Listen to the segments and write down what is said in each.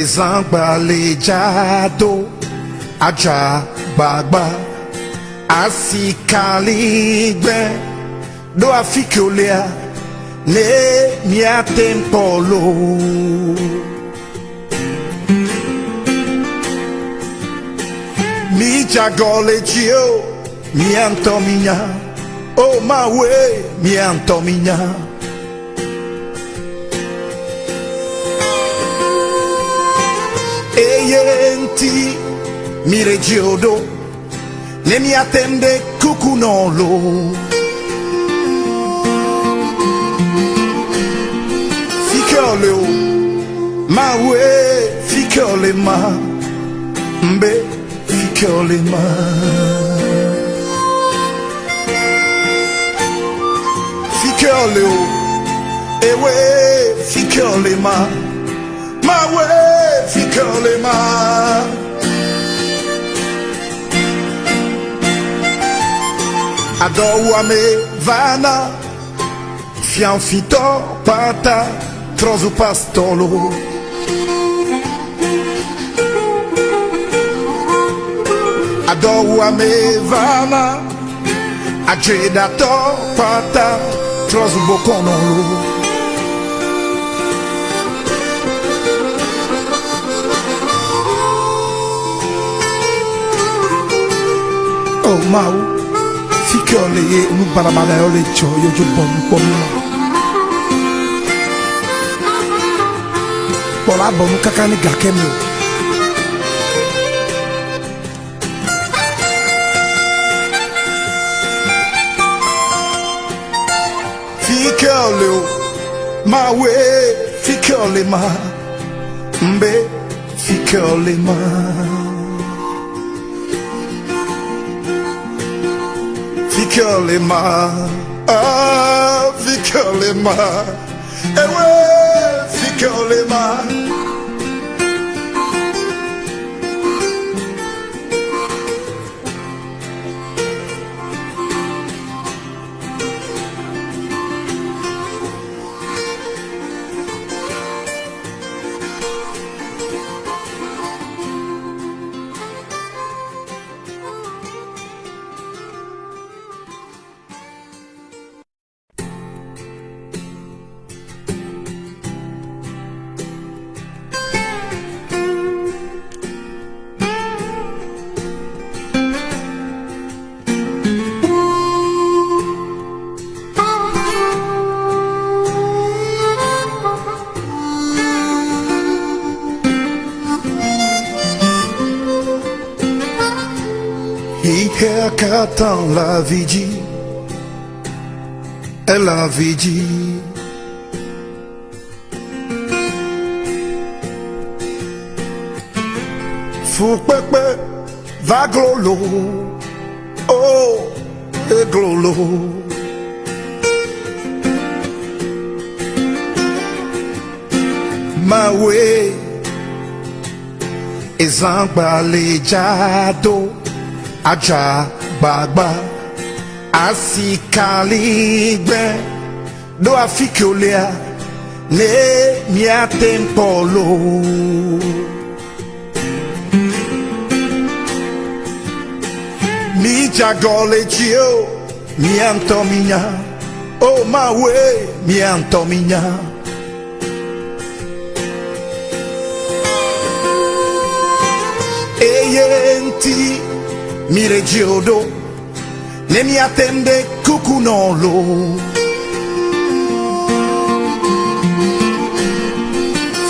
Zãgbalẽdzado, adzagbagba, asikaligbe, ɖo afi ke wolea, ne míate ŋu kpɔ loo. Mídze agɔ le dzi o, mía ŋutɔ mínya. O Mawue, mía ŋutɔ mínya. Eye ŋuti míle dzi o ɖo, ne míate ŋu ɖe kuku nɔ loo. Fi ke wòle o, Mawue, fi ke wòle ma, ŋbe fi ke wòle ma. Fi ke wòle o, ewe fi ke wòle ma, Mawue fi ke wòle ma. Adɔwuame vana, fiafitɔ kpata trɔ zu pastɔlo. Adɔwuame vana, adzeɖatɔ kpata trɔ zu bokɔnɔlo. O Mawu, fi ke wòle ye nu baɖabaɖa yawo le dzɔ ye wodzo bɔ nu kpɔ mí ma. Kpɔ la bɔ nu kaka ne gake me o. Fi ke wòle o, Mawue, fi ke wòle ma, ŋbe fi ke wòle ma. Fi ke wòle ma, ah, fi ke wòle ma, ewe, fi ke wòle ma. Xexea katã le avi dzi, ele avi dzi. Fukpekpe va glolo, oh, eglolo. Mawue, ezãgbalẽdzado, adzagbagba, asikaligbe, ɖo afi ke wolea, ne míate ŋu kpɔ loo. Mídze agɔ le dzi o, mía ŋutɔ mínya. O Mawue, mía ŋutɔ mínya. Eye ŋuti míle dzi o ɖo, ne míate ŋu ɖe kuku nɔ loo.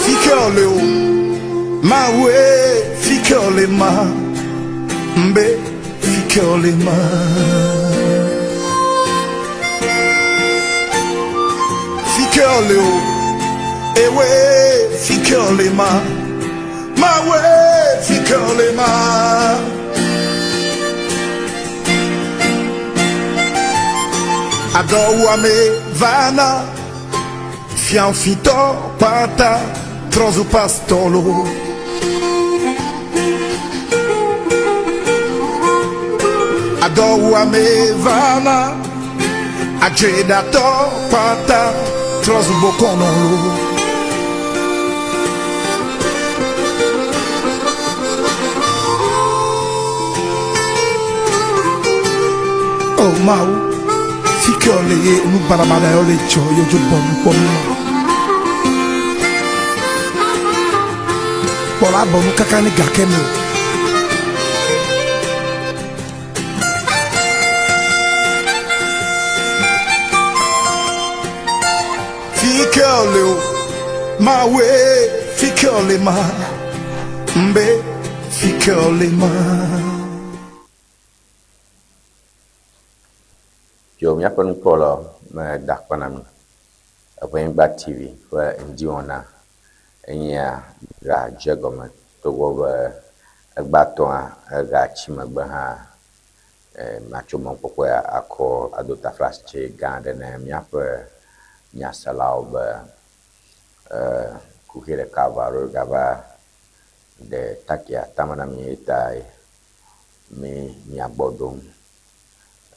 Fi ke wòle o, Mawue, fi ke wòle ma, ŋbe fi ke wòle ma. Fi ke wòle o, ewe, fi ke wòle ma, Mawue, fi ke wòle ma. Adɔwuame vana, fiafitɔ kpata trɔ zu pastɔlo. Adɔwuame vana, adzeɖatɔ kpata trɔ zu bokɔnɔlo. O Mawu, fi ke wòle ye nu baɖabaɖa yawo le dzɔ ye wodzo bɔ nu kpɔ mí ma. Kpɔ la bɔ nu kaka ne gake me o. Fi ke wòle o, Mawue, fi ke wòle ma, mbe, fi ke wòle ma. Yo míaƒe nukpɔlawo meda akpe na mi. Eʋenyigba TV ƒe ŋdiwɔna enyea ga dze egɔme togbɔ be egbãtɔa egatsi megbe hã matso mɔkpɔkpɔe akɔ ado taflatse gã aɖe ne míaƒe nyaselawo be kuxi ɖeka eve alo gava ɖe takia tame na mi eyi tae mi mia gbɔ ɖom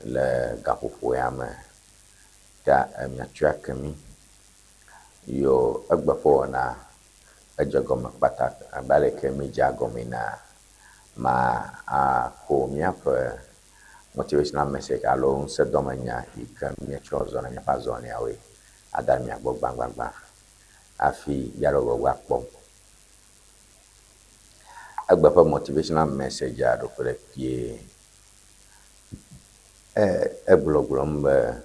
le gaƒoƒo ya me ta miatsɔe ake mí. Yo egbe ƒe wɔna edze gɔme kpata abe ale yi ke míedzea egɔmee enea, ma ako míaƒe motivational message alo ŋusẽdɔmenya yi ke míetsɔ zɔna míaƒe azɔliawoe ada ɖe mia gbɔ gbãgbãgbã hafi míaɖo gbɔgbɔ akpɔ. Egbe ƒe motivational message-a ɖo ƒe ɖe kpuie. Egblɔgblɔm be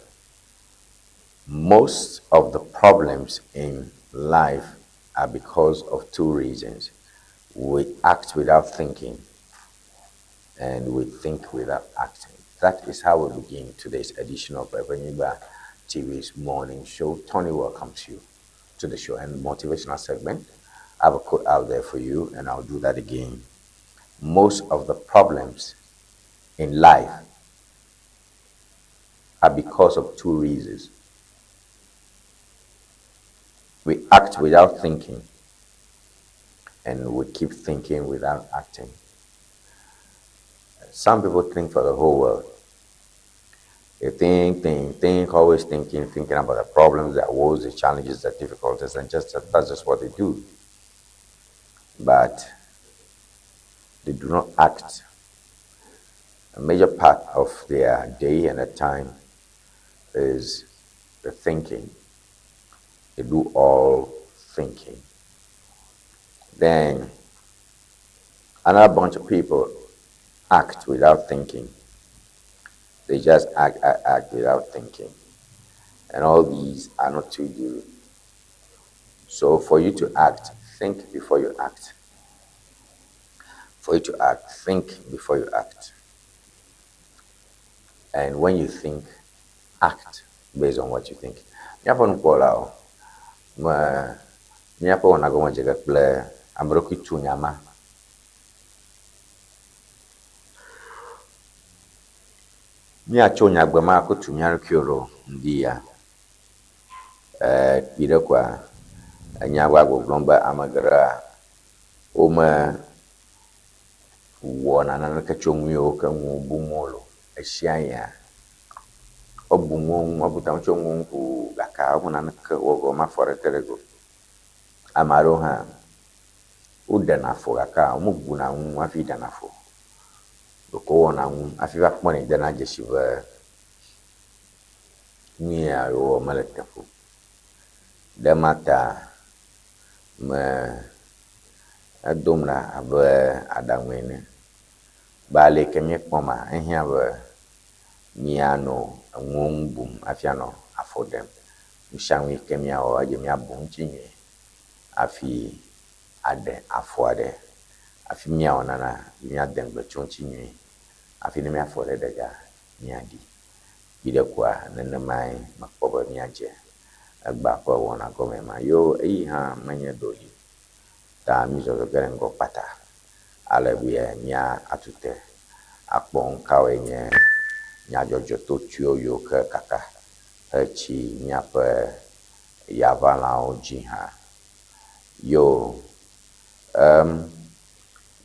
most of the problems in life are because of two reasons. We act without thinking and we think without acting. That is how we begin today's edition of Ebenyigba TV's morning show. Tony welcomes you to the show and motivational segment. I have a quote out there for you, and I'll do that again. Most of the problems in life are because of two reasons. We act without thinking, and we keep thinking without acting. Some people think for the whole world. They think, think, think, always thinking, thinking about the problems, the woes, the challenges, the difficulties, and just that's just what they do. But they do not act. A major part of their day and their time is the thinking. They do all thinking. Then another bunch of people act without thinking. They just act, act, act without thinking. And all these are not too good. So for you to act, think before you act. For you to act, think before you act. And when you think, act based on what you think. Míaƒe nukpɔlawo, me míaƒe wɔna gɔme dze ge kple ame ɖokui tu nya ma. Míatso nyagbe ma ko tu mía ɖokuiwo ɖo ŋdi ya. Kpi ɖe koa, enya va gbɔgblɔm be ame geɖea wome wɔna naneke tso nu yiwo ke ŋu bum wole o. Esia yia, wobu nuwo ŋu, wobu tame tso nuwo ŋu ko gake wome naneke wɔ ge wome afɔ ɖeke ɖe ge o. Ame aɖewo hã, woɖena afɔ gake womebuna nu hafi ɖena afɔ o. Ɖeko wowɔna nu hafi va kpɔnɛ dena dzesi be nu ya yewowɔ mele teƒe o. Ɖe ema ta me edom ɖa abe aɖaŋu ene be ale yi ke míekpɔ ma, ehiã be míanɔ enuwo ŋu bum hafi anɔ afɔ ɖem. Nu sia nu yi ke míawɔ edze míabu eŋuti nyuie hafi aɖe afɔ aɖe. Hafi míawɔ nana míade ŋugble tso eŋuti nyuie hafi ne míafɔ ɖe ɖega míaɖi. Viɖe koa nenemae mekpɔ be míadze egbea ƒe wɔna gɔme ma. Yo eyi hã menye ɖoli ta mízɔzɔ ge ɖe ŋgɔ kpata ale be mía atu te akpɔ nukawoe nye nyadzɔdzɔ totoewo yiwo ke kaka hetsi míaƒe yaʋalãwo dzi hã. Yo em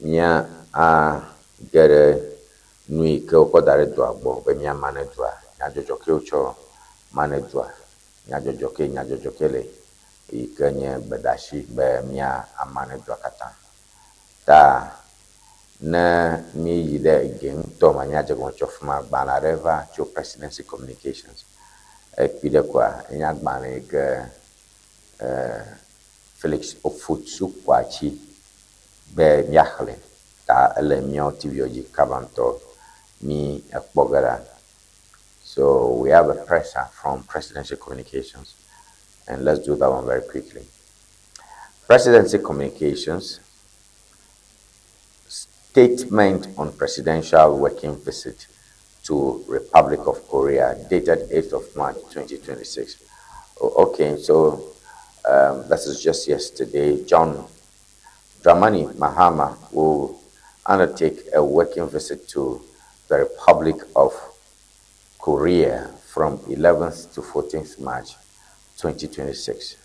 mía age ɖe nu yi ke wokɔ da ɖe dua gbɔ be míama ne dua, nyadzɔdzɔ ke wotsɔ ma ne dua, nyadzɔdzɔ ke nyadzɔdzɔ ke le yi ke nye gbedeasi be míama ne dua katã. Ta ne míeyi ɖe ege ŋutɔ. ŋutɔ me míadze egɔme tso afi ma. Agbalẽ aɖe va tso Presidency Communications. Ekpui ɖe koa, enye agbalẽ yi ke Felix Ofosu Kwakye be míaxlẽ ta ele míawo TV dzi kaba ŋutɔ mí ekpɔ ge ɖa. So we have a presser from Presidency Communications and let's do that one very quickly. Presidency Communications statement on presidential working visit to Republic of Korea dated 8th of March 2026. Okay, so this is just yesterday. John Dramani Mahama will undertake a working visit to the Republic of Korea from 11th to 14th March 2026.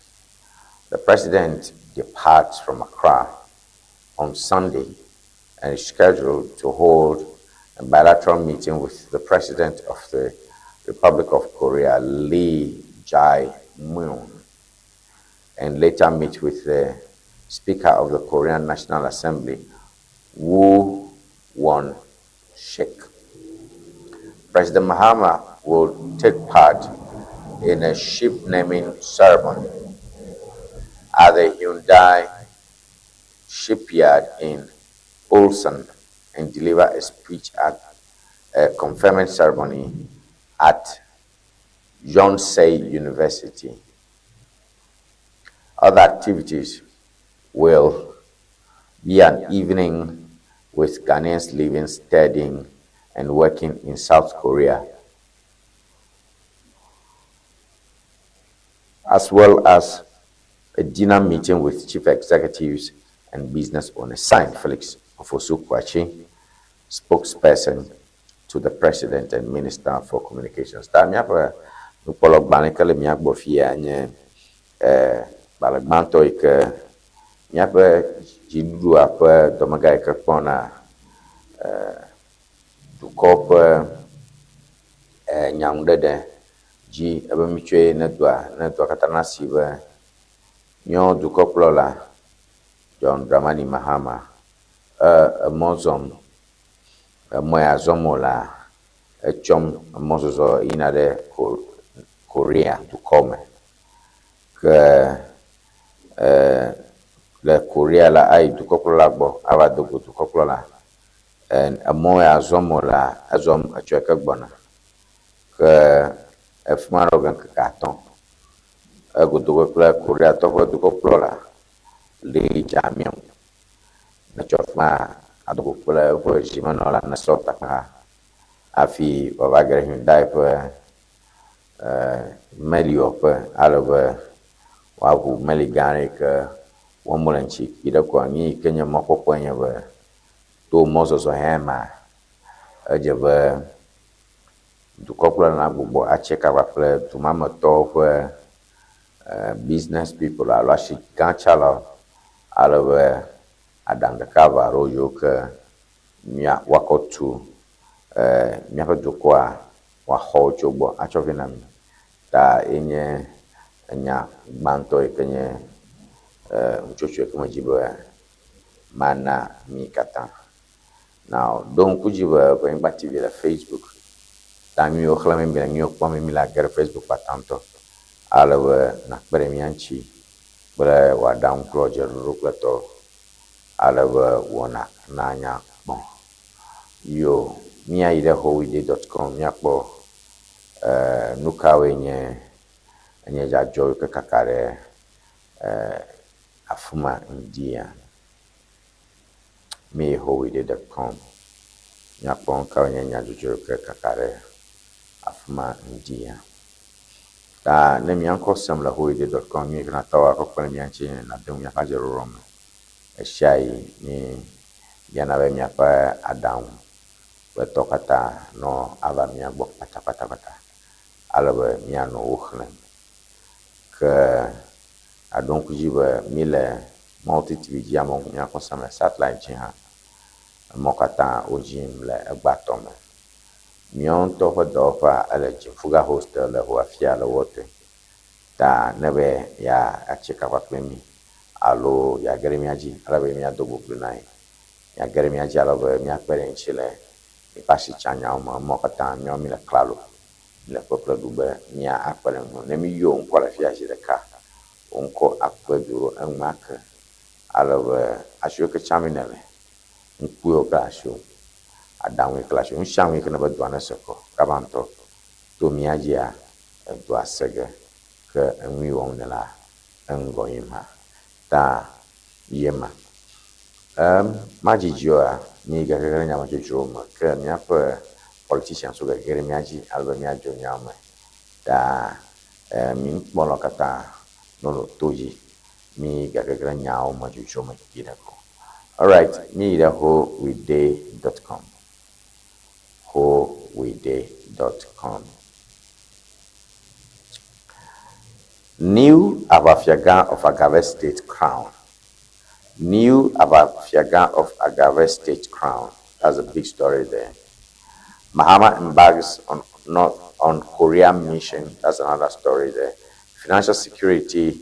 The president departs from Accra on Sunday and is scheduled to hold a bilateral meeting with the president of the Republic of Korea, Lee Jae-myung, and later meet with the Speaker of the Korean National Assembly, Woo Won-shik. President Mahama will take part in a ship naming ceremony at the Hyundai shipyard in Ulsan and deliver a speech at a conferment ceremony at Yonsei University. Other activities will be an evening with Ghanaians living, studying, and working in South Korea, as well as a dinner meeting with chief executives and business owners. Signed, Felix Ofosu Kwakye, spokesperson to the President and Minister for Communications. Ta míaƒe nukpɔlɔgbalẽ ke le mía gbɔ fia nye gbalẽ gbãtɔ yi ke míaƒe dziɖuɖua ƒe dɔmegã yi ke kpɔna dukɔ ƒe nyanuɖeɖe dzi ebe mitsɔe ne dɔa ne dɔa katã nasi be míawo dukɔkplɔla John Dramani Mahama emɔ zɔm. Emɔ ya zɔm wolea, etsɔm emɔzɔzɔ yina ɖe Korea dukɔ me. Ke le Korea la, ayi dukɔkplɔla gbɔ ava do go dukɔkplɔla. Emɔ ya zɔm wolea, ezɔm etsɔ yi ke gbɔna. Ke efi ma ɖo ge ŋkeke 3. Egodo ge kple Koreatɔ ƒe dukɔkplɔla Lee Jae-myung. Netsɔ fi ma ado go kple eƒe zimenɔla Nesɔ Takpeha hafi wòava ge ɖe Hyundai ƒe meliwɔƒe ale be woaʋu meli gã aɖe yi ke wɔm wole ŋuti. Kpi ɖe koa, nu yi ke nye mɔkpɔkpɔe nye be to mɔzɔzɔ hã mea, edze be dukɔkplɔla nagbugbɔ atse kaba kple dumametɔwo ƒe business people alo asi gã tsalawo ale be aɖaŋu ɖeka eve alo yiwo ke mía woakɔ tu míaƒe dukɔa woaxɔ wo tso gbɔ atsɔ vɛ na mí. Ta ye nye enya gbãtɔ yi ke nye nutsotso yi ke medzi be mana mí katã. Now, ɖo ŋku dzi be Ʋenyigba TV le Facebook. Ta nu yiwo xlẽm mi le, nu yiwo kpɔm mi le age ɖe Facebook kpata ŋutɔ ale be nakpe ɖe mía ŋuti kple wò aɖaŋu kple wò dzeɖoɖo kple tɔwo ale be wɔna nanya kpɔ. Yo, míayi ɖe howide.com míakpɔ nu kawoe nye enye dzadzɔ yi ke kaka ɖe afi ma ŋdia. Míyi howide.com míakpɔ nu kawoe nye nyadzɔdzɔ yi ke kaka ɖe afi ma ŋdia. Ta ne mía ŋkɔ sem le howide.com nu yi ke natɔ akɔ kpe ɖe mía ŋuti nade ŋu míaƒe adzeɖoɖo me. Ɣesiaɣi mí biana be míaƒe aɖaŋu kple tɔwo katã nɔ ava mía gbɔ kpatakpatakpata ale be míanɔ wo xlẽm. Ke aɖo ŋku dzi be mí le Multi TV dzi amewo míakpɔ sem le satellite dzi hã. Emɔ katã wodzim le egbãtɔ me. Míawo ŋutɔ ƒe dɔwɔƒea ele Dziŋfuga Hostel le Hoafia le Wɔtɔe. Ta ne be yeatsi kaba kple mí alo yeage ɖe mía dzi ale be míado boblo na ye. Yeage ɖe mía dzi ale be míakpe ɖe eŋuti le Miƒe asitsanyawo me, emɔwo katã míawo míle klalo, míle ƒeƒle ɖu be mía akpe ɖe ŋu. Ne míyɔ wò ŋkɔ le afia zi ɖeka, wò ŋkɔ akpe du ɖo enumake ale be asiwò ke tsã mí nèle, ŋku yiwo ke le asiwò, aɖaŋu yi ke le asiwò, nusianu yi ke nèbe dɔa nese kɔ kaba ŋutɔ to mía dzia, edɔa se ge ke enu yi wɔm nèlea, eŋgɔ yim hã. Ta ye ma. Em, madzidzi oa, míyi gage ɖe nyamedzodzrowo me ke míaƒe politicians wo gege ɖe mía dzi ale be míadzo nyawo me. Ta e, mi nukpɔlawo katã nonɔ to dzi, míyi gage ɖe nyawo me dzodzro me kpuiɖe ko. Alright, míyi ɖe howewday.com. Howewday.com. New Aʋafiagã of Agave State Crown. New Aʋafiagã of Agave State Crown. That's a big story there. Mahama embarks on not on Korea mission. That's another story there. Financial security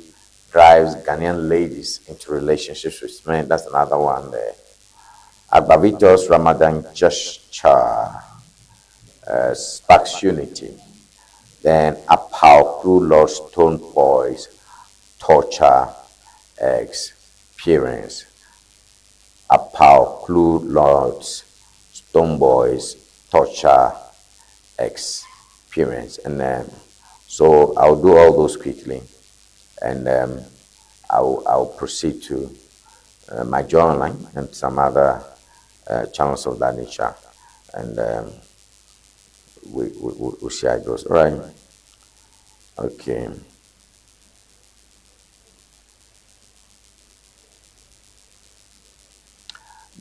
drives Ghanaian ladies into relationships with men. That's another one there. Agbavitos Ramadan gesture sparks unity. Then Apau crew lost Stone Boys torture experience. Apau crew lost Stone Boys torture experience. And then, so I'll do all those quickly, and I'll proceed to MyJoyOnline and some other channels of that nature, and we'll see how it goes. All right. Okay.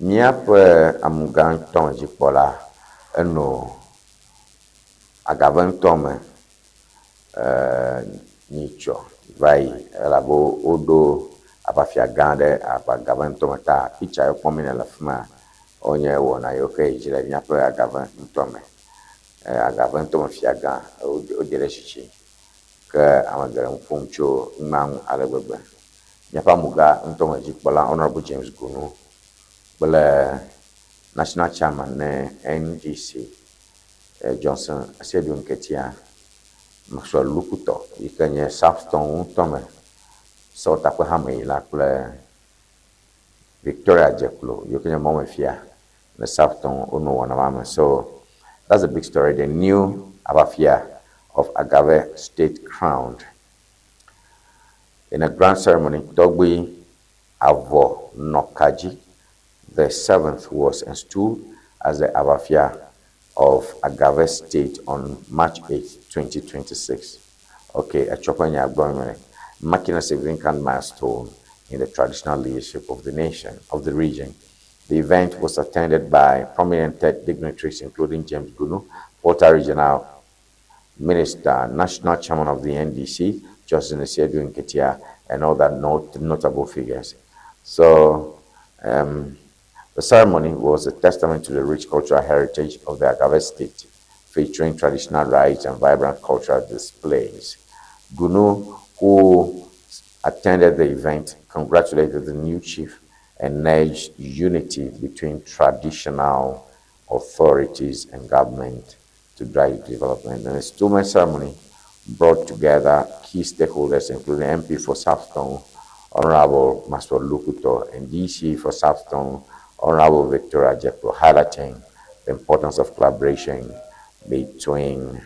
Míaƒe amegãtɔ dzikpɔla enɔ agave ŋutɔ me nyitsɔ va yi elabe woɖo aʋafia gã aɖe agave ŋutɔ me ta picture yiwo kpɔm míele le afi ma wonye wɔna yiwo ke yi dzi le míaƒe agave ŋutɔ me. Agave ŋutɔ me fia gã wode ɖe tsitsi ke ame geɖe nu ƒom tso nua ŋu ale gbegbe. Míaƒe amegã ŋutɔ me dzikpɔla Honourable James Gunu kple National Chairman ne NDC Johnson Asiedu Nketia, Maxwell Lukutɔ yi ke nye South ŋutɔ me sewɔtakpehame kple Victoria Jeklo yi ke nye mɔmefia le South wonɔ wɔna ma me. So that's a big story. The new Aʋafia of Agave State crowned. In a grand ceremony, Togbi Avo Nokaji the seventh was installed as the Aʋafia of Agave State on March 8, 2026. Okay, a marking a significant milestone in the traditional leadership of the nation, of the region. The event was attended by prominent dignitaries, including James Gunu, Volta Regional Minister, National Chairman of the NDC, Justin Asiedu Nketia, and other notable figures. So, the ceremony was a testament to the rich cultural heritage of the Agave State, featuring traditional rites and vibrant cultural displays. Gunu, who attended the event, congratulated the new chief and urged unity between traditional authorities and government to drive development. And the installment ceremony brought together key stakeholders, including MP for South Tongu, Honorable Maxwell Lukuto, and DC for South Tongu, Honorable Victoria Jeklo, highlighting the importance of collaboration between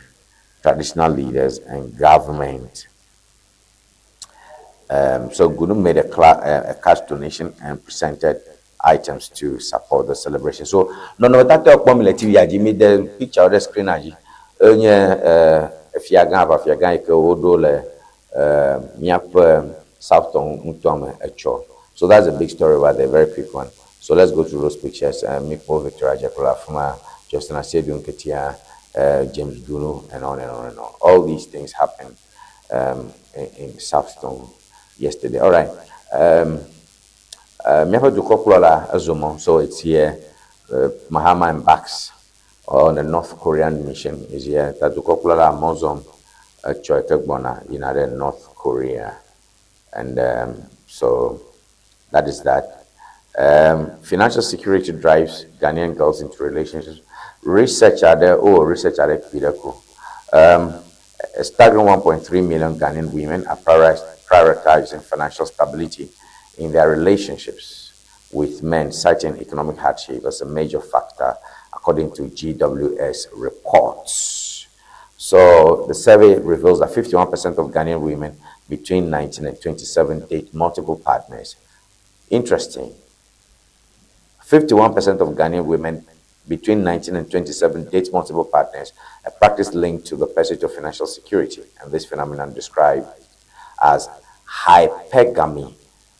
traditional leaders and government. So Gunu made a cash donation and presented items to support the celebration. So nɔnɔmetata kpɔm le TV dzi mi de picture ɖe screen dzi enye fiagã aʋafiagã yi ke woɖo le míaƒe South Tongu ŋutɔ me etsɔ. So that's a big story over there, very quick one. So let's go through those pictures. Mikpo Victoria Jeklo Afuma, Justin Asiedu Nketia, James Gunu, and on and on and on. All these things happened in South Tongu yesterday. All right. Míaƒe dukɔkplɔla ezomɔ, so it's here. Mahama embarks on a North Korean mission is here. Ta dukɔkplɔla mɔzɔm etsɔ yi ke gbɔna yina ɖe North Korea. And so that is that. Financial security drives Ghanaian girls into relationships. Research aɖe, wowɔ research aɖe kpui ɖe ko. Um, a staggering 1.3 million Ghanaian women are prioritizing financial stability in their relationships with men, citing economic hardship as a major factor, according to GWS reports. So the survey reveals that 51% of Ghanaian women between 19 and 27 date multiple partners. Interesting. 51% of Ghanaian women between 19 and 27 date multiple partners, a practice linked to the pursuit of financial security. And this phenomenon described as hypergamy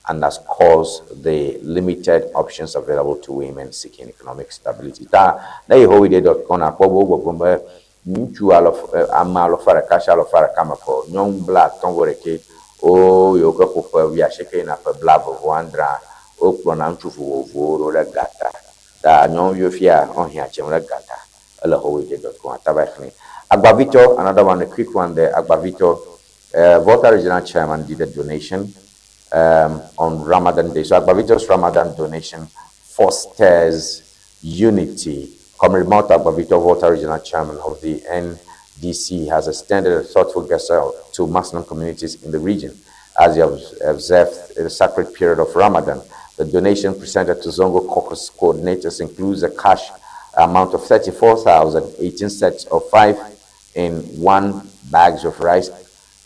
and has caused the limited options available to women seeking economic stability. Ta ne yi howide.com akpɔ be wogbɔgblɔm be ŋutsu alɔf ame alɔfa ɖeka shi alɔfa ɖeka me kɔ nyɔnu blatɔ̃ vɔ ɖekɛ wo yiwo ke ƒo ƒe wuiasieke yina ƒe blave vɔ adrea wokplɔna ŋutsu vovovowo ɖo ɖe gata. Ta nyɔnuviwo fia wohiã tsem ɖe gata. Ele howide.com ata va yi xlẽ. Agbavitɔ, another one, a quick one there. Agbavitɔ, Volta Regional Chairman did a donation on Ramadan Day. So Agbavito's Ramadan donation fosters unity. Comrade Malta Agbavito, Volta Regional Chairman of the NDC, has extended a thoughtful gesture to Muslim communities in the region as he observed the sacred period of Ramadan. The donation presented to Zongo Caucus coordinators includes a cash amount of 34,018 sets of 5 in 1 bags of rice,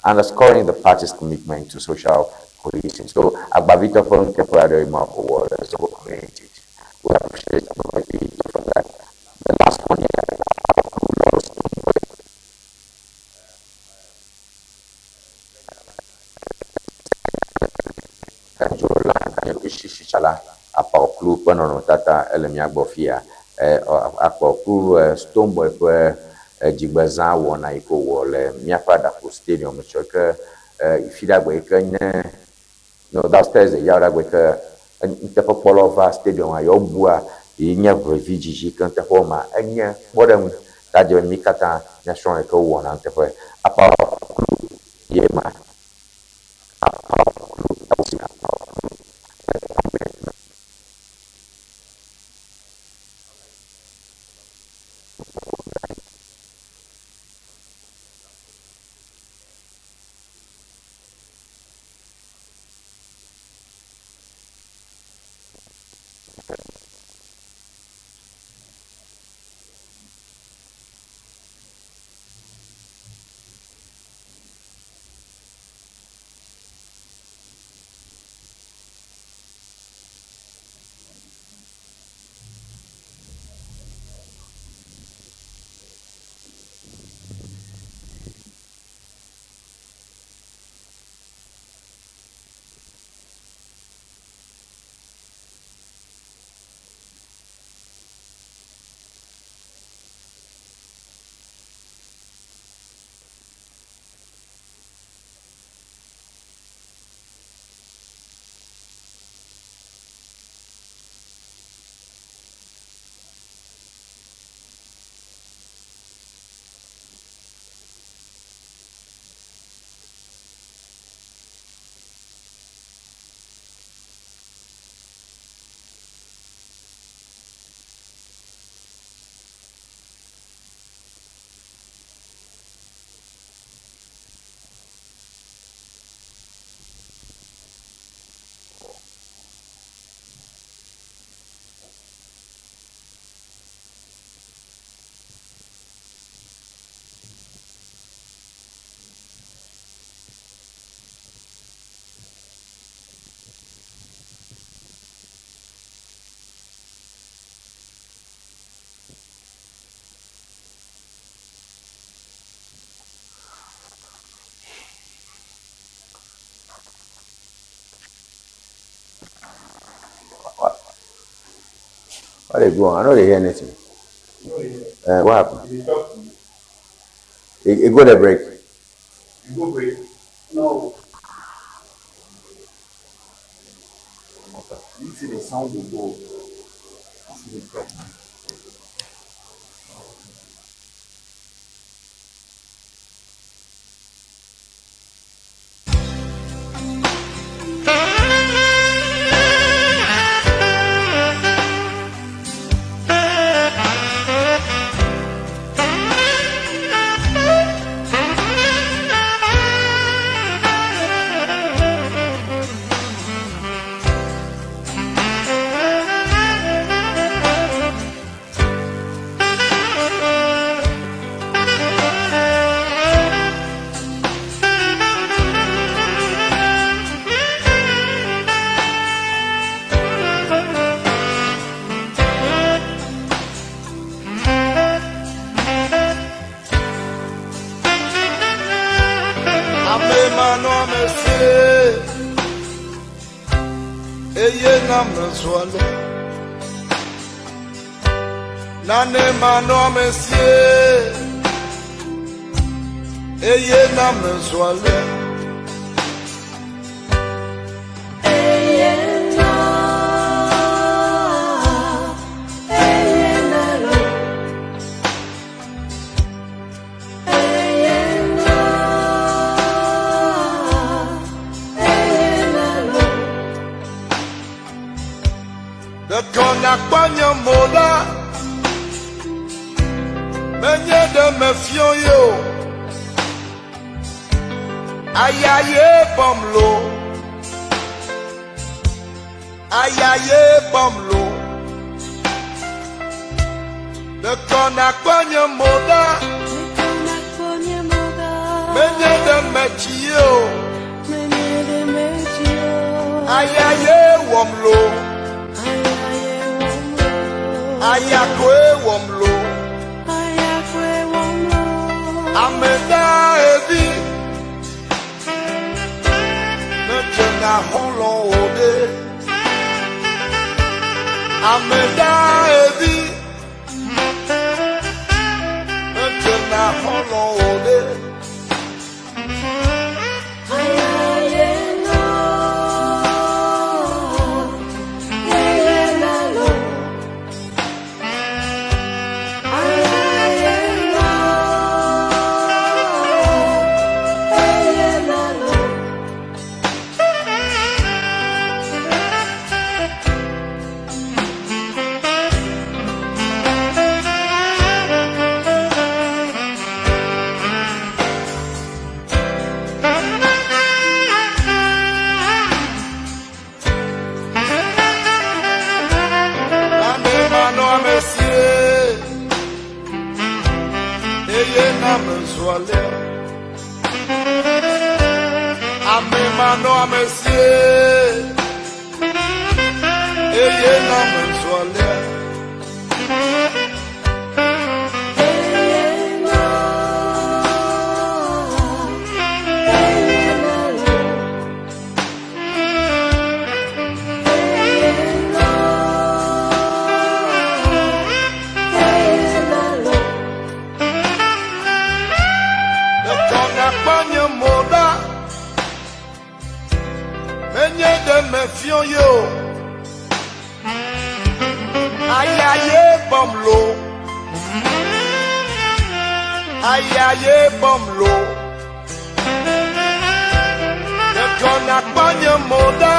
underscoring the party's commitment to social cohesion. So, Agbavito from Temporary Award, the Zongo community. We appreciate Agbavito for that. The last one here, Akpaklu ƒe nɔnɔmetata ele mía gbɔ fia. Akpaklu Stonebwoy ƒe dzigbezã wɔna yi ke wowɔ le míaƒe Aɖaku Stadium tsɔ ke fiɖagbe yi ke nye no that's Thursday yawoɖagbe yi ke nuteƒekpɔlawo va stadium a yewo bua yi nye ʋevi dzidzi ke nuteƒe ma enye kpɔɖeŋu ta dze be mí katã míasrɔ̃ yi ke wowɔna nuteƒe. Akpaklu ye ma. Why they go on? I don't hear anything. What happened? It go the break. You go break? No. Okay. You see the sound will go. See the problem. na mezu ale. Nane manɔamesie eye na mezu ale. Ɖeko nakpɔ nye mo ɖa, menye ɖe mefiɔ ye o. Aya ye bɔm lo, aya ye bɔm lo. Ɖeko nakpɔ nye mo ɖa, menye ɖe metsi ye o. Aya ye wɔm lo, aya koe wɔm lo. Ame ɖa evi, medzena xɔlɔ̃ o ɖe. Ame ɖa evi, medzena xɔlɔ̃ o ɖe. Nane manɔamesie, eye na mezu alea. Ame manɔamesie, eye na mezu alea. Ɖeko nakpɔ nye mo ɖa, menye ɖe mefiɔ ye o. Aya ye bɔm lo, aya ye bɔm lo. Ɖeko nakpɔ nye mo ɖa,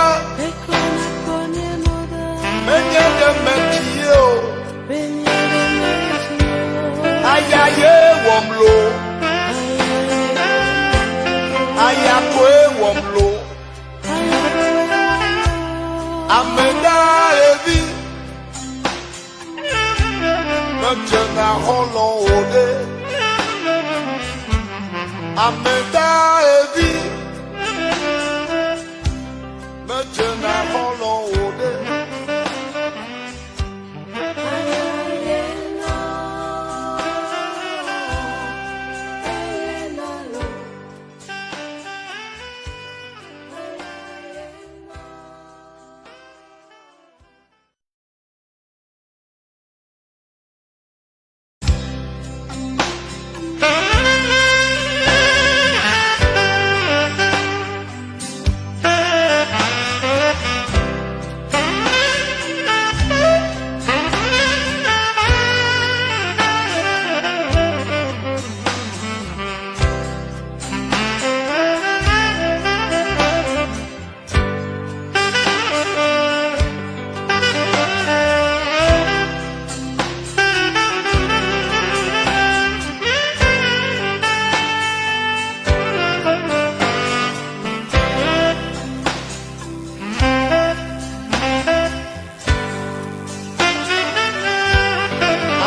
menye ɖe metsi ye o. Aya ye wɔm lo, aya koe wɔm lo. Ame ɖa evi, medzena xɔlɔ̃ o ɖe. Ame ɖa evi, medzena xɔlɔ̃ o ɖe.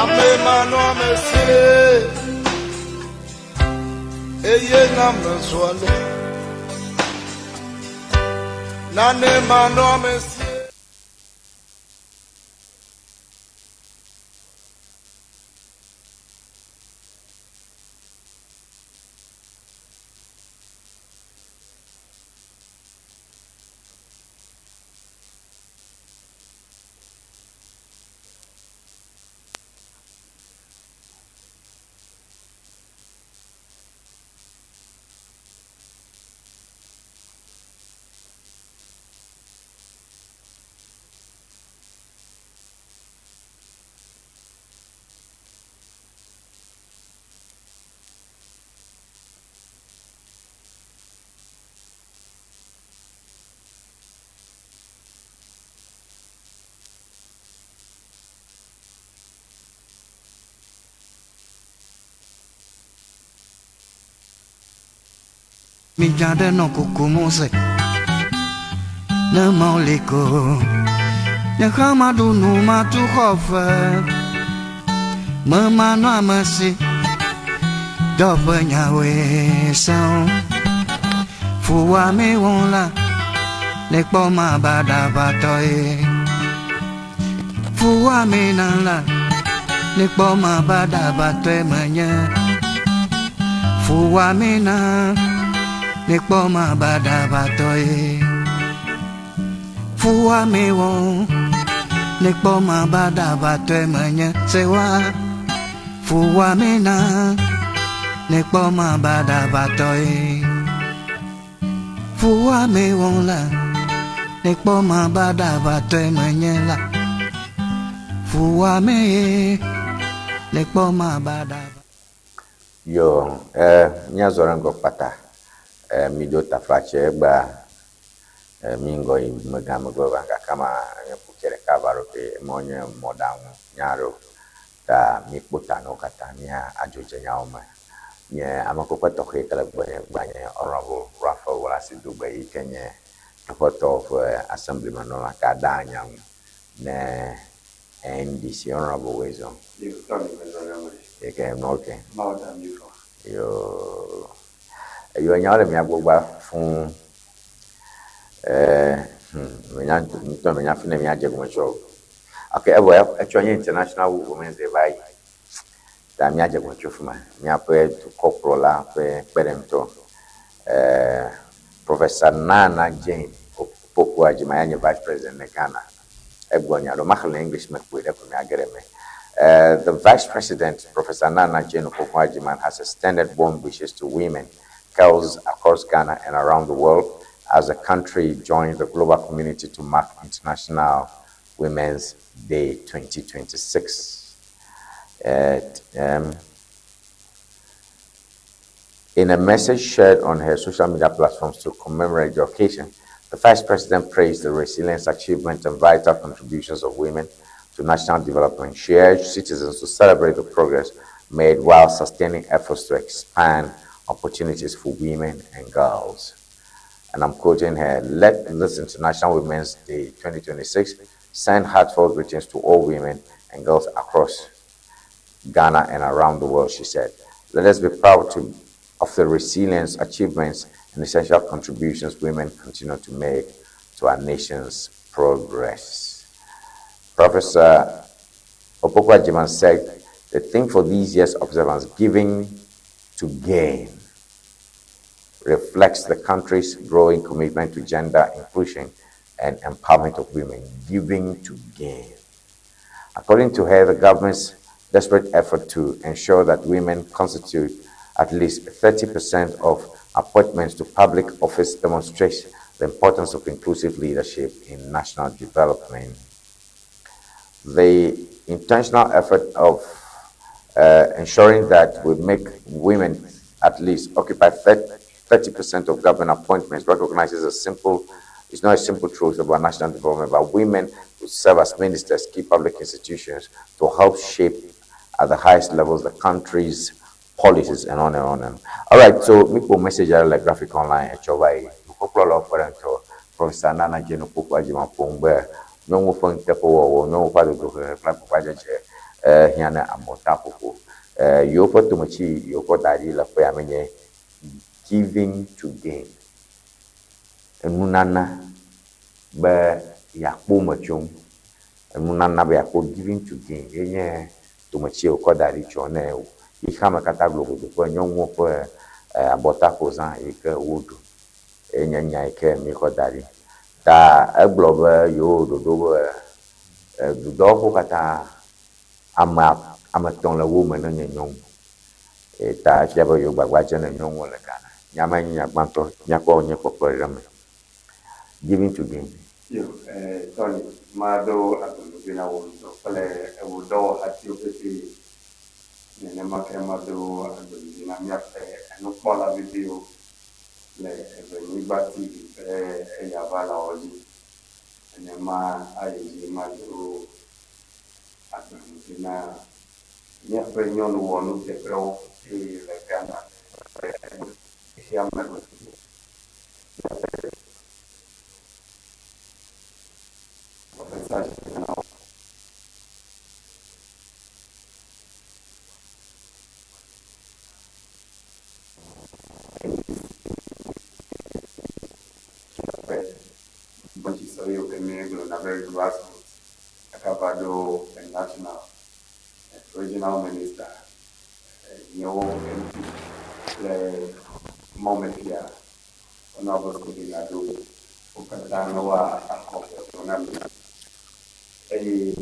Ame manɔamesie, eye na mezu ale. Nane manɔamesie. Midza ɖe nɔ kuku mu se ne mawo li ko. Nye hã maɖu nu matu xɔ fe. Me manɔ ame si dɔ ƒe nyawoe sẽo. Fuwɔame wɔm la, ne kpɔ ma baɖabatɔe. Fuwɔame na la, ne kpɔ ma baɖabatɔe menye. Fuwɔame na, ne kpɔ ma baɖabatɔe. Fuwɔame wɔm, ne kpɔ ma baɖabatɔe menye. Sewa, fuwɔame na, ne kpɔ ma baɖabatɔe. Fuwɔame wɔm la, ne kpɔ ma baɖabatɔe menye la. Fuwɔame ye, ne kpɔ ma baɖaba. Yo, eh, míazɔ ɖe ŋgɔ kpata. Eh, mído taflatse egbea. Eh, mí ŋgɔ yi megã megbe va gake ma nye kutse ɖeka va ɖo ke emɔ nye mɔɖaŋu nya aɖewo. Ta míkpɔ ta na wo katã mía adzodzenyawo me. Nye amekpekpe tɔxɛ yi ke le gbɔnye egbea nye Honourable Raphael Worlasi Dugbe yi ke nye teƒetɔwo ƒe assemblymenɔla ka ɖaa nya ŋu ne NDC. Honourable Wezɔ. Yo, Tony mezɔ ɖe eme. Yi ke nɔ ke. Mawu da mi fɔ. Yo, eyo enyawo le mía gbogba fũu. Eh, menya ŋutɔ menya fi ne míadze gɔme tso o. Ok, evɔ etsɔ nye International Women's Day va yi. Ta míadze gɔme tso fi ma. Míaƒe dukɔkplɔla ƒe kpeɖeŋutɔ, eh, Professor Nana Jane Opoku Agyemang, ya nye Vice President ne Ghana. Egblɔ nya ɖewo, maxlẽ English me kpui ɖe ko míage ɖe eme. The Vice President, Professor Nana Jane Opoku Agyemang, has extended warm wishes to women, girls across Ghana and around the world as the country joins the global community to mark International Women's Day 2026. In a message shared on her social media platforms to commemorate the occasion, the Vice President praised the resilience, achievement, and vital contributions of women to national development. She urged citizens to celebrate the progress made while sustaining efforts to expand opportunities for women and girls. And I'm quoting her, let this International Women's Day 2026 send heartfelt greetings to all women and girls across Ghana and around the world, she said. Let us be proud of the resilience, achievements, and essential contributions women continue to make to our nation's progress. Professor Opoku Agyemang said the theme for this year's observance, Giving to Gain, reflects the country's growing commitment to gender inclusion and empowerment of women, giving to gain. According to her, the government's desperate effort to ensure that women constitute at least 30% of appointments to public office demonstrates the importance of inclusive leadership in national development. The intentional effort of ensuring that we make women at least occupy 30% of government appointments recognizes a simple, it's not a simple truth about national development, but women who serve as ministers, key public institutions to help shape at the highest levels the country's policies and on and on. And all right, so me put message like graphic online at your way. Professor Nana Jane Opoku Agyemang Pongbe, nyɔnu ƒe nuteƒewɔwɔ, nyɔnu ƒe adodohehe kple agbagbadzedze hiã ne abɔtaƒoƒo. Yewoƒe tometsi yewo kɔ da ɖi le ƒea me nye giving to gain. Enunana be yeakpɔ me tsom. Enunana be yeakpɔ giving to gain ye nye tometsi wòkɔ da ɖi tsɔ ne xexeame katã globodo ƒe nyɔnuwo ƒe abɔtaƒozã yi ke woɖu. Ye nye nya yi ke míkɔ da ɖi. Ta egblɔ be yewo ɖoɖo be dudɔwɔƒewo katã ame etɔ̃ le wo me ne nye nyɔnu. Ta efia be yewo gbagba dze ne nyɔnuwo le Ghana. Nya mae nye nya gbãtɔ míakpɔ nye kpɔkplɔ ɖe eme. Giving to gain. Yo, Tony, maɖo agbalẽvi na wò ŋutɔ kple wò dɔwɔhatiwo pɛpɛ. Nenema ke maɖo agbalẽvi na míaƒe enukpɔla veviwo le Evenyigba TV ƒe eyaʋalawo dzi. Nenema ayi dzi maɖo agbalẽvi na míaƒe nyɔnu wɔnuteƒewo eye le Ghana ƒe xexea me godoo. míegblɔna be grassroots kaka va ɖo national, regional minister, nyewo MP kple mɔmefia Honourable Stephen Addo, wo katã ne woaxɔ ʋɔtru na mi eye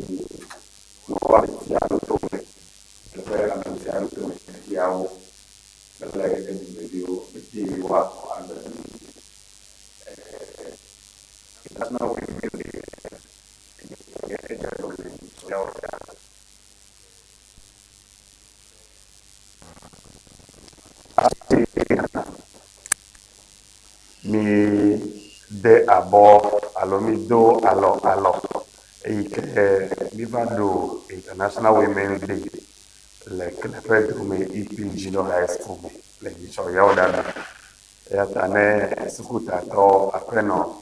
woatia nutome teƒe ame sia nutome fiawo kple edumeviwo eye woaxɔ agbe na mi. International Women's Day nye edze gɔme le fiawo ta. Mi de abɔ alo mi do alɔ alɔ eyi ke mi va ɖu International Women's Day le Kleƒe Dome EP Junior High School me le nyitsɔ yawoɖa me. Eya ta ne sukutatɔ aƒenɔ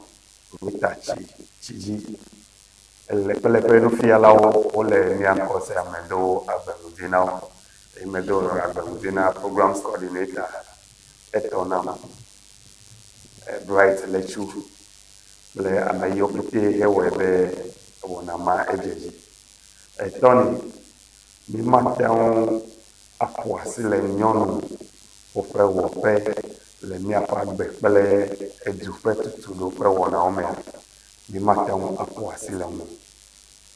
Rita tsi tsi dzi ele kple eƒe nufialawo wole mía ŋkɔ sea medo agbeŋudi na wo eye medo agbeŋudi na programs coordinator etɔ nam Bright Letsu kple ame yiwo pɛtɛ hewɔe be ewɔna ma edze dzi. Tony, mímate ŋu aƒo asi le nyɔnu woƒe wɔƒe le míaƒe agbe kple edu ƒe tutuɖo ƒe wɔnawo mea, mímate ŋu aƒo asi le ŋu o.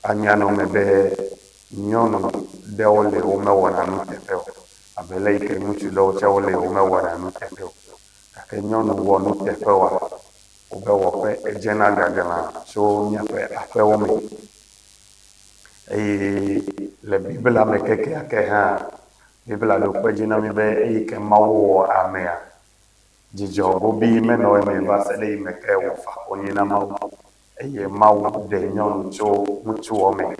Anya nɔ eme be nyɔnu ɖewo li womewɔna nuteƒe o, abe ale yi ke ŋutsu ɖewo tsɛ woli womewɔna nuteƒe o. Gake nyɔnu wɔ nuteƒewoa, woƒe wɔƒe edzena gaglãa tso míaƒe aƒewo me. Eye le Biblia me kekeake hã, Biblia ɖo kpe edzi na mí be eyi ke Mawu wɔ amea, dzidzɔ gobii menɔ eme va se ɖe eyime ke wòfa konyi na Mawu. Eye Mawu ɖe nyɔnu tso ŋutsuɔ me.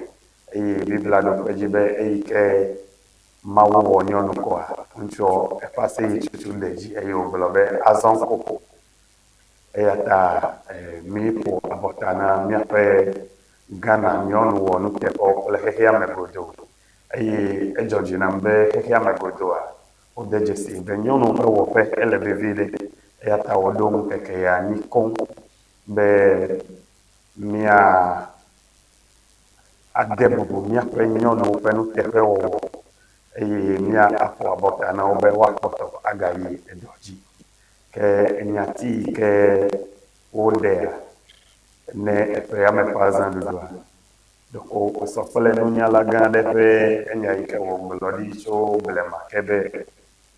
Eye Biblia ɖo kpe edzi be eyi ke Mawu wɔ nyɔnu koa, ŋutsuɔ eƒe aseyetsotso de dzi eye wògblɔ be, Azɔ ko. Eya ta míeƒo abɔta na míaƒe Ghana nyɔnu wɔnuteƒewo kple xexea me godoo. Eye edzɔ dzi nam be xexea me godooa, wode dzesii be nyɔnu ƒe wɔƒe ele veviɖe. Eya ta woɖo ŋkeke ya anyi koŋ be mía ade bubu míaƒe nyɔnuwo ƒe nuteƒewɔwɔ eye mía aƒo abɔta na wo be woakpɔtɔ agayi edɔ dzi. Ke nyati yi ke woɖea ne eƒea me ƒe azãɖuɖua, ɖeko wòsɔ kple nunyala gã aɖe ƒe enya yi ke wògblɔ ɖi tso blema ke be,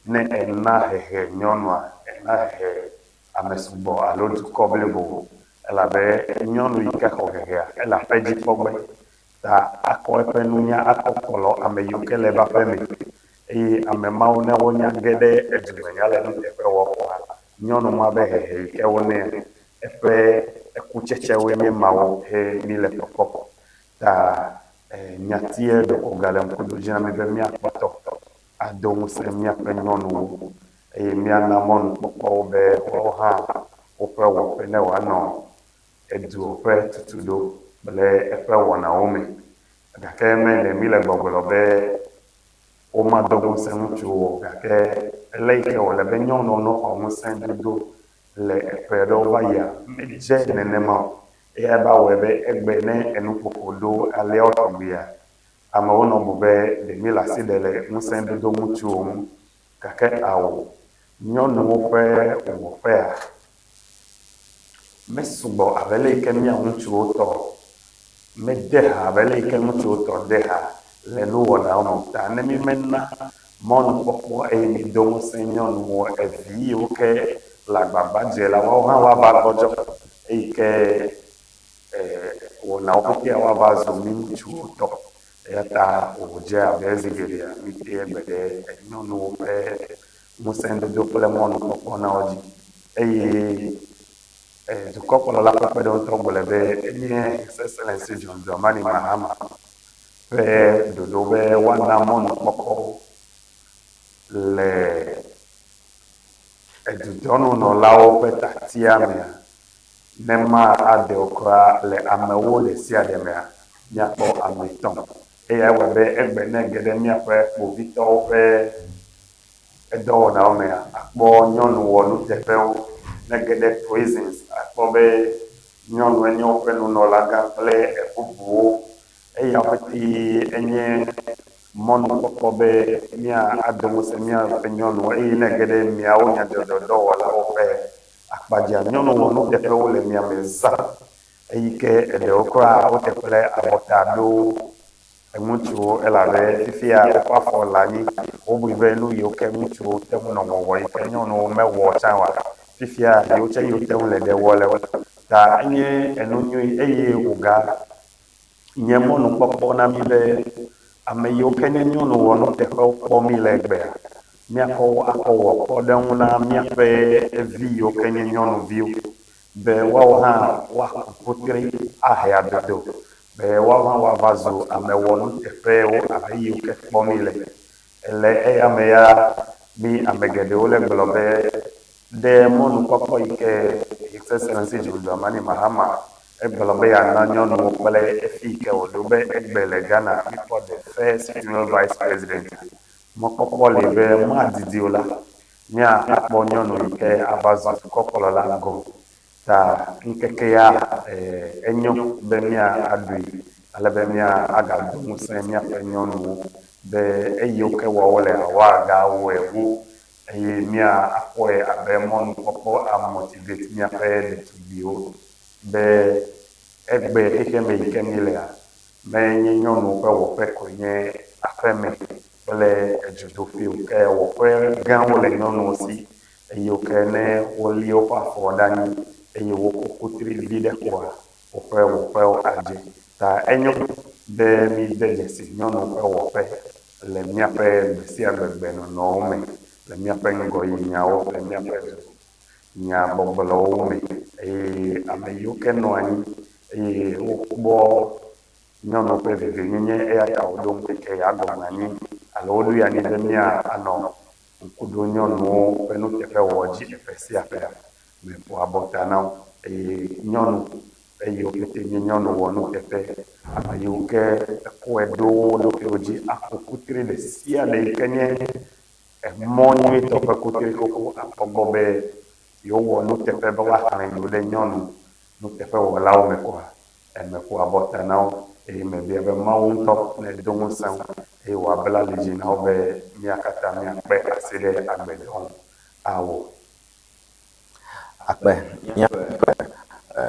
Ne èna hehe nyɔnua, èna hehe ame sugbɔ alo dukɔ blibo, elabe nyɔnu yi ke xɔ hehea, ele aƒe dzi kpɔ gbe. Ta akɔ eƒe nunya akɔ kplɔ ame yiwo ke le eƒe aƒe me. Eye ame mawo ne wonya ge ɖe edumenya le nuteƒe wɔƒea, nyɔnu ma be hehe yi ke wonɛa, eƒe ekutsetsewoe nye mawo he míle kpɔkpɔ. Ta nyatia ɖeko gale ŋku ɖo dzi na mí be míakpɔtɔ ado ŋusẽ míaƒe nyɔnuwo eye míana mɔnukpɔkpɔ wo be woawo hã woƒe wɔƒe ne wòanɔ eduɔ ƒe tutuɖo kple eƒe wɔnawo me. Gake mele míle gbɔgblɔ be womado ŋusẽ ŋutsuwo o, gake ale yi ke wòle be nyɔnuwo noxɔ ŋusẽdodo le eƒe ɖewo va yia, medze nenema o. Eyae va wɔe be egbe ne enuƒoƒo ɖo aleawo tɔgbia, amewo nɔ bu be ɖe míle asi ɖe le ŋusẽdodo ŋutsuwo ŋu. Gake ao, nyɔnuwo ƒe wɔƒea mesugbɔ abe ale yi ke mía ŋutsuwo tɔ mede ha abe ale yi ke ŋutsuwo tɔ de ha le nuwɔnawo me o. Ta ne mímena mɔnukpɔkpɔ eye mído ŋusẽ nyɔnuwo, evi yiwo ke le agbagba dze la, woawo hã woava gbɔdzɔ eyi ke wɔnawo ƒoƒea woava zu mí ŋutsuwo tɔ. Eya ta wòdze abe zi geɖea mítea gbe ɖe nyɔnuwo ƒe ŋusẽdodo kple mɔnukpɔkpɔ na wo dzi. Eye dukɔkplɔla ƒe kpeɖeŋutɔ gblɔe be enye His Excellency John Dramani Mahama ƒe ɖoɖo be woana mɔnukpɔkpɔ le edudɔnunɔlawo ƒe tatia mea, ne ma aɖe wo kura le amewo ɖe sia ɖe mea, míakpɔ ame etɔ̃. Eyae wɔe be egbe ne ege ɖe míaƒe kpovitɔwo ƒe edɔwɔnawo mea, akpɔ nyɔnu wɔnuteƒewo. Ne ege ɖe prisons, akpɔ be Nyɔnue nye woƒe nunɔlagã kple bubuwo. Eya ƒete enye mɔnukpɔkpɔ be míado ŋusẽ míaƒe nyɔnuwo eye ne ege ɖe miawo nyadzɔdzɔdɔwɔlawo ƒe akpa dzia, nyɔnu wɔnuteƒewo le mia me zã eyi ke eɖewo kura wote kple abɔta ɖo ŋutsuwo elabe fifia woƒe afɔ le anyi. Wobui be nu yiwo ke ŋutsuwo te ŋu nɔ wɔwɔ yi ke nyɔnuwo mewɔ tsã oa, fifia yewo tse yewo te ŋu le ɖe wɔ le wo ta enye enu nyui eye wòga nye mɔnukpɔkpɔ na mí be ame yiwo ke nye nyɔnu wɔnuteƒewo kpɔ mí le egbea, míakɔ wo akɔ wɔ kpɔɖeŋu na míaƒe vi yiwo ke nye nyɔnuviwo be woawo hã woaku kutri ahe adodo be woawo hã woava zu ame wɔnuteƒewo abe yiwo ke kpɔ mí le. Le eya me ya, mí ame geɖewo le gblɔ be ɖe mɔnukpɔkpɔ yi ke His Excellency John Dramani Mahama egblɔ be yeana nyɔnuwo kple efi yi ke wòɖo be egbe le Ghana míkpɔ the first female vice president mɔkpɔkpɔ li be madidi o la, míakpɔ nyɔnu yi ke ava zu dukɔkplɔla gɔ̃. Ta ŋkeke ya enyo be míaɖui ale be míagado ŋusẽ míaƒe nyɔnuwo be eyiwo ke wɔm wolea, woagawɔe wu eye míakpɔe abe mɔnukpɔkpɔ amotivate míaƒe ɖetugbiwo be egbe xexeme yi ke mílea, menye nyɔnuwo ƒe wɔƒe koe nye aƒeme kple edzodoƒee o, ke wɔƒe gãwo le nyɔnuwo si eye wo ke ne woli woƒe afɔ ɖe anyi eye woko kutri viɖe koa, woƒe wɔƒewo adze. Ta enyo be míde dzesi nyɔnu ƒe wɔƒe le míaƒe gbe sia gbe gbenɔnɔwo me, le míaƒe ŋgɔyinyawo kple míaƒe nyagbɔgblɔwo me eye ame yiwo ke nɔ anyi eye wokpɔ nyɔnu ƒe vevienyenye eya ta woɖo ŋkeke ya gɔme anyi alo woɖoe anyi be míanɔ ŋku ɖo nyɔnuwo ƒe nuteƒewɔwɔ dzi ƒe sia ƒea, meƒo abɔta na wo. Eye nyɔnu eye wo pɛtɛ nye nyɔnu wɔnuteƒe, ame yiwo ke ekɔe ɖo wo ɖokuiwo dzi aku kutri ɖe sia ɖe yi ke nye emɔ nyuitɔ ƒe kutri kuku akpɔ gbɔ be yewowɔ nuteƒe be woaxlẽ yewo ɖe nyɔnu nuteƒewɔlawo me koa, Meƒo abɔta na wo, eye mebia be Mawu ŋutɔ nedo ŋusẽ wo, eye wòabla ali dzi na wo be mía katã míakpe asi ɖe agbedɔ ŋu awɔ. Akpe míaƒe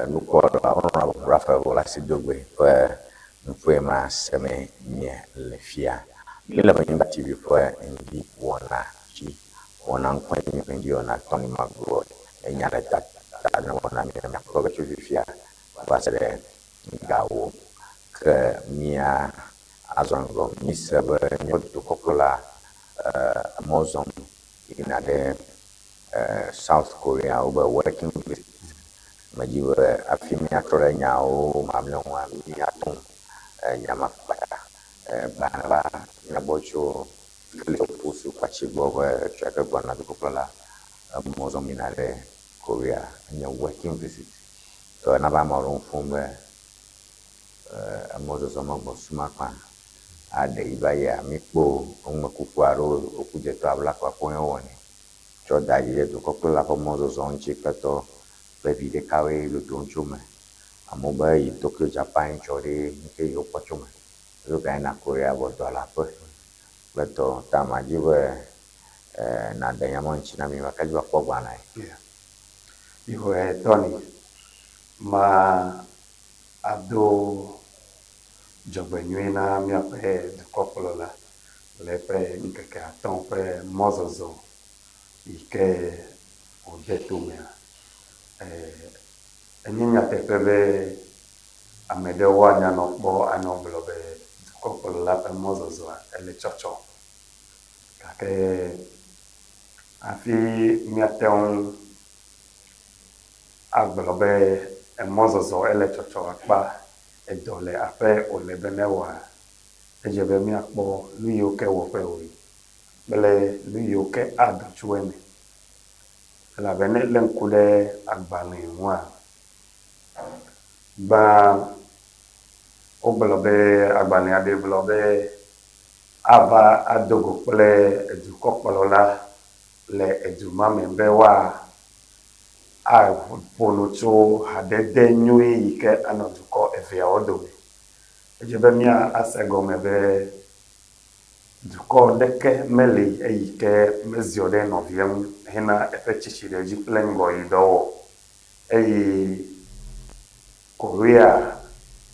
nukpɔla Honourable Raphael Wolasi Dogbe ƒe nuƒoe ma semee míele fia. Míele Ʋenyigba TV ƒe ŋdi wɔna dzi. Wɔna ŋkɔe nye Ŋdi Wɔna Tony Magoe. Enya le tata na wɔna míakpɔ be tso fifia va se ɖe gawo ke mía azɔ ŋgɔ. Míse be míaƒe dukɔkplɔla emɔ zɔm yina ɖe South Korea wobe working visit. Medzi be hafi míatrɔ ɖe nyawo mamlɛ ŋua, míato nya ma kpata. Gbalẽ va mía gbɔ tso Felix Owusu Kwakye gbɔ be etsɔe ke gbɔna dukɔkplɔla emɔ zɔm yina ɖe Korea. Enye working visit. Ke nava ame aɖewo ƒom be emɔzɔzɔ megbɔ sum akpa aɖe yi va yia, míkpɔ numekuku aɖewo wokudzetɔ ablakpakpɔ ye wowɔnɛ tsɔ da dzi ɖe dukɔkplɔla ƒe mɔzɔzɔ ŋuti kple tɔ kple viɖe kawoe dodom tso eme. Amewo be yi Tokyo, Japan tsɔ ɖe nuke yi wokpɔ tso eme. Ezo ga yina Korea vɔ dɔ le aƒe kple tɔ ta madzi be nàɖe nya ma ŋuti na mí maka dzi be akpɔ gbalẽe. Yeah. Ihɔe Tony, ma ado dzɔgbenyui na míaƒe dukɔkplɔla le eƒe ŋkeke atɔ̃ ƒe mɔzɔzɔ yi ke wòde to mea. Enye nyateƒe be ame ɖewo anya nɔ kpɔ anɔ gblɔ be dukɔkplɔla ƒe mɔzɔzɔa ele tsɔtsɔ. Gake Hafi míate ŋu agblɔ be emɔzɔzɔ ele tsɔtsɔ akpa, edɔ le aƒe wòle be newɔa, edze be míakpɔ nu yiwo ke wɔƒe wòyi kple nu yiwo ke ado tso eme. Elabe ne èlé ŋku ɖe agbalẽ ŋua, gbã wogblɔ be agbalẽa ɖe gblɔ be ava ado go kple edukɔkplɔla le edu ma me be woa Aƒo nu tso hadede nyui yi ke anɔ dukɔ eveawo dome. Edze be míase egɔme be dukɔ ɖeke meli eyi ke meziɔ ɖe nɔvia ŋu hena eƒe tsitsiɖedzi kple ŋgɔyidɔwo o. Eye Korea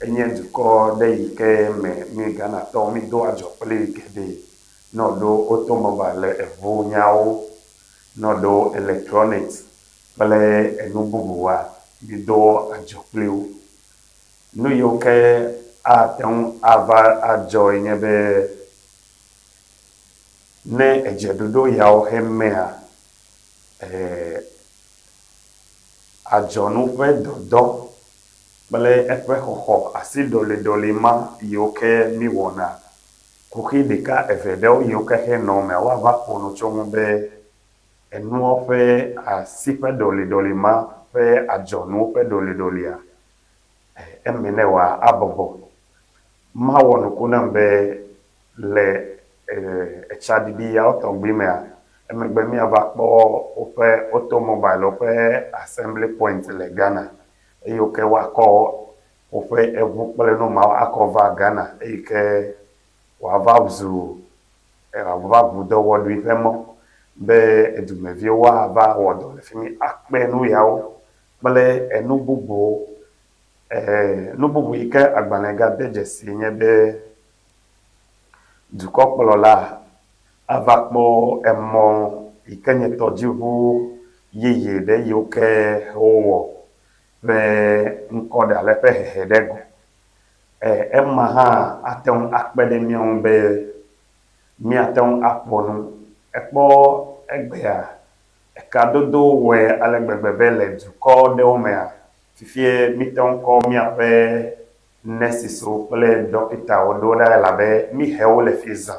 enye dukɔ ɖe yi ke me mí Ghanatɔwo mídoa adzɔ kpli geɖe ne woɖo automobile le eŋu nyawo Ne woɖo electronics kple enu bubuwoa, mido adzɔ kpli wo. Nu yiwo ke ate ŋu ava adzɔe nye be, ne edze ɖoɖo yawo hemea, adzɔnu ƒe dɔdɔ kple eƒe xɔxɔ asiɖɔliɖɔli ma yiwo ke míwɔna Kuxi ɖeka eve ɖewo yiwo ke xe nɔ mea, woava ƒo nu tso ŋu be enuɔ ƒe asi ƒe ɖɔliɖɔli ma ƒe adzɔnuwo ƒe ɖɔliɖɔlia, eme ne wòa abɔbɔ. Mawɔ nuku nam be le etsaɖiɖi yawo tɔgbi mea, emegbe míava kpɔ woƒe automobile ƒe assembly point le Ghana eye wo ke woakɔ woƒe eʋu kple nu mawo akɔ va Ghana eyi ke wòava zu wòava ʋu dɔwɔɖui ƒe mɔ be edumeviwo woava wɔ dɔ le fi mi akpe nu yawo kple enu bubuwo. Nu bubu yi ke agbalẽ gade dzesi nye be dukɔkplɔla ava kpɔ emɔ yi ke nye tɔdziʋu yeye ɖe yiwo ke wowɔ ƒe ŋkɔ ɖe alo eƒe hehe ɖe go. Ema hã ate ŋu akpe ɖe mía ŋu be míate ŋu aƒo nu. Èkpɔ egbea, ekadodo wɔe ale gbegbe be le dukɔ ɖewo mea, fifie míte ŋu kɔ míaƒe nɛsiswo kple ɖɔkitawo ɖo ɖa elabe míhe wo le fi zã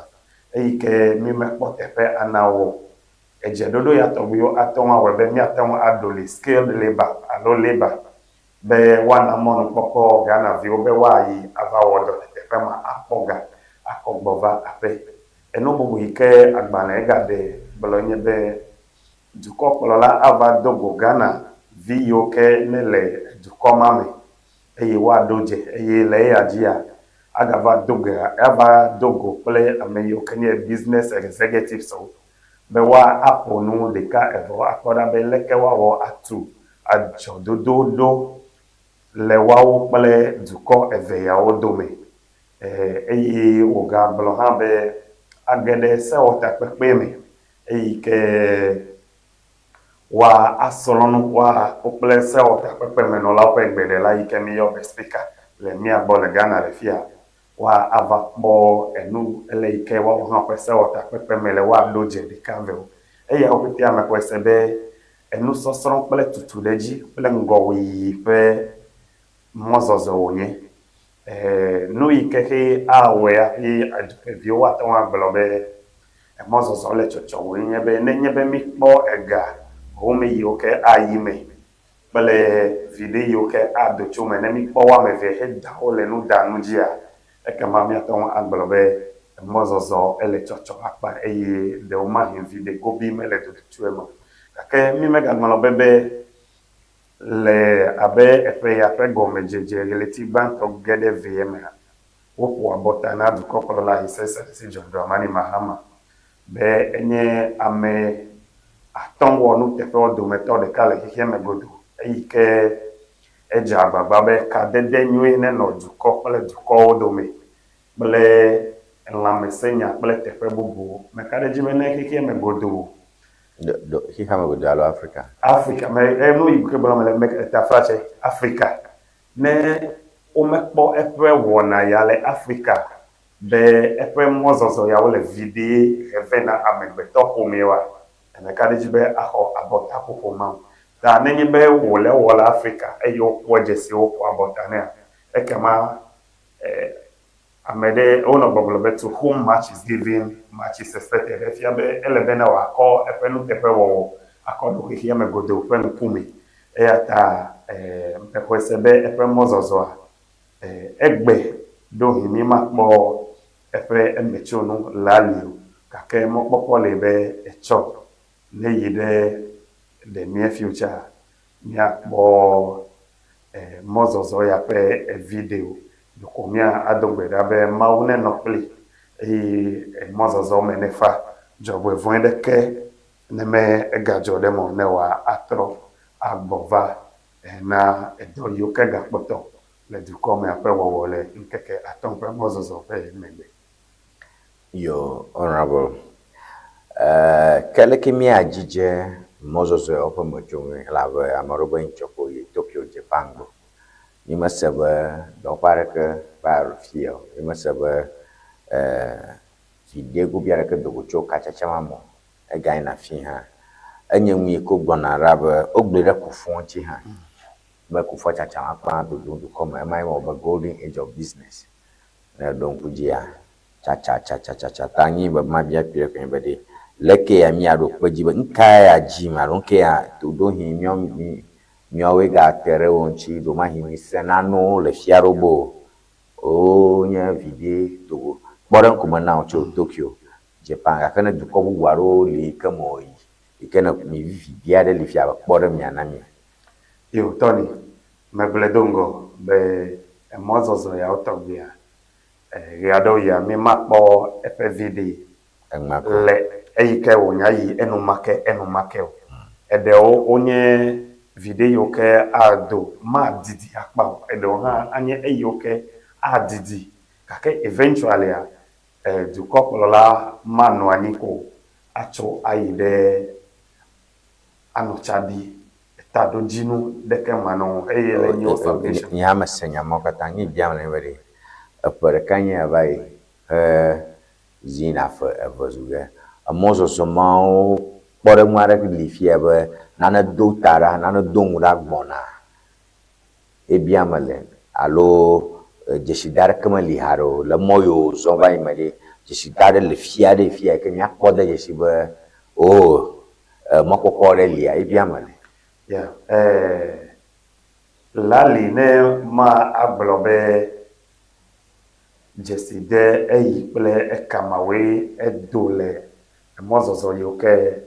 eyi ke mímekpɔ teƒe ana wo o. Edzeɖoɖo ya tɔgbiwo ate ŋu awɔe be míate ŋu aɖo li skilled labour alo labour be woana mɔnukpɔkpɔ Ghanaviwo be woayi ava wɔ dɔ le teƒe ma akpɔ ga akɔ gbɔ va aƒe. Enu bubu yi ke agbalẽ gaɖe gblɔe nye be dukɔkplɔla ava do go Ghana vi yiwo ke nele dukɔ ma me eye woaɖo dze eye le eya dzia, agava do ge ava do go kple ame yiwo ke nye business executives wo be woa aƒo nu ɖeka evɔ akpɔ ɖa be leke woawɔ atu adzɔdodo ɖo le woawo kple dukɔ eve yawo dome. Eye wògagblɔ hã be age ɖe sewɔtakpekpe me eyi ke Woa asrɔ̃ nu woa wo kple sewɔtakpekpemenɔlawo ƒe gbeɖela yi ke míyɔ be speaker le mía gbɔ le Ghana le fiya. Woa ava kpɔ enu ele yi ke woawo hã ƒe sewɔtakpekpe me le woa ɖo dze ɖeka ve o. Eya wo ƒetea me xɔe se be enusɔsrɔ̃ kple tutuɖedzi kple ŋgɔyiyi ƒe mɔzɔzɔ wònye. E, nu yi ke xe awɔe hafi dukɔviwo woate ŋu agblɔ be emɔzɔzɔ le tsɔtsɔ wòe nye be nenye be míkpɔ ega home yiwo ke ayi me kple viɖe yiwo ke ado tso eme, ne míkpɔ wo ame eve heda wo le nudanu dzia, ekema míate ŋu agblɔ be emɔzɔzɔ ele tsɔtsɔ akpa eye ɖewomahi viɖe gobi mele dodo tso eme o. Gake mímegaŋlɔ be be Le abe eƒe ya ƒe gɔmedzedze ɣleti gbãtɔ ge ɖe vee mea, woƒo abɔta na dukɔkplɔla His Excellency John Dramani Mahama be enye ame atɔ̃ wɔnuteƒewo dometɔ ɖeka le xexea me godoo eyi ke edze agbagba be kadede nyui nenɔ dukɔ kple dukɔwo dome kple lãmesẽnya kple teƒe bubuwo. Meka ɖe edzi be ne xexea me godoo Ɖo, ɖo, xexea me godoo alo Afrika? Afrika me, e, nu yi ke gblɔm mele, me, taflatse, Afrika. Ne womekpɔ eƒe wɔna ya le Afrika be eƒe mɔzɔzɔ yawo le viɖe he vɛ na amegbetɔ ƒomea oa, meka ɖe edzi be axɔ abɔtaƒoƒo ma o. Ta nenye be wòle ewɔ le Afrika eye wokpɔ dzesi woƒo abɔta nɛa, ekema, e, Ame ɖe, wonɔ gbɔgblɔ be to whom much is given, much is expected. Efia be ele be ne wòakɔ eƒe nuteƒewɔwɔ akɔ ɖo xexea me godoo ƒe ŋkume. Eya ta mexɔe se be eƒe mɔzɔzɔa, egbe ɖewohĩ mímakpɔ eƒe emetsonu le ali o, gake mɔkpɔkpɔ li be etsɔ neyi ɖe the near future. Míakpɔ mɔzɔzɔ ya ƒe video. Ɖeko míado gbe ɖa be Mawu nenɔ kpli eye mɔzɔzɔ me nefa. Dzɔgbevɔ̃e ɖeke ne me egadzɔ ɖe eme o ne wòatrɔ agbɔ va na edɔ yiwo ke gakpɔtɔ le dukɔ mea ƒe wɔwɔ le ŋkeke atɔ̃ ƒe mɔzɔzɔ ƒe megbe. Yo, Honorable, ke leke míadzidze mɔzɔzɔ yawo ƒe metsonue elabe ame aɖewo be ŋtsɔ ko yi Tokyo, Japan gbɔ. Mímese be dɔwɔƒe aɖeke va fia o. Mímese be viɖe gobi aɖeke do go tso katsatsa ma me o. Egayina fi hã. Enye nu yi ke wogblɔna ɖa be wogblɔe ɖe Kufuor ŋuti hã be Kufuor tsatsa akpa dodom dukɔ me. Emae wɔ be Golden Age of Business. Ne èɖo ŋku dzia, tsatsatsatsatsatsa ta anyi be mabia kpuie koe be ɖe, leke ya míaɖo kpe edzi be nukae ya dim alo nuke ya ɖoɖohi míawo míawoe gate ɖe wo ŋuti ɖomahi míse nanewo le fia ɖo be o. Wonye viɖe dogo kpɔ ɖe ŋkume na wò tso Tokyo, Japan gake ne dukɔ bubu aɖewo li yi ke me wòyi yi ke ne mi viɖe aɖe li fia be kpɔ ɖe mia na mí. Yo, Tony, megblɔe do ŋgɔ be emɔzɔzɔ yawo tɔgbea, ɣeaɖewoɣia mímakpɔ eƒe viɖe le eyi ke wònya yi enumake enumake o. Eɖewo wonye viɖe yiwo ke ado madidi akpa o, eɖewo hã anye eyiwo ke adidi gake eventually-a, dukɔkplɔla manɔ anyi ko atso ayi ɖe anɔ tsa ɖi taɖodzinu ɖeke manɔ o eye le nyewo submission. Nye hã mese nya mawo katã. Nye biam le be ɖe eƒe ɖeka nye ya va yi he zi yina ƒe eve zu ge. Emɔzɔzɔ mawo kpɔɖeŋu aɖe li fia be nane do ta ɖa, nane do nu ɖa gbɔna ebia mele alo dzeside aɖeke meli haɖe o. Le mɔ yiwo wòzɔ va yi me ɖe, dzeside aɖe le fia ɖe fia yi ke míakpɔ de dzesi be oo mɔkpɔkpɔ aɖe lia, ebia mele. Ya, Lali ne ma agblɔ be dzeside eyi kple ekamawoe edo le emɔzɔzɔ yiwo ke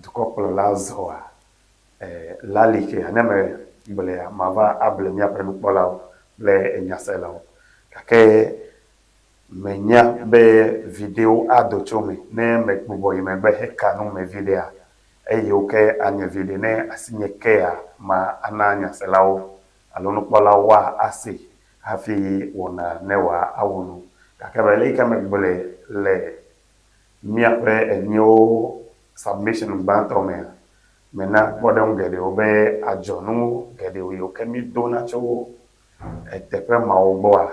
dukɔkplɔla zɔa, Lali ke ne me gblɔea, mava able míaƒe nukpɔlawo kple enyaselawo. Gake menya be viɖewo ado tso eme ne megbugbɔ yi megbe heka nu me viɖea, eyiwo ke anye viɖe ne asinye kea ma ana nyaselawo alo nukpɔlawo woa ase hafi wɔna ne wòa awu nu. Gake be le yi ke megblɔe le míaƒe enyewo submission gbãtɔ mea, mena kpɔɖeŋu geɖewo be adzɔnu geɖewo yiwo ke mídona tso teƒe mawo gbɔa,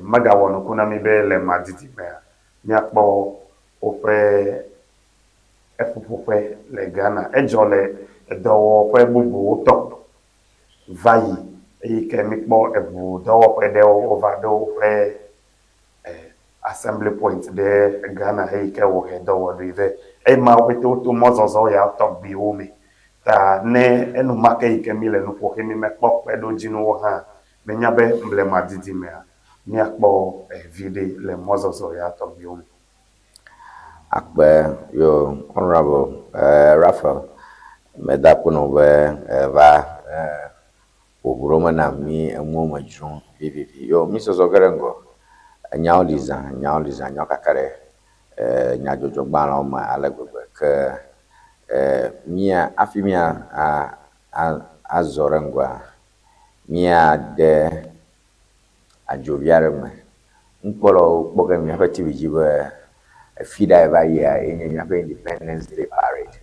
megawɔ nuku na mí be le madidi mea, míakpɔ woƒe eƒuƒoƒe le Ghana. Edzɔ le edɔwɔƒe bubuwo tɔ va yi eyi ke míkpɔ eʋu dɔwɔƒe ɖewo wova ɖo woƒe assembly point ɖe Ghana eyi ke wohe dɔwɔɖui vɛ. Ema wo ƒete woto mɔzɔzɔ ya tɔgbiwo me. Ta ne enumake yi ke mí le nu ƒo xe mí mekpɔ kpeɖodzinuwo hã, menya be blema didi mea, míakpɔ viɖe le mɔzɔzɔ ya tɔgbiwo me. Akpe yo Honorable Raphael, meda akpe na wò be eva ƒo ʋu ɖo me na mí enuwo me dzrom vivivi. Yo mí zɔzɔ ge ɖe ŋgɔ. Enyawo li zã, nyawo li zã, nyawo kaka ɖe nyadzɔdzɔgbalẽwo me ale gbegbe ke mía hafi mía azɔ ɖe ŋgɔa, míade adzovi aɖe me. Nukpɔlawo kpɔ ge míaƒe TV dzi be efi ɖe va yia ye nye míaƒe Independence Day parade.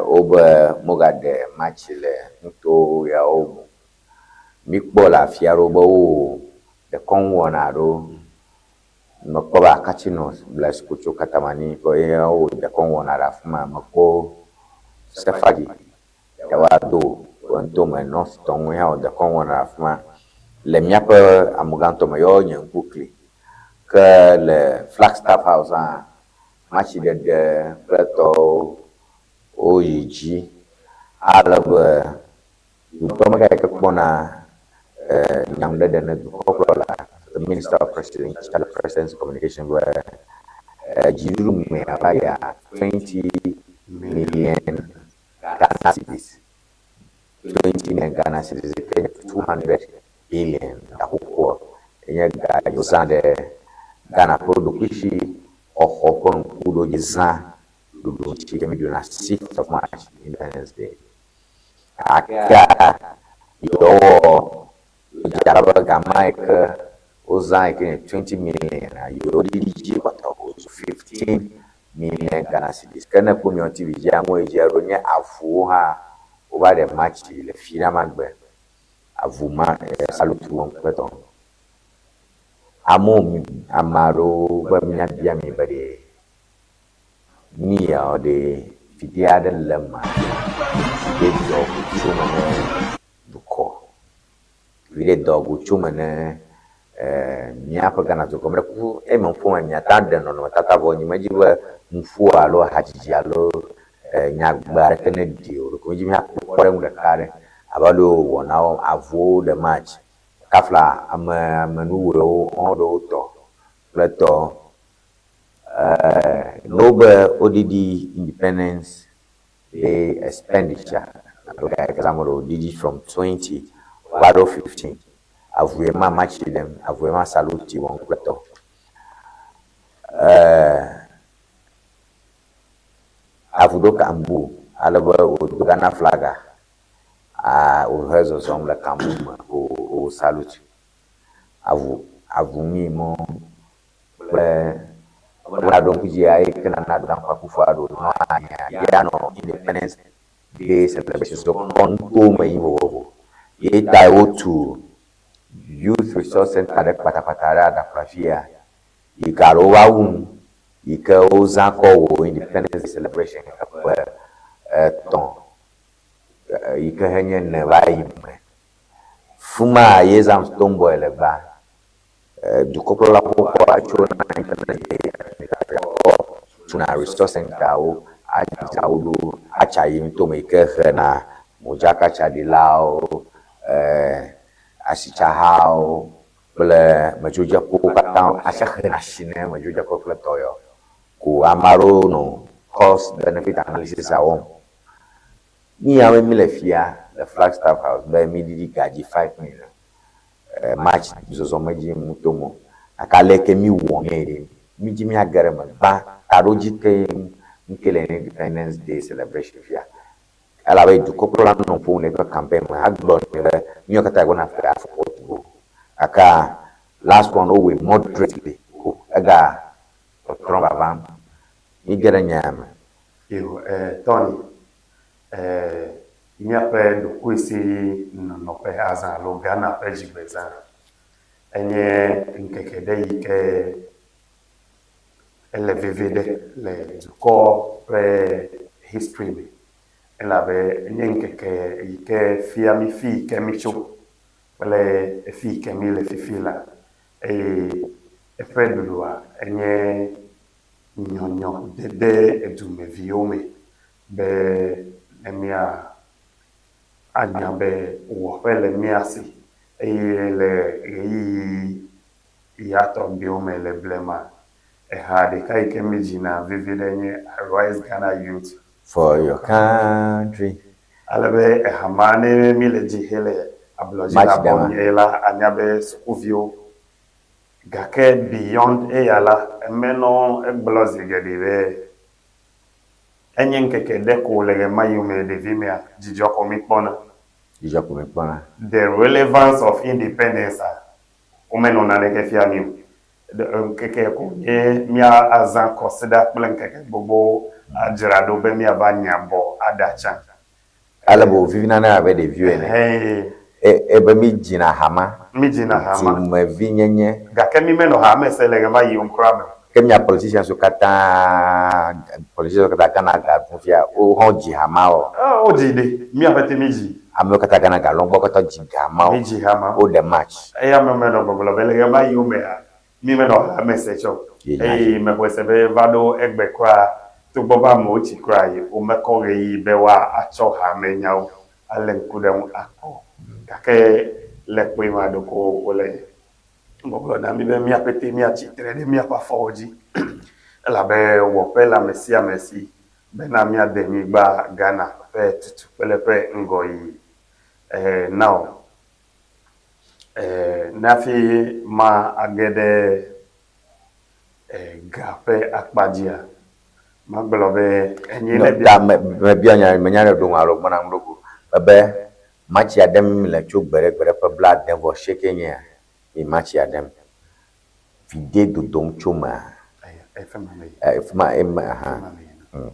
Wobe mogaɖe match le nuto yawo me o. Míkpɔ le afi aɖewo be wowɔ dekɔnu wɔna aɖewo. Mekpɔ be Akatsi North Blaise Kotso Katamani ƒe ye wowɔ dekɔnu wɔna ɖe afi ma. Mekpɔ Sefadi Tewado ƒe ŋutome North tɔ ŋu hã wɔ dekɔnu wɔna ɖe afi ma. Le míaƒe amegãtɔ me yewo nye ŋku kli. Ke le Flagstaff House hã, matsi ɖeɖe kple tɔwo woyi dzi ale be dukɔmegã yi ke kpɔna nyanuɖeɖe ne dukɔkplɔla, the Minister of President, in charge of Presidency Communication be dziɖuɖu mea va yia 20 million Ghana cedis. 20 million Ghana cedis yi ke nye 200 billion gaƒoƒoa enye ga yi wozã ɖe Ghana ƒe ɖokuisi xɔxɔ ƒe ŋkuɖodzi zã ɖuɖu ŋuti ke míeɖuna 6th of March, Independence Day. Gakea yewoawɔ wodze abe be gama yi ke wozã yi ke nye 20 million yewoɖiɖi dzi kpɔtɔ wòzu 15 million Ghana cedis. Ke ne ekpɔ miɔ TV dzia, ŋu yi dzi eɖo nye avuwo hã wova ɖe matsi le fi ɖa magbe. Avu ma salutu wɔm kple tɔ. Amewo mi ame aɖewo be míabia mi be ɖe nu yawo ɖe viɖe aɖe le eme viɖe dɔ go tso eme ne dukɔ. Viɖe dɔ go tso eme ne míaƒe Ghana dukɔ. Meɖe kuku eme ƒo me miate ŋu aɖe nɔnɔmetata vɔ nye medzi be nuƒo alo hadzidzi alo nyagbe aɖeke neɖi o. Ɖeko medzi be míakpɔ kpɔɖeŋu ɖeka aɖe abe ale wowɔ na wo avuwo ɖe match kafla ame amenuwɔewo woawo ɖewo tɔ kple tɔ. Ne wobe woɖiɖi Independence Day expenditure alo ga yi ke zãm wole woɖiɖi from 20 va ɖo 15 avue ma matsi ɖem, avue ma saluti wɔm kple tɔ. Avu ɖo kambu ale be wòdo Ghana flaga wòhe zɔzɔm le kambu me wò saluti. Avu avu nui mɔ kple wona ɖo ŋku dzia eyi ke nana Addo Dankwa Akufo Addo nɔ anyia ye anɔ Independence Day celebrations kpɔ nutowo me yi vovovo. Ye tae wotu Youth Resource Center ɖe kpatakpata ɖe Adaklu afia yi ke alo wova wu nu yi ke wozã kɔ wɔ Independence Day celebration eƒe etɔ̃ yi ke henye ene va yi me. Fima ye zãm Stonebwoy le gbã. Dukɔkplɔla xoxoa tso Independence Day kɔ tuna resource center-wo adzra wo ɖo atsa yi nutome yi ke hena modzakatsaɖilawo, asitsahawo kple medzrodzeƒewo katã atsɛ hena asi ne medzrodzeƒe kple tɔyɔ ko ame aɖewo nɔ cost benefit analysis wɔm. Nu yawoe míle fia le Flagstaff House be míɖiɖi ga dzi 5 million March zɔzɔme dzi ŋutomo. Gake aleke míwɔ nɛ ɖe? Mídi míage ɖe eme gbã. Taɖodzi kae ŋkee le Independence Day celebration fia? Elabe dukɔkplɔla nɔ ƒom le eƒe campaign me hegblɔ nɛ be míawo katã gonna ƒe afɔkpo go. Gakea last one wowɔe moderately ko ega tɔtrɔ vavam. Míge ɖe nyaa me. Yo, Tony, míaƒe ɖokuisinɔnɔ ƒe azã alo Ghana ƒe dzigbezã enye ŋkeke ɖe yi ke ele veve ɖe le dukɔ ƒe history me elabe enye ŋkeke yi ke fia mí fi yi ke mí tso kple efi yi ke mí le fifi la eye eƒe ɖoɖoa enye nyɔnyɔ dede edumeviwo me be ne mía anya be wɔƒe le mía si eye le ɣeyiɣi ya tɔgbiwo me le blema, eha ɖeka yi ke mídzina vevi ɖe nye Arise Ghana Youth for your country. Ale be eha ma ne míle dzi hele ablɔdzi le abɔ nyuie la, anya be sukuviwo. Gake beyond eya la, emenɔ egblɔ zi geɖe be enye ŋkeke ɖe ko le ɣemaɣi me ɖevimea, dzidzɔ ko míkpɔna. Dzidzɔ ko míkpɔna. The relevance of independence a, womenɔ naneke fia mí o. Ŋkeke ko nye míazã kɔsiɖa kple ŋkeke gbogbo adzra ɖo be míava nya bɔ aɖa tsã. Ale be wòvivina na abe ɖeviwo ene. Hee. Ebe mídzina ha ma. Mídzina ha ma. Dumevinyenye. Gake mímenɔ ha me se le ɣemaɣi o kura me o. Ke mía politicians wo katã, politicians wo katã Ghana ga ɖum fia, wo hã wodzi ha ma o. Wodzi ɖe, mía ƒete mídzi. Amewo katã Ghana ga lɔm gbɔ katã dzi ga ma o. Mídzi ha ma. Woɖe match. Eya me menɔ gbɔgblɔ be le ɣemaɣiwo mea, mímenɔ ha me se tsɔ o. Eye mexɔe se be va ɖo egbe kura, togbɔ be amewo tsi kura yi, womekɔ ɣeyiɣi be woatsɔ ha me nyawo alé ŋku ɖe eŋu akpɔ o. Gake le kpui ma ɖeko wole gbɔgblɔ na mí be mía ƒete míatsi tre ɖe míaƒe afɔwo dzi elabe wɔƒe le ame sia ame si bena míade nyigba Ghana ƒe tutu kple eƒe ŋgɔyiyi. Eh, now, eh, ne hafi ma age ɖe eh, ga ƒe akpa dzia, magblɔ be enye ne bia. Ta me mebia nya menya ne ɖo ŋu alo gbɔna ŋu ɖo go. Ebe matsia ɖem mi le tso gbe ɖe gbe ɖe ƒe blaade vɔ asieke nyea mi matsia ɖem. Viɖe dodom tso mea? Efi ma me yi. Efi ma eme aha. Efi ma me yina.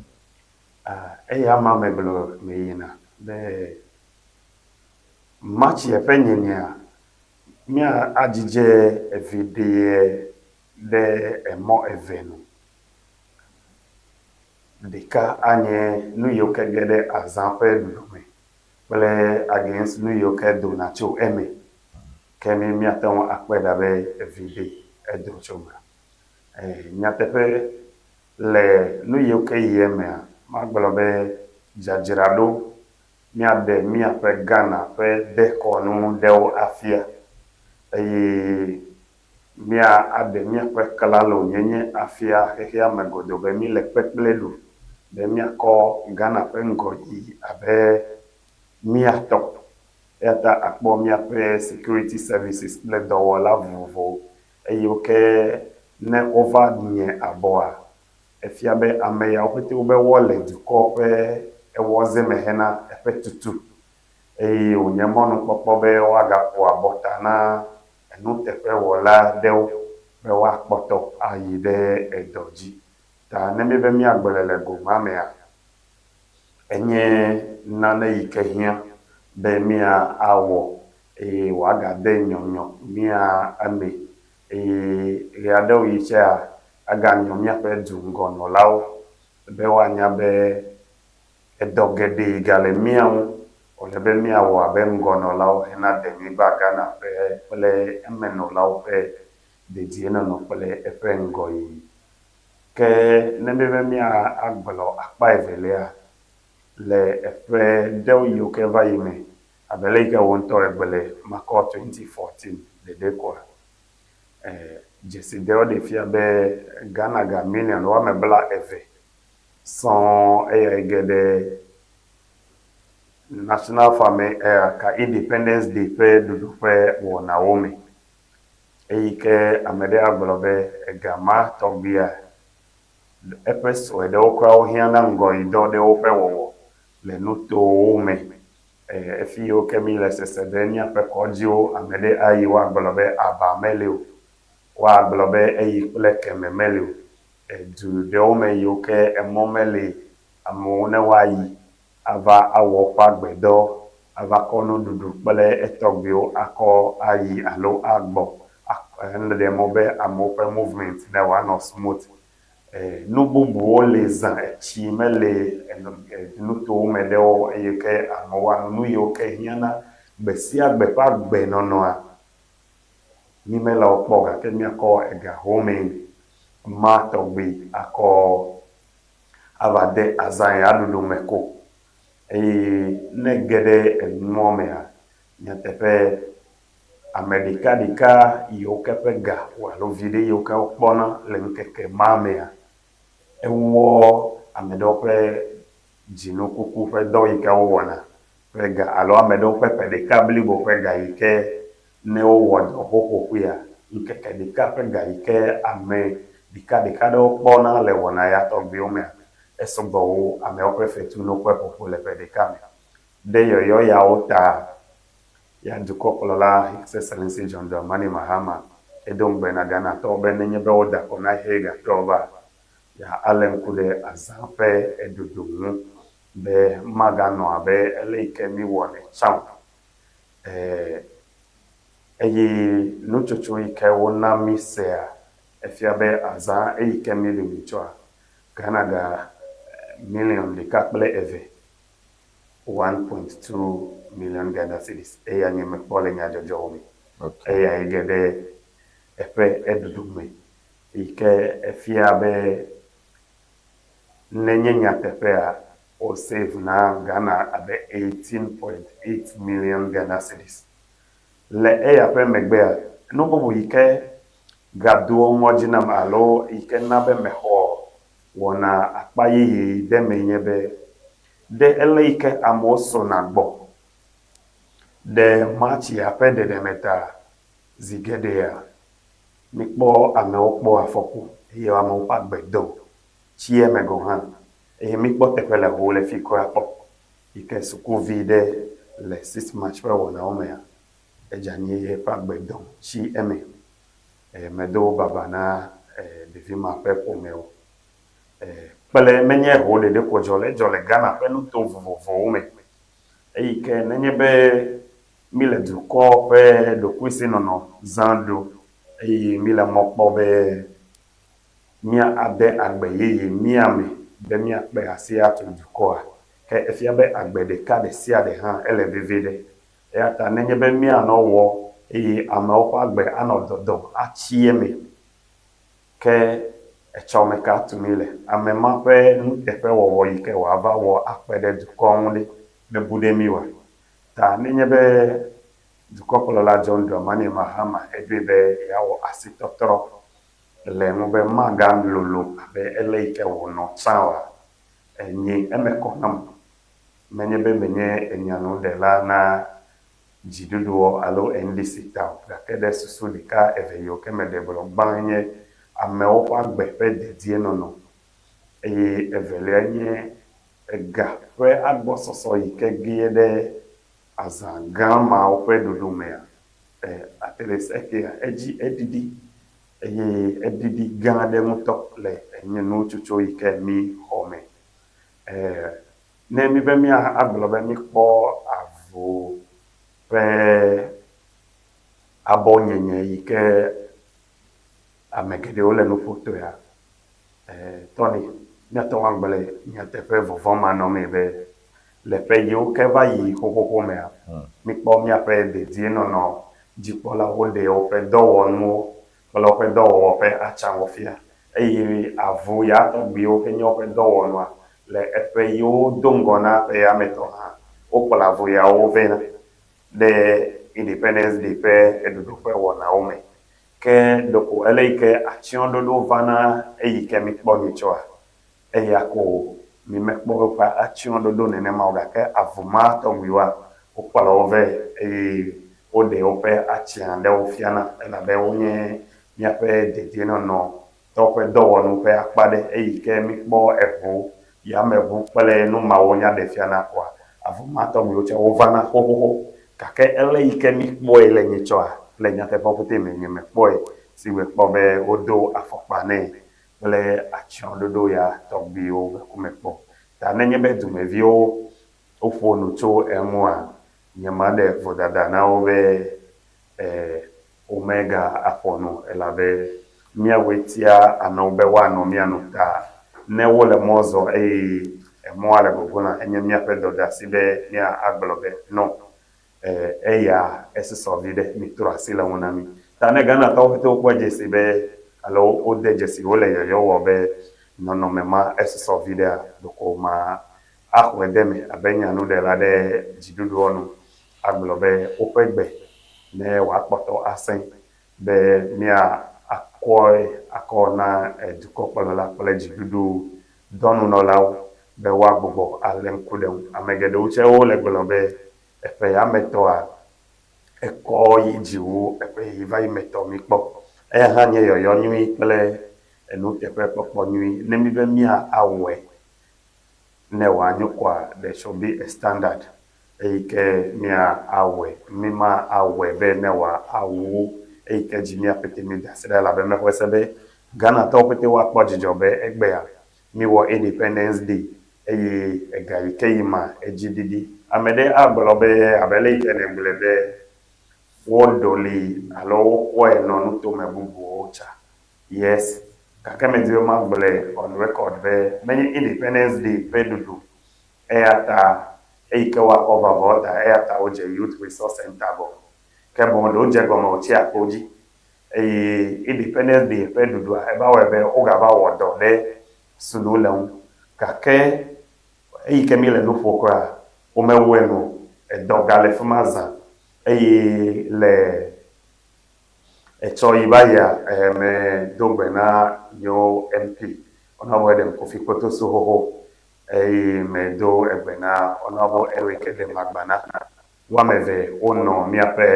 Ah, eya ma megblɔ meyina be matsia ƒe nyenyea mía adzidze viɖe ɖe emɔ eve nu. Ɖeka anye nu yiwo ke ge ɖe azã ƒe ɖuɖu me kple against nu yiwo ke dona tso eme. Ke mi míate ŋu akpɔe ɖa be viɖe edo tso eme. Nyateƒe le nu yiwo ke yi emea, magblɔ be dzadzraɖo míaɖe míaƒe Ghana ƒe dekɔnu ɖewo afia eye mía aɖe míaƒe klalonyenye afia xexea me godoo be míle kpekple ɖu be míakɔ Ghana ƒe ŋgɔyiyi abe mía tɔ. Eya ta akpɔ míaƒe security services kple dɔwɔla vovovowo eye wo ke ne wova nye abɔa, efia be ame yawo ƒete wobe wɔ le dukɔ ƒe ewɔze me hena eƒe tutu eye wònye mɔnukpɔkpɔ be woagaƒo abɔta na enuteƒewɔla ɖewo be woakpɔtɔ ayi ɖe edɔ dzi. Ta ne míebe míagblɔe le go ma mea, enye nane yi ke hiã be mía awɔ eye wòagade nyɔnyɔ mía eme eye ɣeaɖewoɣi tsɛa, aganyɔ míaƒe duŋgɔnɔlawo be woanya be edɔ geɖe gale mía ŋu wòle be míawɔ abe ŋgɔnɔlawo hena denyigba Ghana ƒe kple emenɔlawo ƒe dedienɔnɔ kple eƒe ŋgɔyiyi. Ke ne míebe mía agblɔ akpa evelia le eƒe ɖewo yiwo ke va yi me abe le yi ke wo ŋutɔ egblɔe makɔ 2014 ɖeɖe koa, dzesidewo ɖe fia be Ghana ga miliɔn woame bla eve sɔŋ eyae ge ɖe National Farming ka Independence Day ƒe ɖuɖu ƒe wɔnawo me. Eyi ke ame ɖe agblɔ be ega ma tɔgbia eƒe sue ɖewo kura wohiã na ŋgɔyidɔ ɖewo ƒe wɔwɔ le nutowo me. Efi yiwo ke mi le sese be míaƒe kɔdziwo ame ɖe ayi woagblɔ be aba meli o, woagblɔ be eyi kple keme meli o. Edu ɖewo me yiwo ke emɔ meli amewo ne woayi ava awɔ woƒe agbedɔ, ava kɔ nuɖuɖu kple etɔgbiwo akɔ ayi alo agbɔ ɖe mɔ be amewo ƒe movement ne wòanɔ smooth. Nu bubuwo le zã etsi mele nutowo me ɖewo eye ke amewo ano nu yiwo ke hiãna gbe sia gbe ƒe agbenɔnɔa mi mele wo kpɔ o gake míakɔ ega home ma tɔgbi akɔ ava de azã ya ɖuɖu me ko. Eye ne ge ɖe enua mea, nyateƒe ame ɖekaɖeka yiwo ke ƒe ga alo viɖe yiwo ke wokpɔna le ŋkeke ma mea, ewɔ ame ɖewo ƒe dzinukuku ƒe dɔ yi ke wowɔna ƒe ga alo ame ɖewo ƒe ƒe ɖeka blibo ƒe ga yi ke ne wowɔ dɔ xoxoxoea, ŋkeke ɖeka ƒe ga yi ke ame ɖekaɖeka ɖewo kpɔna le wɔna ya tɔgbiwo mea, esɔgbɔ wu amewo ƒe fetu ne woƒe ƒoƒo le ƒe ɖeka me. Ɖe yɔyɔ yawo ta ya dukɔkplɔla His Excellency John Dramani Mahama edo ŋugbe na Ghanatɔwo be nenye be woda akɔ na ye gatɔ va, ya alé ŋku ɖe azã ƒe eɖoɖo ŋu be maganɔ abe ele yi ke míwɔnɛ tsã o. Eye nutsotso yi ke wona mí sea, efia be azã eyi ke míɖu nyitsɔa, Ghana ga miliɔn ɖeka kple eve, 1.2 million Ghana cedis, eya nye mekpɔ le nyadzɔdzɔwo me. Eyae ge ɖe eƒe eɖuɖu me yi ke efia be nenye nyateƒea, wo save na Ghana abe 18.8 million Ghana cedis. Le eya ƒe megbea, nu bubu yi ke gadoa ŋɔdzi nam alo yi ke na be mexɔ wɔna akpa yeye ɖe mee nye be ɖe ele yi ke amewo sɔna gbɔ. Ɖe March ya ƒe ɖeɖeme ta zi geɖea, míkpɔ amewo kpɔ afɔku eye amewo ƒe agbe do tsi eme gɔ̃ hã. Eye míkpɔ teƒe le ho le fi kura kpɔ yi ke sukuvi ɖe le six March ƒe wɔnawo mea, edze anyi eye eƒe agbe do tsi eme. Medo baba na ɖevi ma ƒe ƒomewo. Kple menye ho ɖeɖe ko dzɔ le, edzɔ le Ghana ƒe nuto vovovowo me. Eyi ke nenye be míle dukɔ ƒe ɖokuisinɔnɔ zã ɖo eye míle mɔ kpɔ be míade agbe yeye mía me be míakpe asi atu dukɔa, ke efia be agbe ɖeka ɖe sia ɖe hã ele veviɖe. Eya ta nenye be míanɔ wɔ eye amewo ƒe agbe anɔ dɔdɔm atsi eme, Ke etsɔme ka tu mí le? Ame ma ƒe nuteƒewɔwɔ yi ke wòava wɔ akpe ɖe dukɔ ŋu ɖe, mebu ɖe mí oa? Ta nenye be dukɔkplɔla John Dramani Mahama eɖoe be yeawɔ asitɔtrɔ le eŋu be magalolo abe ele yi ke wònɔ tsã oa, enye eme kɔ nam. Menye be menye enyanuɖela na dziɖuɖuɔ alo NDC ta o, gake ɖe susu ɖeka eve yiwo ke meɖe gblɔ gbãe nye amewo ƒe agbe ƒe dedienɔnɔ eye eveliae nye ega ƒe agbɔsɔsɔ yi ke ge ɖe azã gã mawo ƒe ɖoɖo mea, e at least ekea edzi eɖiɖi eye eɖiɖi gã aɖe ŋutɔ le enye nutsotso yi ke mí xɔ me. E Ne míbe míagblɔ be míkpɔ avu ƒe abɔnyenye yi ke ame geɖewo le nu ƒo toea, Tony, míate ŋu agblɔe nyateƒe vɔvɔ̃manɔmee be le ƒe yiwo ke va yi xoxoxo mea, míkpɔ míaƒe dedienɔnɔ dzikpɔlawo ɖe woƒe dɔwɔnuwo kple woƒe dɔwɔwɔ ƒe atsyãwo fia. Eye avu ya tɔgbiwo ke nye woƒe dɔwɔnua. Le eƒe yiwo do ŋgɔ na ƒe ya me tɔ hã, wokplɔ avu yawo vɛ na ɖe Independence Day ƒe eɖoɖo ƒe wɔnawo me. Ke ɖeko ele yi ke atsyɔ̃ɖoɖo vana eyi ke mikpɔ nyitsɔa, eya ko mimekpɔ eƒe atsyɔ̃ɖoɖo nenema o, gake avu ma tɔgbiwoa, wokplɔ wo vɛ eye woɖe woƒe atsyã ɖewo fiana elabe wonye míaƒe dedienɔnɔ tɔwo ƒe dɔwɔnu ƒe akpa ɖe. Eyi ke míkpɔ eʋu, yameʋu kple nu mawo nya ɖe fiana koa, avu ma tɔgbiwo tsɛ wovana xoxoxo. Gake ele yi ke míkpɔe le nyitsɔa, le nyateƒe ƒote me nyemekpɔe sigbe kpɔ be wodo afɔkpa nɛ kple atsyɔ̃ɖoɖo ya tɔgbiwo be ku me kpɔ. Ta nenye be dumeviwo woƒo nu tso eŋua, nyemaɖe vodada na wo be womega aƒo nu o, elabe míawoe tia amewo be woanɔ mía nu ta ne wole mɔ zɔ eye emɔa le gogom la, enye míaƒe dɔdeasi be míagblɔ be no, eya esusɔ viɖe, mitrɔ asi le ŋu na mí. Ta ne Ghanatɔwo pɛtɛ wokpɔe dzesi be alo wode dzesi wole yɔyɔ wɔ be nɔnɔme ma esusɔ viɖea, ɖeko ma axɔe de eme abe nyanuɖela ɖe dziɖuɖuɔ nu agblɔ be woƒe gbe ne wòakpɔtɔ asẽ be mía akɔe akɔ na dukɔkplɔla kple dziɖuɖu dɔnunɔlawo be woagbugbɔ alé ŋku ɖe eŋu. Ame geɖewo tsɛ wole gblɔ be eƒe ya me tɔa ekɔ yi dzi wu eƒe yi va yi me tɔ míkpɔ. Eya hã nye yɔyɔ nyui kple enuteƒekpɔkpɔ nyui ne míbe mía awɔe ne wòanyo koa there should be a standard eyi ke mía awɔe. Mí ma awɔe be ne wòa awu eyi ke dzi mía pɛtɛ mí da asi ɖe elabe mexɔe se be Ghanatɔwo pɛtɛ woakpɔ dzidzɔ be egbea míwɔ Independence Day eye ega yi ke yi ma edzi ɖiɖi. Ame ɖe agblɔ be abe ale yi ke nègblɔe be woɖɔli alo wokɔe nɔ nutome bubuwo tsa. Yes, gake medi be magblɔe on record be menye Independence Day ƒe ɖuɖu eya ta eyi ke woakɔ vavɔ ta eya ta wodze Youth Resource Centre gɔme. Ke boŋ ɖe wodze egɔme wòtsi akpo dzi eye Independence Day ƒe ɖuɖua eva wɔe be wogava wɔ dɔ ɖe sunu le ŋu. Gake eyi ke míele nu ƒo kura, womewɔe nu o. Edɔ gale fi ma zã eye le etsɔ yi va yia, medo gbe na yewo MP, Honourable Edem Kofi Kpotosu xoxo eye medo egbe na Honourable Eric Edem Agbana. Wo ame eve wonɔ míaƒe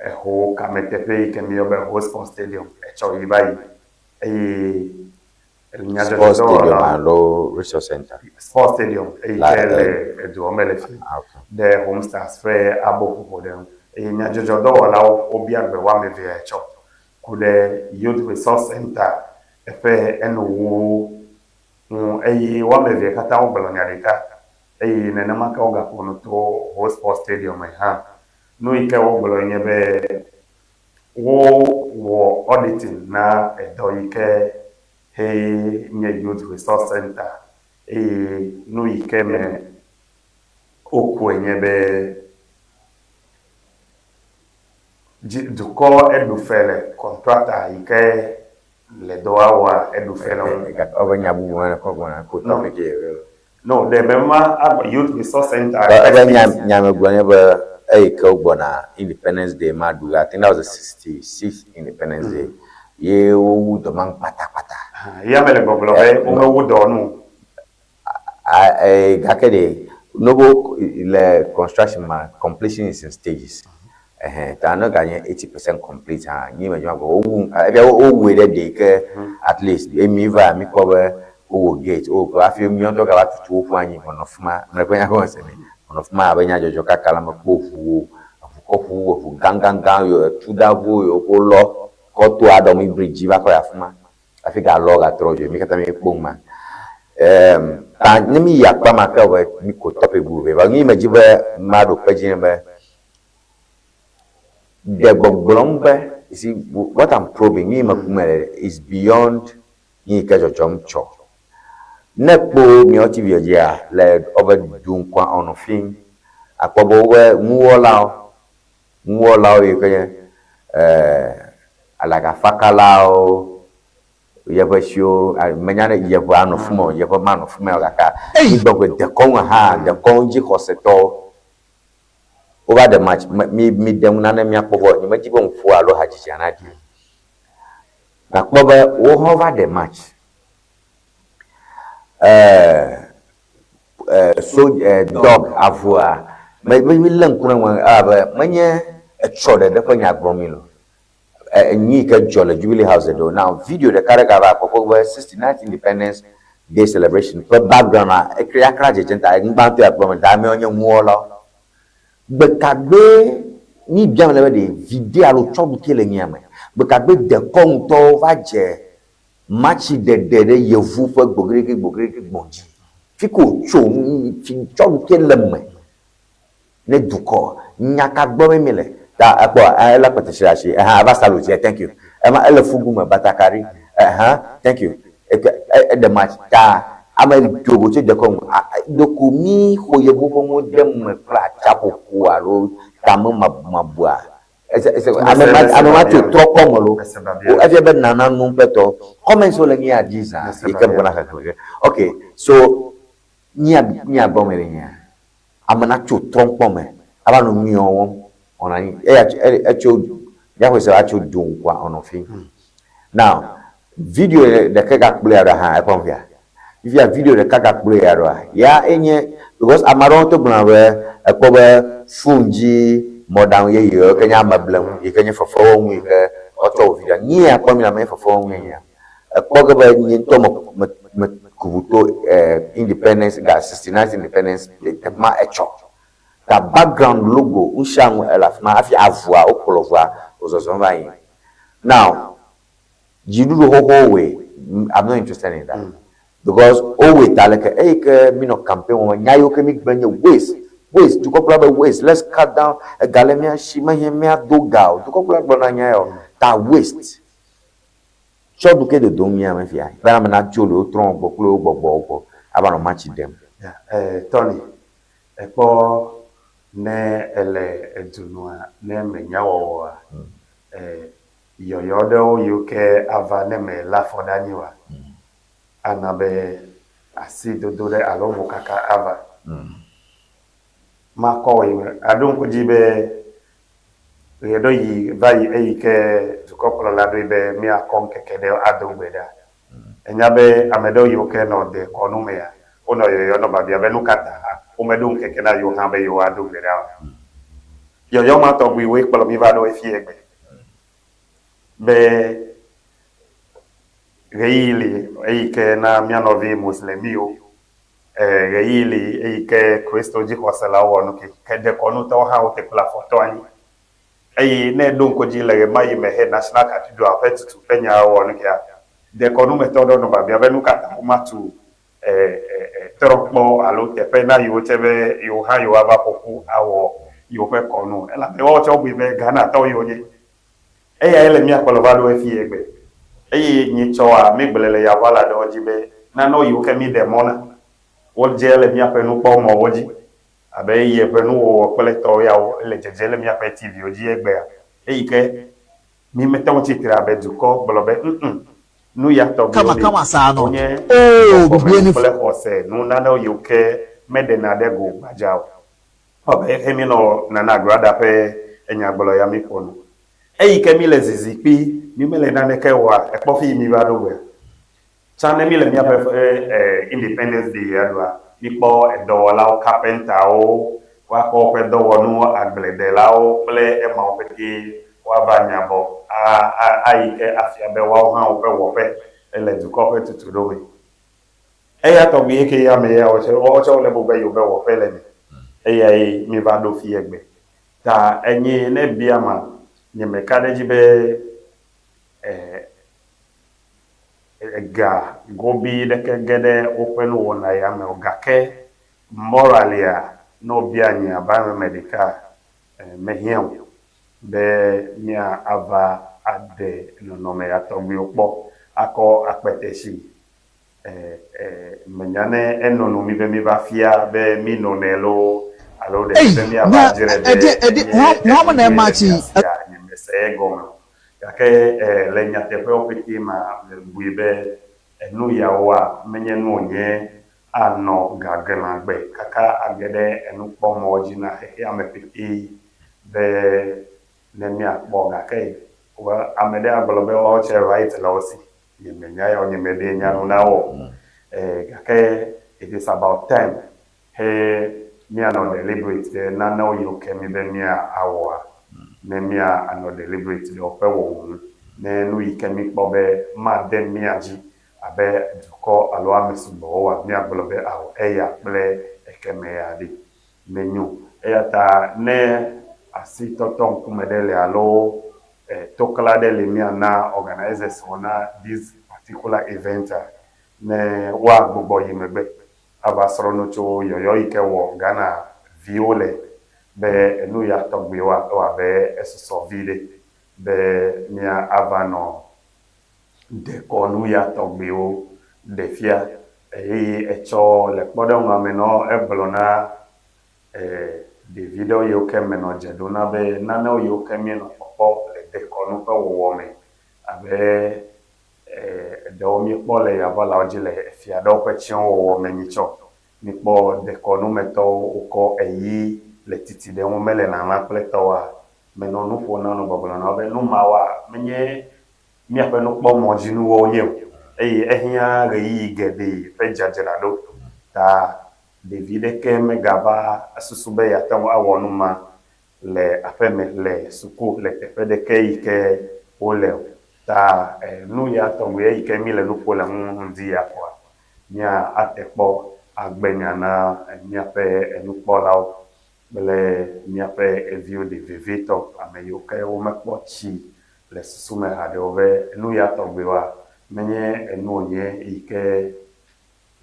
exo kameteƒe yi ke míeyɔ be Ho Sports Stadium etsɔ yi va yi eye Sports stadium alo resource center. Sports stadium eyi ke le edua me le fi ɖe Home Stars ƒe aboƒoƒo ɖe ŋu eye nyadzɔdzɔdɔwɔlawo wobia gbe wo ame evea etsɔ ku ɖe Youth Resource Center eƒe enuwuwu ŋu eye wo ame evea katã wogblɔ nya ɖeka eye nenema ke wogaƒo nu to Ho Sports Stadium me hã. Nu yi ke wogblɔe nye be wowɔ auditing na edɔ yi ke hee nye Youth Resource Center eye nu yi ke me wokue nye be dzi dukɔ eɖu fe le contractor yi ke le dɔa wɔa eɖu fe le ŋu. Gake woƒe nya bubu ma nekɔ gbɔna ko No. topic ye. No, ɖe be ma agblɔ Youth Resource Center Eƒe nya nya me gblɔ nye be eyi ke wogbɔna Independence Day ma ɖu ge, I think that was the 66th Independence Day ye wowu dɔ ma nu kpatakpata. Ya mele gbɔgblɔ be womewu dɔ nu o. Gake ɖe nobo le construction ma completion is in stages. Ɛhɛn ta ne ganye 80% complete hã nyi me dzɔa wowu efia wowɔe ɖe ɖe ke at least emi va mi kpɔ be wowɔ gate wowɔ kple hafi míawo ŋutɔ gava tutu wo ƒu anyi menɔ fi ma mele kpe nya gɔme se nɛ menɔ fi ma abe nyadzɔdzɔ kaka la mekpɔ ʋuwo eʋukɔƒu eʋu gãgãgã yiwo etuɖaʋuwo yiwo wolɔ kɔ to aɖɔmi bridge dzi va kɔ yi afi ma hafi galɔ gatrɔ dzo mi katã míekpɔ nu ma. Ehm ta ne mi yi akpa ma ke wɔ be mi ko topic bubu vɛ vɔ nu yi medzi be maɖo kpe dzi nye be ɖe gbɔgblɔm be you see what I'm probing nu yi me kum mele is beyond nu yi ke dzɔdzɔm tsɔ. Ne ekpɔ míawo TV dzia le wobe du ŋkua ɔnɔ fi akpɔ be wobe nuwɔlawo Nuwɔlawo yi ke nye alakafakalawo, yeƒe siwo menya ne yeʋe anɔ fi ma o, yeʋe manɔ fi ma o gake mígbe dekɔnu hã, dekɔnu dzixɔsetɔwo wova ɖe match mi miɖe ŋu nane míakpɔ vɔ nyemedi be ŋuƒo alo hadzidzia naɖi o. Gakpɔ be wo hã wova ɖe match. So dog avua me me lé ŋku ɖe ŋu elabe menye etsɔ ɖeɖe ƒe nya gblɔm mi le o. Enu yi ke dzɔ le Jubilee House ɖeɖe o. Now video ɖeka ɖe gava kpɔkpɔ be 69th Independence Day celebration ƒe background a ekra yakra dzedzem ta enu gbãtɔe akpɔ me ta amewo nye nuwɔlawo. Gbekagbee mi biam le be ɖe viɖe alo tsɔɖu ke le mia me. Gbekagbee dekɔnutɔwo va dze Matsi ɖeɖe ɖe yevu ƒe gbogɖegɛ gbogɖegɛ gbɔ̃ dzi. Fi ke wòtso fi tsɔ nu ke le me ne dukɔ. Nya ka gblɔm mi le? Ta ekpɔ ele kpɔtɔ tsi ɖe asi. Ehã eva salute yeah, thank you. Ema ele fugu me batakari. Ehã thank you. Eke eɖe matsi ta ame dogo tso dekɔnu. Ɖeko mi xɔ yevu ƒe nuwo de me kple atsaƒoƒo alo tame mabumabua. Ame ma ame ma tso trɔ kpɔ me lo. O efia be nana nu kple tɔ. Comments wo le mía dzi zã yi ke gbɔna xexlẽ ge. Ok, so mía mía gbɔ me le nyea. Ame na tso trɔ kpɔ me ava nɔ nyuiɔ wɔm ɔna anyi. Eya etso míaxɔe se atso do ŋkua ɔnɔ fi. Now video ɖeke gakplɔe ya ɖoa hã ekpɔm fia. Fifia video ɖeka gakplɔe ya ɖoa ya enye because ame aɖewo ŋutɔ gblɔna be ekpɔ be phone dzi mɔɖaŋu yeye yi ke nye ameblenu yi ke nye fefewɔnu yi ke woatsɔ wɔ videoa. Nyee ya kpɔm mile menye fefewɔnu ye nyea. Ekpɔ ge be nye ŋutɔ me me me ku ʋu to Independence ga 69th Independence Day teƒe ma etsɔ. Ta background logo nusianu ele afi ma hafi avua wokplɔ ʋua wòzɔzɔm va yi. Now dziɖuɖu xoxo wɔe, I'm not interested in that because wowɔe ta leke eyi ke mi nɔ campaign wɔm nya yiwo ke mi gblɔ nye waste, waste, dukɔkplɔla be waste, let's cut down ega le mía si mehiã mía do ga o, dukɔkplɔla gblɔna nya ya o ta waste. Tsɔ ɖu ke dodom mía me fia be ame natso le wo trɔ̃wo gbɔ kple wo gbɔgbɔwo gbɔ ava nɔ matsi ɖem. Yeah, Tony, ekpɔ ne ele edu nua ne menya wɔwɔa, yɔyɔ ɖewo yiwo ke ava ne mèlé afɔ ɖe anyi oa, ana be asidodo ɖe alo mokaka ava. Makɔ wò yi me. Aɖo ŋku edzi be ɣeɖeɣi va yi eyi ke dukɔkplɔla ɖoe be míakɔ ŋkeke ɖe ado gbe ɖa. Ènya be ame ɖewo yiwo ke nɔ dekɔnu mea, wonɔ yɔyɔ nɔ biabia be nu ka ta? womeɖo ŋkeke na yewo hã be yewoado gbe ɖa o. Yɔyɔ ma tɔgbiwoe kplɔ mí va ɖo efi egbe be ɣeyiɣi li eyi ke na mía nɔvi Moslemiwo, ɣeyiɣi li eyi ke Kristo dzixɔselawo wɔ nu ke, ke dekɔnutɔwo hã wote kpla afɔ tɔ anyi. Eye ne èɖo ŋku edzi le ɣemaɣi me he National Cathedral ƒe tutu ƒe nyawo wɔ nu kea, dekɔnumetɔ ɖewo nɔ biabiam be nukata womatu trɔ̃kpɔ alo teƒe na yewo tsɛ be yewo hã yewoava ƒo ƒu awɔ yewoƒe kɔnu o. Elabe woawo tsɛ wobui be Ghanatɔwo yewonye. Eyae le mía kplɔ va ɖo efi egbe. Eye nyitsɔa mígblɔe le yaʋala ɖewo dzi be nanewo yiwo ke míɖe mɔ na wodze le míaƒe nukpɔmɔwo dzi abe ye ƒe nuwɔwɔ kple tɔwo yawo le dzedze le míaƒe TV-wo dzi egbea. Eyi ke mímete ŋu tsi tre abe dukɔ gblɔ be, Ŋ-ŋ, nu ya tɔgbiwo Kama ɖi, kama saa no. wonye Oh, bibie gbɔgbɔmenu ne kple xɔse nunanawo yiwo ke meɖena ɖe go gbadza o. Ewɔ abe xexe míenɔ Nana Agrada ƒe enyagblɔya míƒo nu. Eyi ke míle zizi kpi, mímele naneke wɔa, ekpɔ fiyi míva ɖo gbea? Tsã ne míle míaƒe Independence Day ya ɖua, míkpɔ edɔwɔlawo, kapɛntawo, woakɔ woƒe dɔwɔnuwo, agbledelawo kple emawo ƒete woava nya bɔ a a ayi ke afia be woawo hã woƒe wɔƒe le dukɔ ƒe tutuɖo me. Eya tɔgbi ye ke ame yawo tse woawo tse wole bu be yewoƒe wɔƒe le eme. Eyae míva ɖo fi egbe. Ta enye ne ebia ma, nye meka ɖe edzi be e Ega gobii ɖeke ge ɖe woƒe nuwɔna ya me o, gake moralia, ne wobia nye abe ame ɖeka, mehiã o be mía ava aɖe nɔnɔme ya tɔgbiwo kpɔ akɔ akpe te si. Menya ne eno nu mí be míva fia be mí nonɛ loo alo ɖe Ei, be míava na dzrae be ɛdeɛ ɛde enye hwan hwan enu mo na nyui le ɛma kyi mía sia, nye mese egɔme o. Gake le nyateƒewo ƒete mea, mebui be enu yawoa, menye nu wònye anɔ gaglãgbe kaka age ɖe enukpɔmɔ dzi na xexeame ƒete be ne míakpɔ. Gake well, ame ɖe agblɔ be woawo tse right le wo si. Nyemenya ya o, nyemeɖee nya nu na wo o. Gake it is about time He míanɔ deliberate ɖe nanewo yiwo ke míbe mía awɔa, ne mía anɔ deliberate ɖe woƒe wɔwɔ ŋu, ne nu yi ke míkpɔ be made mía dzi abe dukɔ alo ame sugbɔwoa, míagblɔ be ao, eya kple ekemɛ ya ɖi menyo. Eya ta ne asitɔtɔ ŋkume ɖe li alo tokla ɖe li míana organizers wo na this particular event-a, ne woagbugbɔ yi megbe ava srɔ̃ nu tso yɔyɔ yi ke wɔ Ghana viwo le be enu ya tɔgbi woa ewɔ abe esusɔ viɖe be mía ava nɔ dekɔnu ya tɔgbiwo ɖe fia eye etsɔ le kpɔɖeŋua me nɔ egblɔ na ɖevi ɖewo yiwo ke me nɔ dze ɖo na be nanewo yiwo ke míenɔ kpɔkpɔ le dekɔnu ƒe wɔwɔ me abe Eɖewo míekpɔ le yaʋalawo dzi le efia ɖewo ƒe tsiɔ̃wɔwɔ me nyitsɔ. Míkpɔ dekɔnumetɔwo wokɔ eyi le titi ɖe ŋu mele lalã kple tɔwoa? Menɔ nu ƒom na wo nɔ gbɔgblɔm na wo be nu mawoa menye míaƒe nukpɔmɔdzinuwo wonye o eye ehiã ɣeyiɣi geɖe ƒe dzadzraɖo ta ɖevi ɖeke megava susu be yeate ŋu awɔ nu ma le aƒeme, le suku, le teƒe ɖeke yi ke wole o. Ta nu ya tɔgbi eyi ke mí le nu ƒo le ŋu ŋdi ya kpɔa, mía ate kpɔ agbe nya na míaƒe enukpɔlawo kple míaƒe eviwo ɖe vevitɔ ame yiwo ke womekpɔ tsi le susu me haɖe o be nu ya tɔgbi woa, menye enu wònye yi ke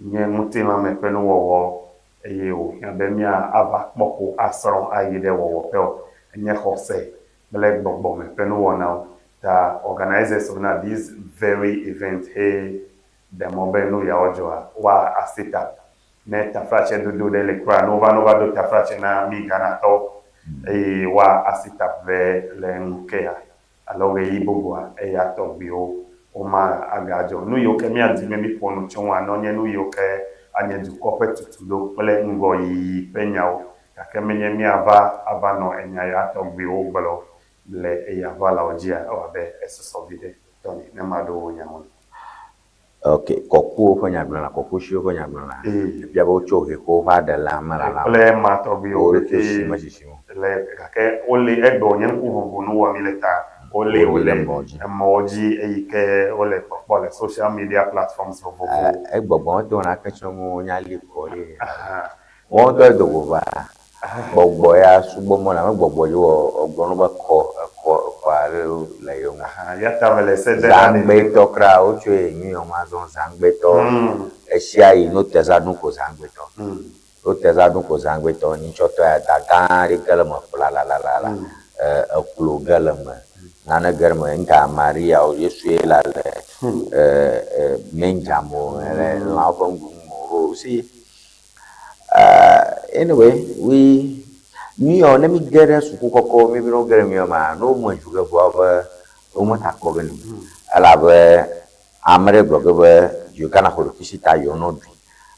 nye ŋutilãme ƒe nuwɔwɔ eye wòhiã be míava kpɔ ko asrɔ̃ ayi ɖe wɔwɔƒe o. Enye xɔse kple gbɔgbɔme ƒe nuwɔnawo. Ta organizers wo na this very event he ɖe mɔ be nu yawo dzɔa, woa asi ta. Ne taflatse dodo ɖe li kura, ne wova ne wova do taflatse na mí Ghanatɔwo eye woa asi ta be le ŋkea alo ɣeyiɣi bubua, eya tɔgbiwo woma agadzɔ. Nu yiwo ke míadi be míƒo nu tso ŋua, ne wonye nu yiwo ke anye dukɔ ƒe tutuɖo kple ŋgɔyiyi ƒe nyawo, gake menye míava ava nɔ enya ya tɔgbiwo gblɔ le eyaʋalawo dzia, ewɔ abe esusɔ viɖe tɔ nɛ ne maɖo wò nyawo ŋu. Ok, kɔkuwo ƒe nyagblɔla, kɔkusiwo ƒe nyagblɔla. Ee. Ebia be wotso hexowo ƒe aɖe le ame la la. Kple ema tɔgbiwo Wo pete si me sisiwo. le gake wole egbe wònye ŋku ʋuʋu nu wɔm mi le ta wole Wole wole mɔ dzi. emɔwo dzi eyi ke wole kpɔkpɔ le social media platforms vovovowo. Egbɔgbɔ ŋutɔ na ke tsɔ ŋu wonya li kɔ ɖi. Aha. Wɔn ŋutɔ do go va. Gbɔgbɔ ya sugbɔ mɔ la me gbɔgbɔ dzi wɔ ɔgblɔ no be kɔ ekɔ ekɔ aɖe le yewo ŋu. Aha, ya ta mele se de na ɖevi. Zãgbetɔ kura wotsɔe nyui wɔm azɔ zãgbetɔ. Esia yi no teza ɖu ko zãgbetɔ. No teza ɖu ko zãgbetɔ. Nyitsɔtɔ ya da gã aɖe ge le me ƒlalalala. Eklo ge le me. Nane ge le me. Ŋka Maria o Yesu ye la le manger me o le lãwo ƒe nuɖuɖu me o. See, anyway, we míɔ ne mi ge ɖe suku kɔkɔ mi be ne wo ge ɖe míɔ ma, ne wo me dzu ge vɔa be wo me ta kpɔ ge ni. Elabe ame ɖe gblɔ ge be du ka na xɔ ɖokuisi ta yewo nɔ ɖui.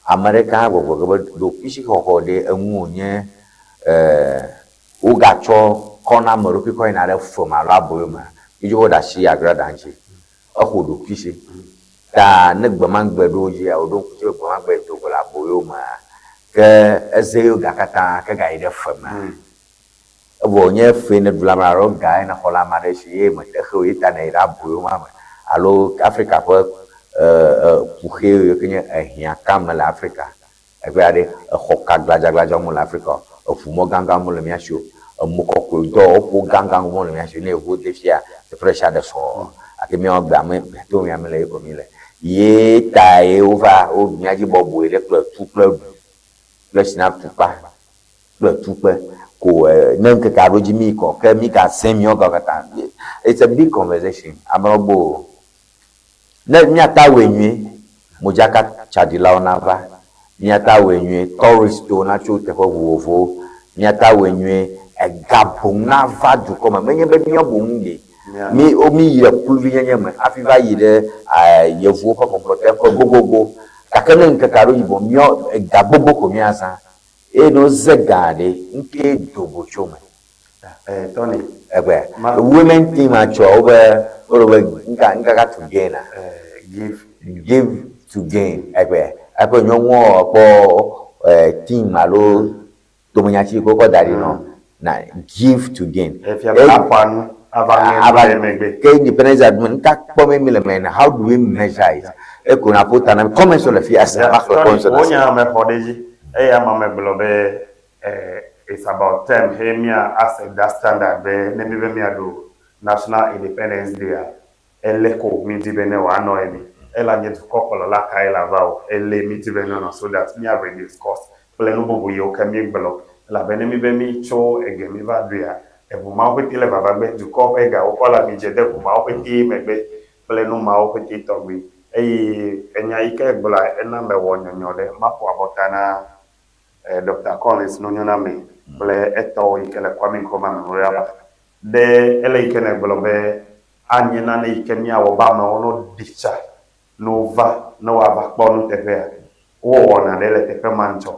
Ame ɖeka hã gbɔgblɔ ge be ɖokuisi xɔxɔ ɖe eŋu wònye wogatsɔ kɔ na ame ɖokui kɔ yina ɖe fe me alo aboyo me. Mi dzo be woɖe asi agraɖa ŋuti. Exo ɖokuisi. Ta ne gbemagbe ɖo dzia, wòɖo ŋku dzi be gbemagbe do go le aboyo mea, ke eze yewo ga katã ke gayi ɖe fe mea. Evɔ wònye fee nèɖu le ame alo gae nèxɔ le ame aɖe si ye mete xe o ye ta nèyi ɖe aboyo ma me. Alo Afrika ƒe kuxi yiwo ke nye ehiãkame le Afrika. Egbea ɖe, exɔ ka gbadzagbladzɔ mele Afrika o, eʋu mɔ gãgã mele mía si o, emo kɔkɔe dɔwɔƒo gãgã mele mía si o. Ne yevuwo de fia, teƒe ɖe sia ɖe sɔ. Gake míawo gbea me, to mía me le ye ko míle. Ye tae wova woɖu mía dzi bɔbɔe ɖe kple tu kple ɖu kple sinatukpa kple tukpe ko ne ŋkeke aɖo dzi mí kɔ ke mí gasẽ míawo gawo katã. It's a big conversation. Amewo gbɔ o. Ne míate awɔe nyuie, modzaka tsaɖilawo nava, míate awɔe nyuie, touristwo natso teƒe vovovowo, míate awɔe nyuie, ega boŋ nava dukɔ me. Menye be míawo boŋ ɖe mí wo míyi ɖe kluvinyenye me hafi va yi ɖe yevuwo ƒe kɔkɔteƒe gogogo. Gake ne ŋkeke aɖewo yi boŋ míawo ega gbogbo ko míazã eye ne woze ga ɖe, ŋkee do go tso eme. Eh, Tony. Egbe. Ma- Women team atsɔ wobe wole be nka nka to gain a. Eh, give. Give to gain. Egbe. Eƒe nyɔnuwo kpɔ eh, team alo tomenyatsi yi ke wokɔ da ɖi nɔ na give to gain. Efia be aƒa nu ava ŋe nu Ava ɖe megbe. ke independence agreement nka kpɔ mi mi le me how do we measure it? Eko na ƒo ta na mi comments le fi ase Yeah, ma xlẽ Tony, comments wo na se. nya me xɔ ɖe edzi. Eya ma megblɔ be eh, it's about time he mía ase that standard be ne mi be míaɖu National Independence Day a, ele ko mi di be ne wòanɔ eme. Ela nye dukɔkplɔla kae la va o, ele mi di be nenɔ so that mía reduce cost kple nu bubu yiwo ke mi gblɔ. Elabe ne mi be mi tso ege mi va ɖuia, eʋu mawo ƒete le vava gbe, dukɔ ƒe ga wokɔ le ami dze de ʋu mawo ƒete megbe kple nu mawo ƒete tɔgbi. Eye enya yi ke egblɔa, ena mewɔ nyɔnyɔ ɖe. Maƒo abɔta na Doctor Collins Nunyoname kple etɔwo yi ke le Kwame Nkrumah Memorial Park ɖe ele yi ke nègblɔ be anye nane yi ke míawɔ be amewo no ɖi tsa ne wova ne woava kpɔ nuteƒea. Wowɔna ɖe le teƒe ma ŋutɔ.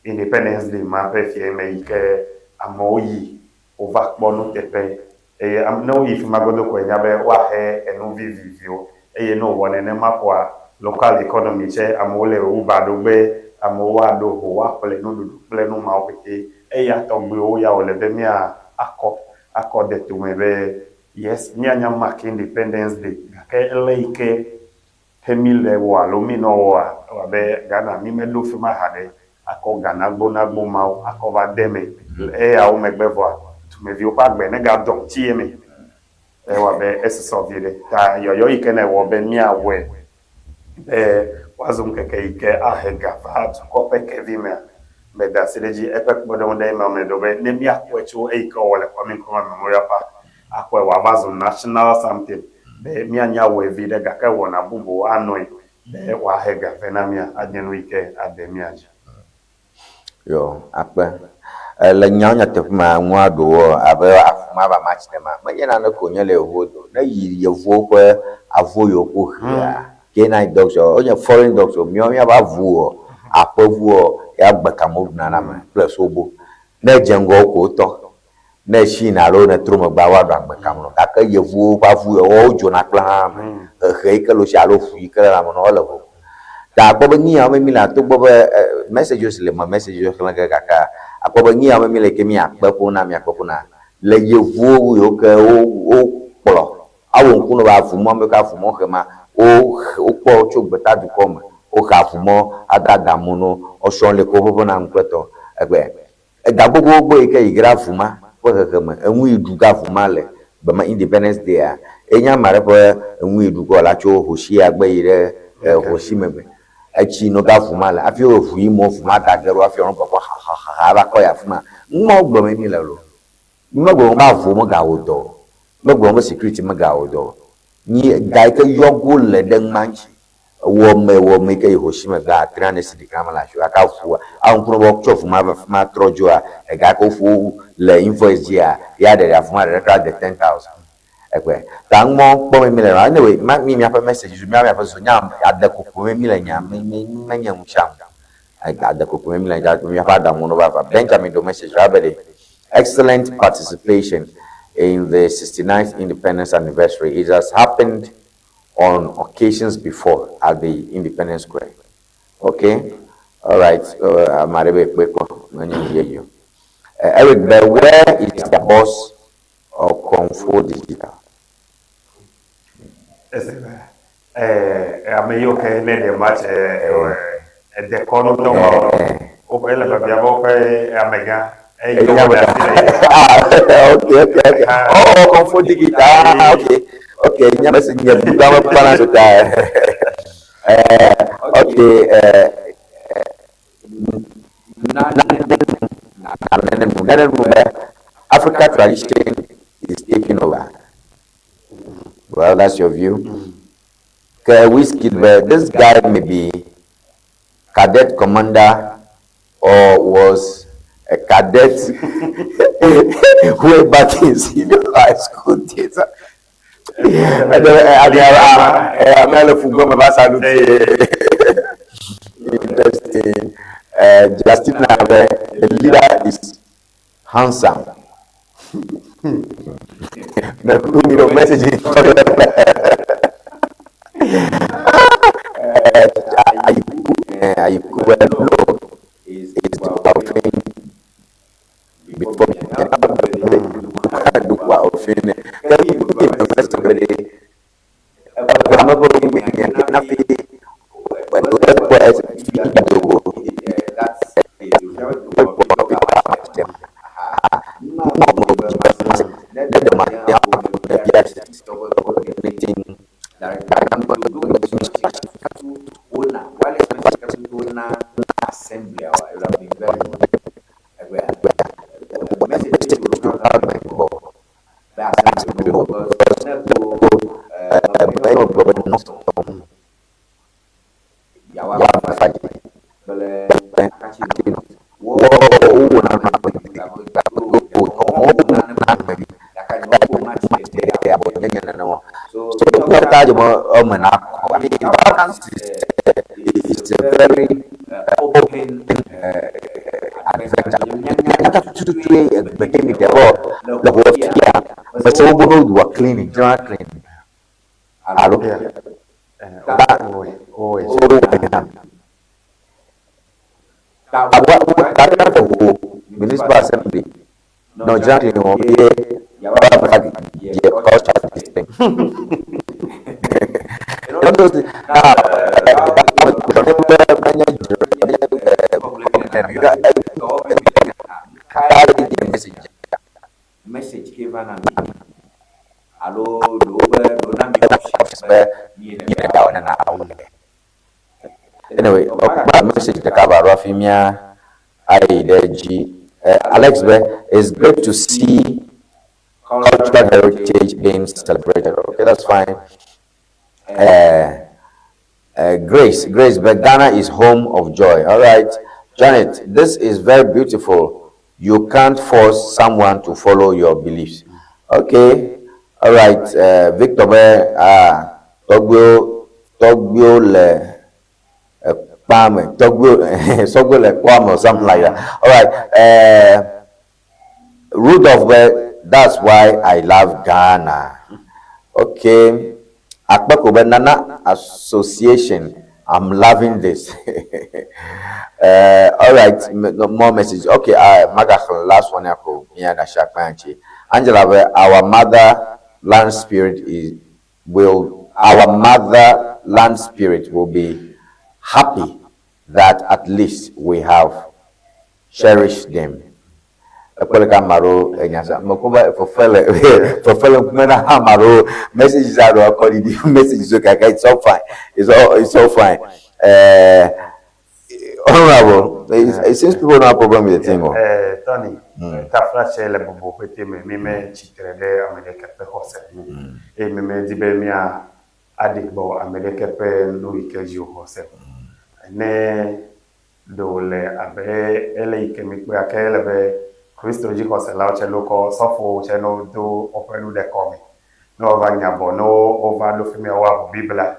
Independence Day ma ƒe fiẽ me yi ke amewo yi wova kpɔ nuteƒe eye ne woyi fi ma godo koe nya be woaxe enu viviviwo eye ne wowɔ nenema koa local economy tse amewo le Uber ɖo gbe, amewo woaɖo ho woaƒle nuɖuɖu kple nu mawo pɛtɛ. Eya tɔgbiwo ya wòle be mía akɔ akɔ de tome be yes míanya mark Independence Day gake ele yi ke he mí le wɔ alo mí nɔ wɔa ewɔ abe Ghana mí meɖo fi ma haɖe akɔ ga nagbonagbo mawo akɔ va de eme. Eyawo megbe vɔa dumeviwo ƒe agbe negadɔ tsi eme. Ewɔ abe esusɔ vi ɖe. Ta yɔyɔ yi ke nèwɔ be míawɔe be woazu ŋkeke yi ke ahe ga va dukɔ ƒe kevi mea, meda asi ɖe edzi. Eƒe kpɔɖeŋu ɖe eme meɖo be ne míakpɔe tso eyi ke wowɔ le Kwame Nkrumah Memorial Park akpɔe wòava zu national something be míanya wɔe vi ɖe gake wɔna bubuwo anɔe be wòahe ga vɛ na mía anye nu yi ke ade mía dzi. Yo, akpe. Le nyawo nyateƒe mea, nua ɖewo abe afima va match ne ma, menye nane ko nye le yevuwo do. Ne yi yevuwo ƒe avu yiwo ku hea, canine dogs wonye foreign dogs o, míawo míaƒe avuwo, aƒevuwo ya gbe kam woɖuna na ame kple sobo. Ne edze ŋgɔ wo ko wotɔ. Ne esi yina alo ne trɔ megbea woaɖu agbe kam nɔ. Gake yevuwo ƒe avu yawo wodzona kple hã me. hehe yi ke le wo si alo ʋu yi ke le lãme na wo ele vovo. Ta akpɔ be nu yawo me míle togbɔ be messages le me messages xlẽ ge gake akpɔ be nu yawo me míle yi ke míakpe ƒo na míakpe ƒo na le yevuwo yiwo ke wo wokplɔ awɔ ŋku na wo be avumɔ ame yiwo ke avumɔ xe ma wo wokpɔ wo tso gbetadukɔ me woxe avumɔ ade adaŋu na wo esrɔ̃ li ke woƒe na ŋkpletɔ egbe Ega gbogbogbò yi ke yi ge ɖe avu ma ƒe xexe me, eŋu yi ɖu ge avu ma le gbe ma Independence Day a, ye nye ame aɖe ƒe eŋu yi ɖu ge wòala tso Hoshia gbe yi ɖe Hoshi megbe. Etsi no ge avu ma le hafi eŋu yi mɔ avu ma da ge ɖo hafi wòanɔ gbɔgbɔ xaxaxaxa ava kɔ yi afi ma. Nu mawo gblɔm mí le loo. Mí megblɔ be avu megawɔ dɔ o. Mí megblɔ be security megawɔ dɔ o. Nyi ga yi ke yɔ go le ɖe nu ma ŋuti. Ewɔ me wɔ me ke yi hoshi me ga atria ne si ɖeka me le asi o gake avu awu ŋku ne be wotsɔ vu ma va fima trɔ dzoa ega ke woƒo le invoice dzia ya ɖeɖe avu ma ɖeɖe kura de 10,000 egbe ta ŋmɔ kpɔ me mi le anyway ma mi miaƒe message zu mia miaƒe zu nya ade koko me mi le nya me me me nye ŋu sia ŋu ega ade koko me mi le nya miaƒe aɖaŋu no va va Benjamin do message ra be ɖe excellent participation in the 69th independence anniversary it has happened on occasions before at the Independence Square. Okay, all right. Ame aɖe be kpe kpɔ menye nu yeye o. Eric be where is the boss of Kung Digital? Ese be ame yiwo ke ne ɖe match edekɔnu tɔ ma woƒe ele biabia be woƒe amegã eye Enya wɔ ɖe asi le ye. Ah, okay. Oh, Kung Digital. Ah, okay. Nya me si nye bugba me kpana so ta. Okay. Africa tradition is taking over. Well, that's your view. Okay, Whiskey, but this guy may be cadet commander or was a cadet way back in senior high school days. Interesting. Justin Abe, the leader is handsome. Message. Is before It's a very open adventure. Cleaning, general cleaning. Alo? Municipal assembly. No, general cleaning. Culture this thing. Message ke va na mi alo ɖewo be ɖewo na mi Anyway, message ɖeka va ɖo hafi mía ayi ɖe dzi. Alex be it's great to see cultural heritage being celebrated. Okay, that's fine. Grace, but Ghana is home of joy. All right, Janet, this is very beautiful. You can't force someone to follow your beliefs. Okay, all right. Victor, Togbio le Kwame, Togbio, Sogbo le Kwame or something like that. All right, Rudolph, but that's why I love Ghana. Okay. Akpeko be Nana Association, I'm loving this. All right, no, more message. Okay, magaxlẽ last one ya ko mía ɖe asi akpa ya ŋuti. Angela be our mother land spirit is will our mother land spirit will be happy that at least we have cherished them. Ekpɔ ɖeka ame aɖewo enya sa mekpɔ be fefe le fefe le ŋkume na ame aɖewo messages aɖewo akɔ ɖiɖi messages wo kaka it's all fine it's all fine. Honorable, it seems people don't have problem with the thing. Oh. Tony, taflatse le bɔbɔ ƒete me mi me tsitre ɖe ame ɖeke ƒe xɔse ŋu eye mi me di be mía aɖi gbɔ ame ɖeke ƒe nu yi ke dzi wòxɔ se o. Ne ɖe wòle abe ele yi ke mi kpɔe ke ele be Kristo dzixɔselawo tse no kɔ sɔfowo tse no do woƒe nu ɖe kɔme. Ne woava nya bɔ ne wova ɖo fi mia woaʋu Biblia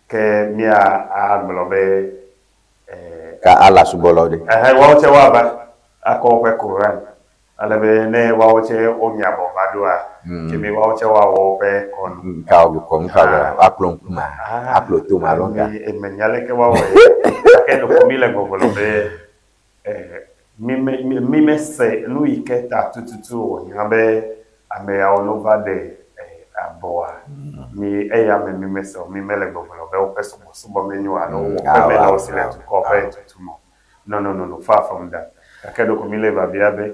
ke mía agblɔ be Ka Allah subɔlawo ɖe. Ɛhɛ, woawo tse woava akɔ woƒe Koran ale be ne woawo tse wonya bɔ va ɖoa, kemi woawo tse woawɔ woƒe kɔnu. Ka kɔnu ka wɔ akplɔ ŋkume, akplɔ tome alo nka. Mi emenya leke woawɔe gake ɖeko mi le gbɔgblɔ be mi me mi mese nu yi ke ta tututu wòhiã be ameyawo no va ɖe abɔa mi eya me mi mese o mi mele gbɔgblɔ be woƒe subɔsubɔ menyo alo woƒe mele si le dukɔ ƒe tutum o. No, no, no, no, far from that. Gake ɖeko mi le biabia be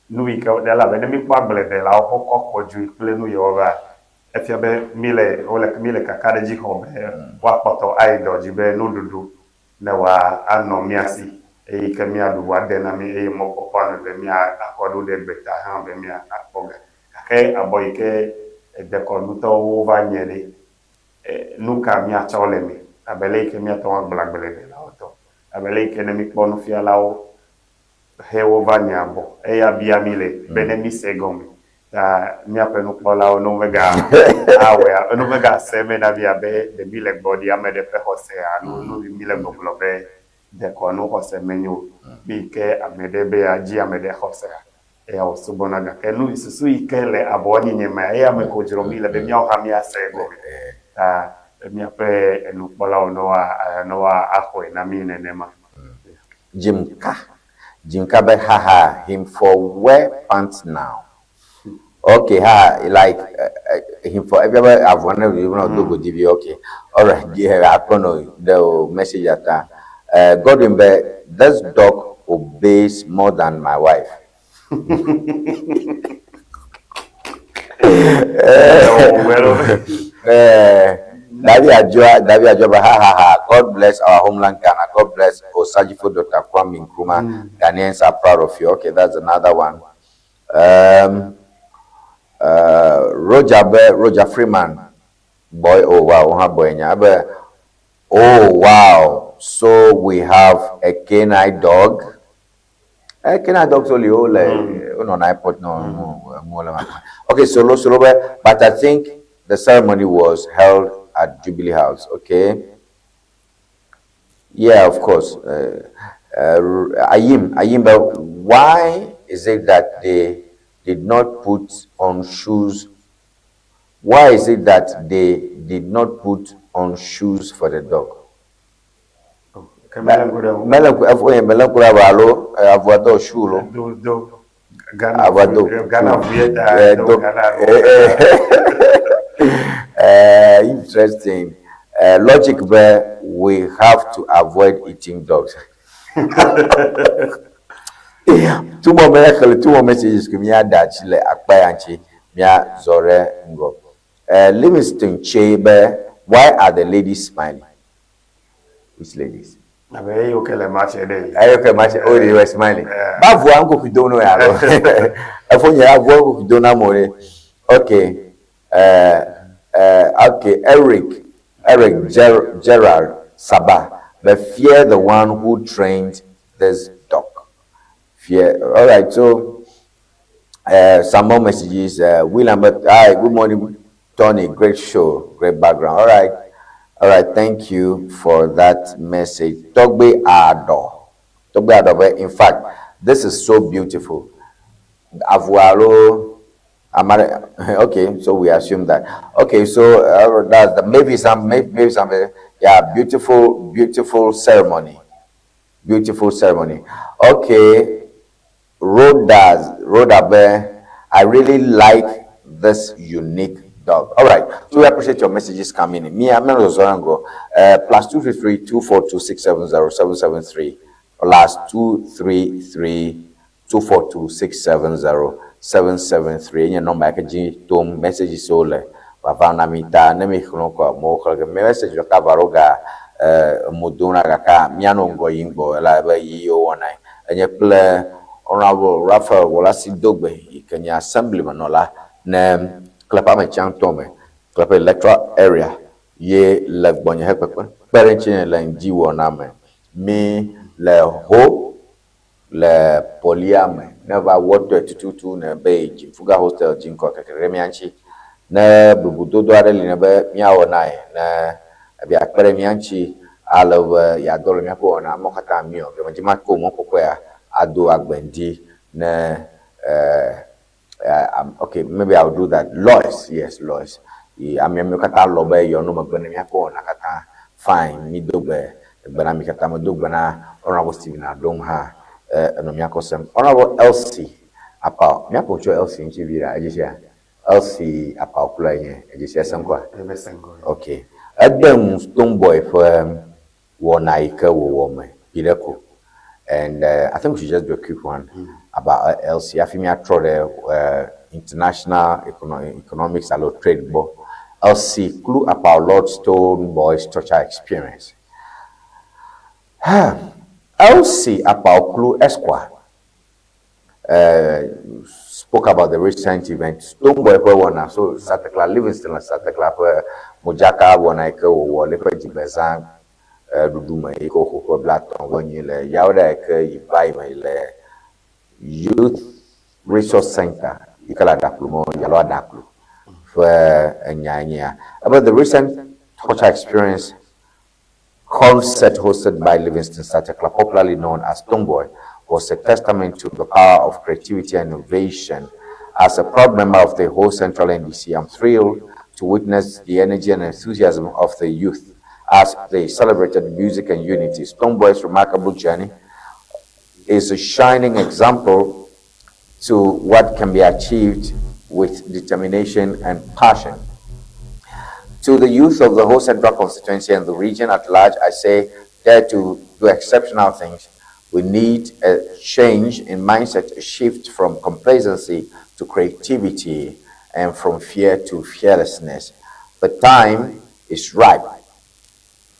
nu yi ke elabe ne mi kpɔ agbledelawo ƒe kɔ kɔdzoe kple nu yiwo va efia be mi le wole mi le kakaɖedzi xɔ be woakpɔtɔ ayi dɔ dzi be nuɖuɖu ne wòa anɔ mía si eye ke míaɖu wòade na mí eye mɔkpɔkpɔ anɔ be mía akɔ ɖo ɖe gbeta hã be mía akpɔ ga. Gake abɔ yi ke dekɔnutɔwo va nye ɖe nu ka míatsɔ le me abe le yi ke míate ŋu agblɔ agbledelawo tɔ abe le yi ke ne míkpɔ nufialawo he wova nye abɔ eya bia mi le be ne mi se gɔme ta míaƒe nukpɔlawo ne womega awɔe ne womega se eme na mi abe ɖe mi le gbɔ ɖi ame ɖe ƒe xɔse alo nu mi le gbɔgblɔ be dekɔnu xɔse menyo o. Mi ke ame ɖe be yeadzi ame ɖe xɔsea eya wòsubɔna gake nu susu yi ke le abɔ nyenye mea eya me ko dzrom mi le be míawo hã míase gɔme ta míaƒe enukpɔlawo ne woa ne woa axɔe na mí nenema. Jimka. Jimka be haha him for wear pants now. Okay, ha like him for every avɔ ne you know do go give you okay. All right, yeah, I know the message ata. Godwin be this dog obeys more than my wife. David Adjoa, David Adjoa, ha ha ha. God bless our homeland Ghana. God bless Osajifo Dr. Kwame Nkrumah. Ghanaians are proud of you. Okay, that's another one. Roger Be, Roger Freeman, boy, oh wow, oh boy, nya be, oh wow. So we have a canine dog. A canine dog only oh like oh no, airport no, no, no, no. Okay, solo solo, but I think the ceremony was held at Jubilee House. Okay. Yeah, of course. Ayim, Ayim, but why is it that they did not put on shoes? Why is it that they did not put on shoes for the dog? Mele alo avua shoe lo. Do do Ghana Avua do. Ghana vuye do Ghana. Interesting. Logic where we have to avoid eating dogs. Two more two more messages que mia dachi le akpa ya ŋuti mia zɔre ŋgɔ. Livingston Che be why are the ladies smiling? Which ladies? Abe eyo ke le match ɖe. Ayo ke match oh they were smiling. Ba voa ŋko kuido no ya lo. Efo nye avua ŋko kuido na mo re. Okay. Okay, Eric Gerald Sabah. But fear the one who trained this dog. Fear. All right, so some more messages. William, but hi, good morning, Tony. Great show, great background. All right, all right. Thank you for that message. Togbe Ado, Togbe Ado. But in fact, this is so beautiful. Avualo, Amare, okay, so we assume that. Okay, so that's the, maybe some, maybe some, yeah, beautiful, beautiful ceremony. Beautiful ceremony. Okay, Rhoda, Rhoda Bear, I really like this unique dog. All right, so we appreciate your messages coming in. Me, I'm Zorango. +233 242 670 773 +233 242 670 773. Enye number yake dzi tom messages wo le vavam na mi ta ne mi xlẽ kɔ amewo xlẽ ge message ɖeka va ɖo ga emo dom ɖa gake míanɔ ŋgɔ yim gbɔ elabe yi wowɔnae. Enye kple Honorable Raphael Wolasi Dogbe yi ke nye assembly menɔla ne Kleƒe Ametsiatɔ me, Kleƒe Electoral Area ye le gbɔnye hekpekpe kpe ɖe ŋutinye le ŋdi wɔna me. Mi le ho le Polia me ne va wɔtɔe tututu ne be yi Dzifuga Hostel dzi ŋkɔ keke ɖe mía ŋuti. Ne bubudodo aɖe li ne be míawɔ na ye ne ebia kpe ɖe mía ŋuti ale be yeadɔ le míaƒe wɔna amewo katã míɔ. Gake medzi mako mɔkpɔkpɔea ado agbe ŋdi ne okay, maybe I will do that. Lois, yes, Lois. Ame katã lɔ be yewoanɔ megbe ne míaƒe wɔna katã. Fine, mi do gbe gbe na mi katã. Medo gbe na Honorable Stephen Adom hã enɔ míakɔ sem. Honorable Elsie Apao, míaƒo tso Elsie ŋuti vi ɖa, edzi sia? Elsie Apao kplɔe nye, edzi sia se ŋkɔa? Ebe se ŋkɔ. Okay. Ede ŋu Stonebwoy ƒe wɔna yi ke wòwɔ me pi ɖe ko. And I think we should just do a quick one about Elsie. Hafi míatrɔ ɖe international economics alo trade gbɔ. Elsie clue about Lord Stonebwoy's torture experience. Elsie Apao Esquire spoke about the recent event. Stonebwoy ƒe wɔna so Satekla Livingston le Satekla ƒe modzaka wɔna yi ke wòwɔ le eƒe dzigbezã ɖuɖu me yi ke wòxɔ ƒe 30 vɔ nyi le Yawoɖa yi ke yi va yi me le Youth Resource Center yi ke le Aɖaklu me alo Aɖaklu ƒe enya nye ya. About the recent torture experience concert hosted by Livingston Satekla, popularly known as Stonebwoy, was a testament to the power of creativity and innovation. As a proud member of the Ho Central NDC, I'm thrilled to witness the energy and enthusiasm of the youth as they celebrated music and unity. Stonebwoy's remarkable journey is a shining example to what can be achieved with determination and passion. To the youth of the Ho Central constituency and the region at large, I say, dare to do exceptional things. We need a change in mindset, a shift from complacency to creativity and from fear to fearlessness. The time is ripe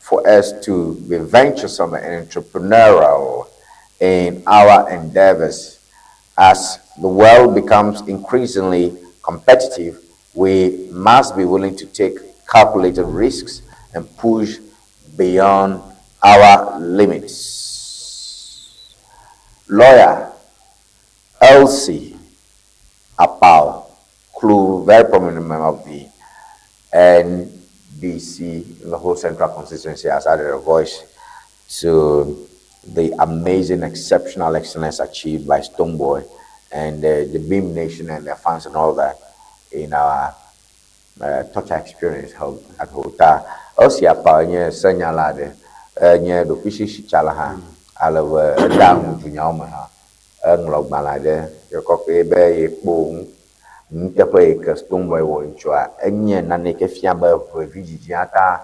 for us to be venturesome and entrepreneurial in our endeavors. As the world becomes increasingly competitive, we must be willing to take calculated risks and push beyond our limits. Lawyer Elsie Apao Klu, very prominent member of the NDC in the Ho Central constituency, has added a voice to the amazing, exceptional excellence achieved by Stonebwoy and the Beam Nation and their fans and all that in our torture experience held at Hota. Elsie Apao nye senyala aɖe, enye ɖokuisisitsala hã, ale be edea nu dunyawo me hã. Eŋlɔ gbalẽ aɖe ke kɔkɔe be yekpɔ nuteƒe yi ke Stonebwoy wɔ ŋutsua enye nane yi ke fia be ʋevidzidzi ata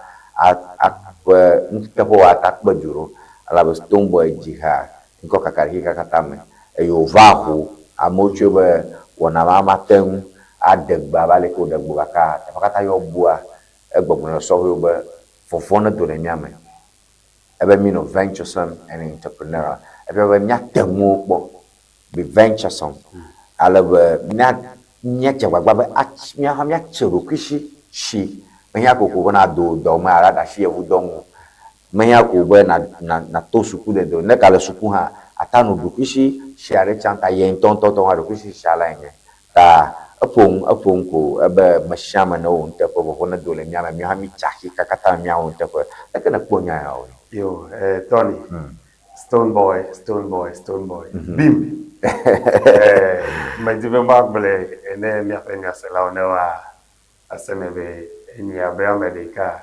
ƒe nuteƒewɔwɔ ata kpe du ɖo. Elabe Stonebwoy dzi ha ŋkɔ kaka ɖe xexea katã me eye wòva ho amewo tsoe be wɔna ma mate ŋu aɖe gbe abe ale ke wòɖe gbe o gake teƒe katã yɔ bua egbɔgblɔ na sɔhɛwo be vɔvɔ̃ nedo ɖe mía me. Ebe mi nɔ venturesome and entrepreneurial. Efia be míate ŋuwo kpɔ be venturesome ale be mía míadze agbagba be atsi mía hã míatse ɖokuisi si. Mehiã kokoko be nado dɔ me alo aɖe asi yevu dɔ ŋu o. Mehiã ko be na na nato suku dede o. Ne gale suku hã, ata nu ɖokuisi si aɖe tsã ta ye ŋutɔŋutɔtɔ hã ɖokuisi sia lae nye. Ta eƒo nu eƒo nu ko ebe me sia ame newɔ nuteƒe vɔvɔ̃ nedo le mía me míawo hã mítsi axi kakata míawɔ nuteƒe. Leke nèkpɔ nya ya o? Yo, Tony. Stonebwoy, Stonebwoy, Stonebwoy. Bim! Eh, medi be magblɔe ne míaƒe nyaselawo ne woase eme be enye abe ame ɖeka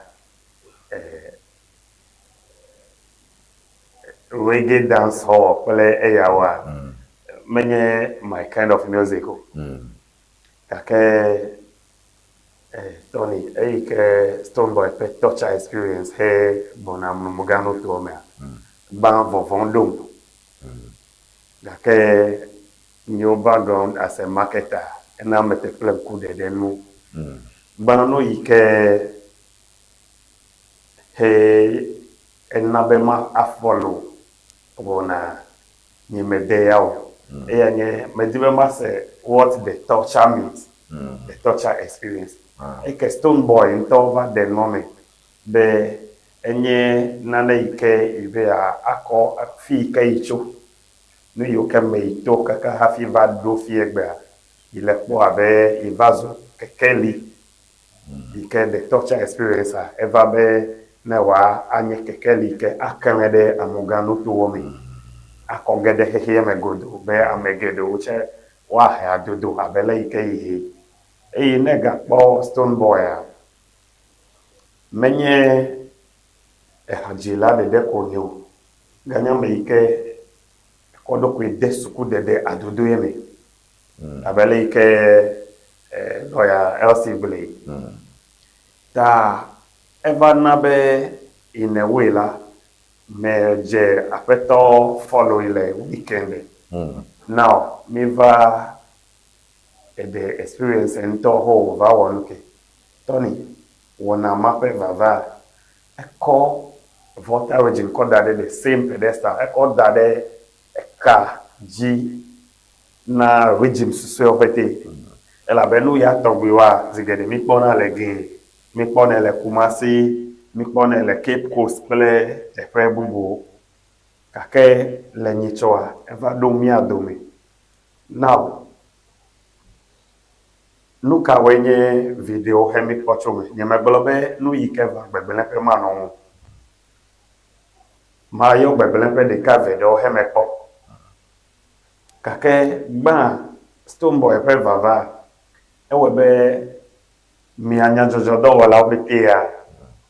eh, reggae dance hall kple eyawoa, menye my kind of music o. Gake eh, Tony, eyi ke Stonebwoy ƒe torture experience he gbɔna mlumugã nutoa mea, gbã vɔvɔ̃ ɖom. Gake nyewo background as a marketer ena mete kple ŋku ɖeɖe nu. Gbã nu yi ke he ena be ma afollow wɔna nye mede ya o. Eya nye medi be mase what the torture means, the torture experience. Eke Stonebwoy ŋutɔ va ɖe nua me be enye nane yi ke yi be akɔ fi yi ke yi tso, nu yiwo ke me yi to kaka hafi va ɖo fi egbea, yi le kpɔ abe yi va zu kekeli yi ke the torture experience a eva be ne wòa anye kekeli yi ke aklẽ ɖe amugã nutowo me, akɔ ge ɖe xexea me godoo be ame geɖewo tse woahe adodo abe le yi ke yi he. Eye ne ègakpɔ Stonebwoy-a, menye ehadzila ɖeɖe ko wònye o, ganye ame yi ke kɔ eɖokui de sukudede adodoe me. Abe ale yi ke lɔya Elsie gblɔe. Ta eva na be in a way la, medze aƒetɔ follow le weekend. Now míva eɖe experience ŋutɔ ho wòva wɔ nu ke. Tony, wɔna ma ƒe vava, ekɔ Volta region kɔ da ɖe the same pedestal, ekɔ da ɖe eka dzi na regime susɔewo ƒete. Elabe nu ya tɔgbi woa, zi geɖe míkpɔna le Gee, míkpɔnɛ le Kumasi, míkpɔnɛ le Cape Coast kple teƒe bubuwo. Gake le nyitsɔa, eva ɖo mía dome. Now, nu kawoe nye viɖewo he míkpɔ tso eme? Nyemegblɔ be nu yi ke va gbegblẽƒe manɔ ŋu o. Mayɔ gbegblẽƒe ɖeka eve ɖewo he mekpɔ. Gake gbã Stonebwoy ƒe vava, ewɔe be mia nyadzɔdzɔdɔwɔlawo ƒetea,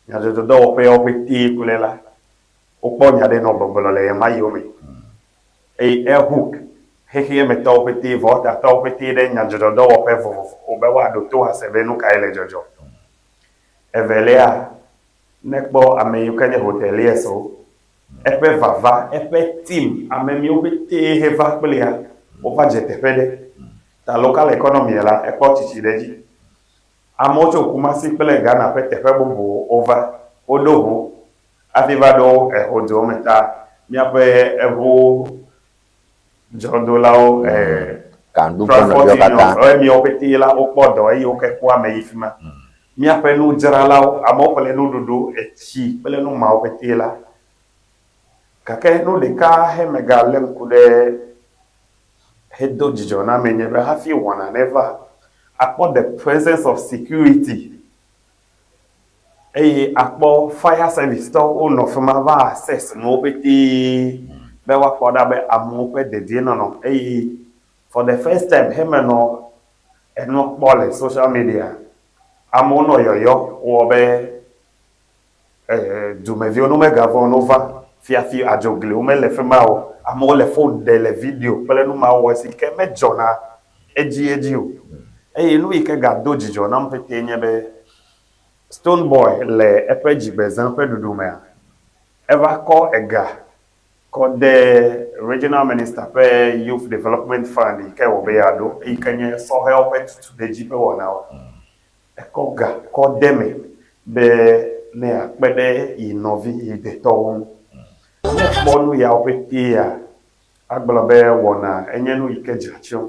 nyadzɔdzɔdɔwɔƒeawo ƒetee kloe la, wokpɔ nya ɖe nɔ gbɔgblɔ le ɣemaɣiwo me. Eye ehook xexea me tɔwo ƒetee, vɔtatɔwo ƒetee ɖe nyadzɔdzɔdɔwɔƒe vovovowo be woaɖo to ase be nukae le dzɔdzɔ. Evelia, ne ekpɔ ame yiwo ke nye hoteliers-wo, Eƒe vava, eƒe team, ame miwo ƒetee heva kplia, wova dze teƒe ɖe. Ta local economy la, ekpɔ tsitsi ɖe edzi. Amewo tso Kumasi kple Ghana ƒe teƒe bubuwo wova, woɖo ʋu hafi va ɖo exɔ duwo me. Ta míaƒe eʋu dzɔdolawo, transport unions, emiwo ƒetee la, wokpɔ dɔ eye woke kpɔ ame yi fima. Míaƒe nudzralawo, amewo ƒle nuɖuɖu, etsi kple nu mawo ƒetee la. Gake nu ɖeka he megalé ŋku ɖe hedo dzidzɔ na ame nye be hafi wɔna neva, akpɔ the presence of security eye akpɔ fire service tɔwo wonɔ fi ma va assess nuwo ƒetee be woakpɔ ɖa be amewo ƒe dedienɔnɔ eye for the first time he menɔ Enɔ kpɔ le social media, amewo nɔ yɔyɔ wɔ be dumeviwo no megavɔ̃ no va fiafi adzogliwo mele fima o. Amewo le phone ɖe le video kple nu mawo wɔ si ke medzɔna edziedzi o. Eye nu yi ke gado dzidzɔ nam ƒetee nye be Stonebwoy le eƒe dzigbezã ƒe ɖuɖu mea, eva kɔ ega kɔ de Regional Minister ƒe Youth Development Fund yi ke wòbe yeaɖo, eyi ke nye sɔhɛwo ƒe tutuɖedzi ƒe wɔnawo. Ekɔ ga kɔ de eme be ne yeakpe ɖe yi nɔvi, yi detɔwo ŋu. Ne ekpɔ nu yawo ƒetea, agblɔ be wɔna enye nu yi ke dze atsyɔ̃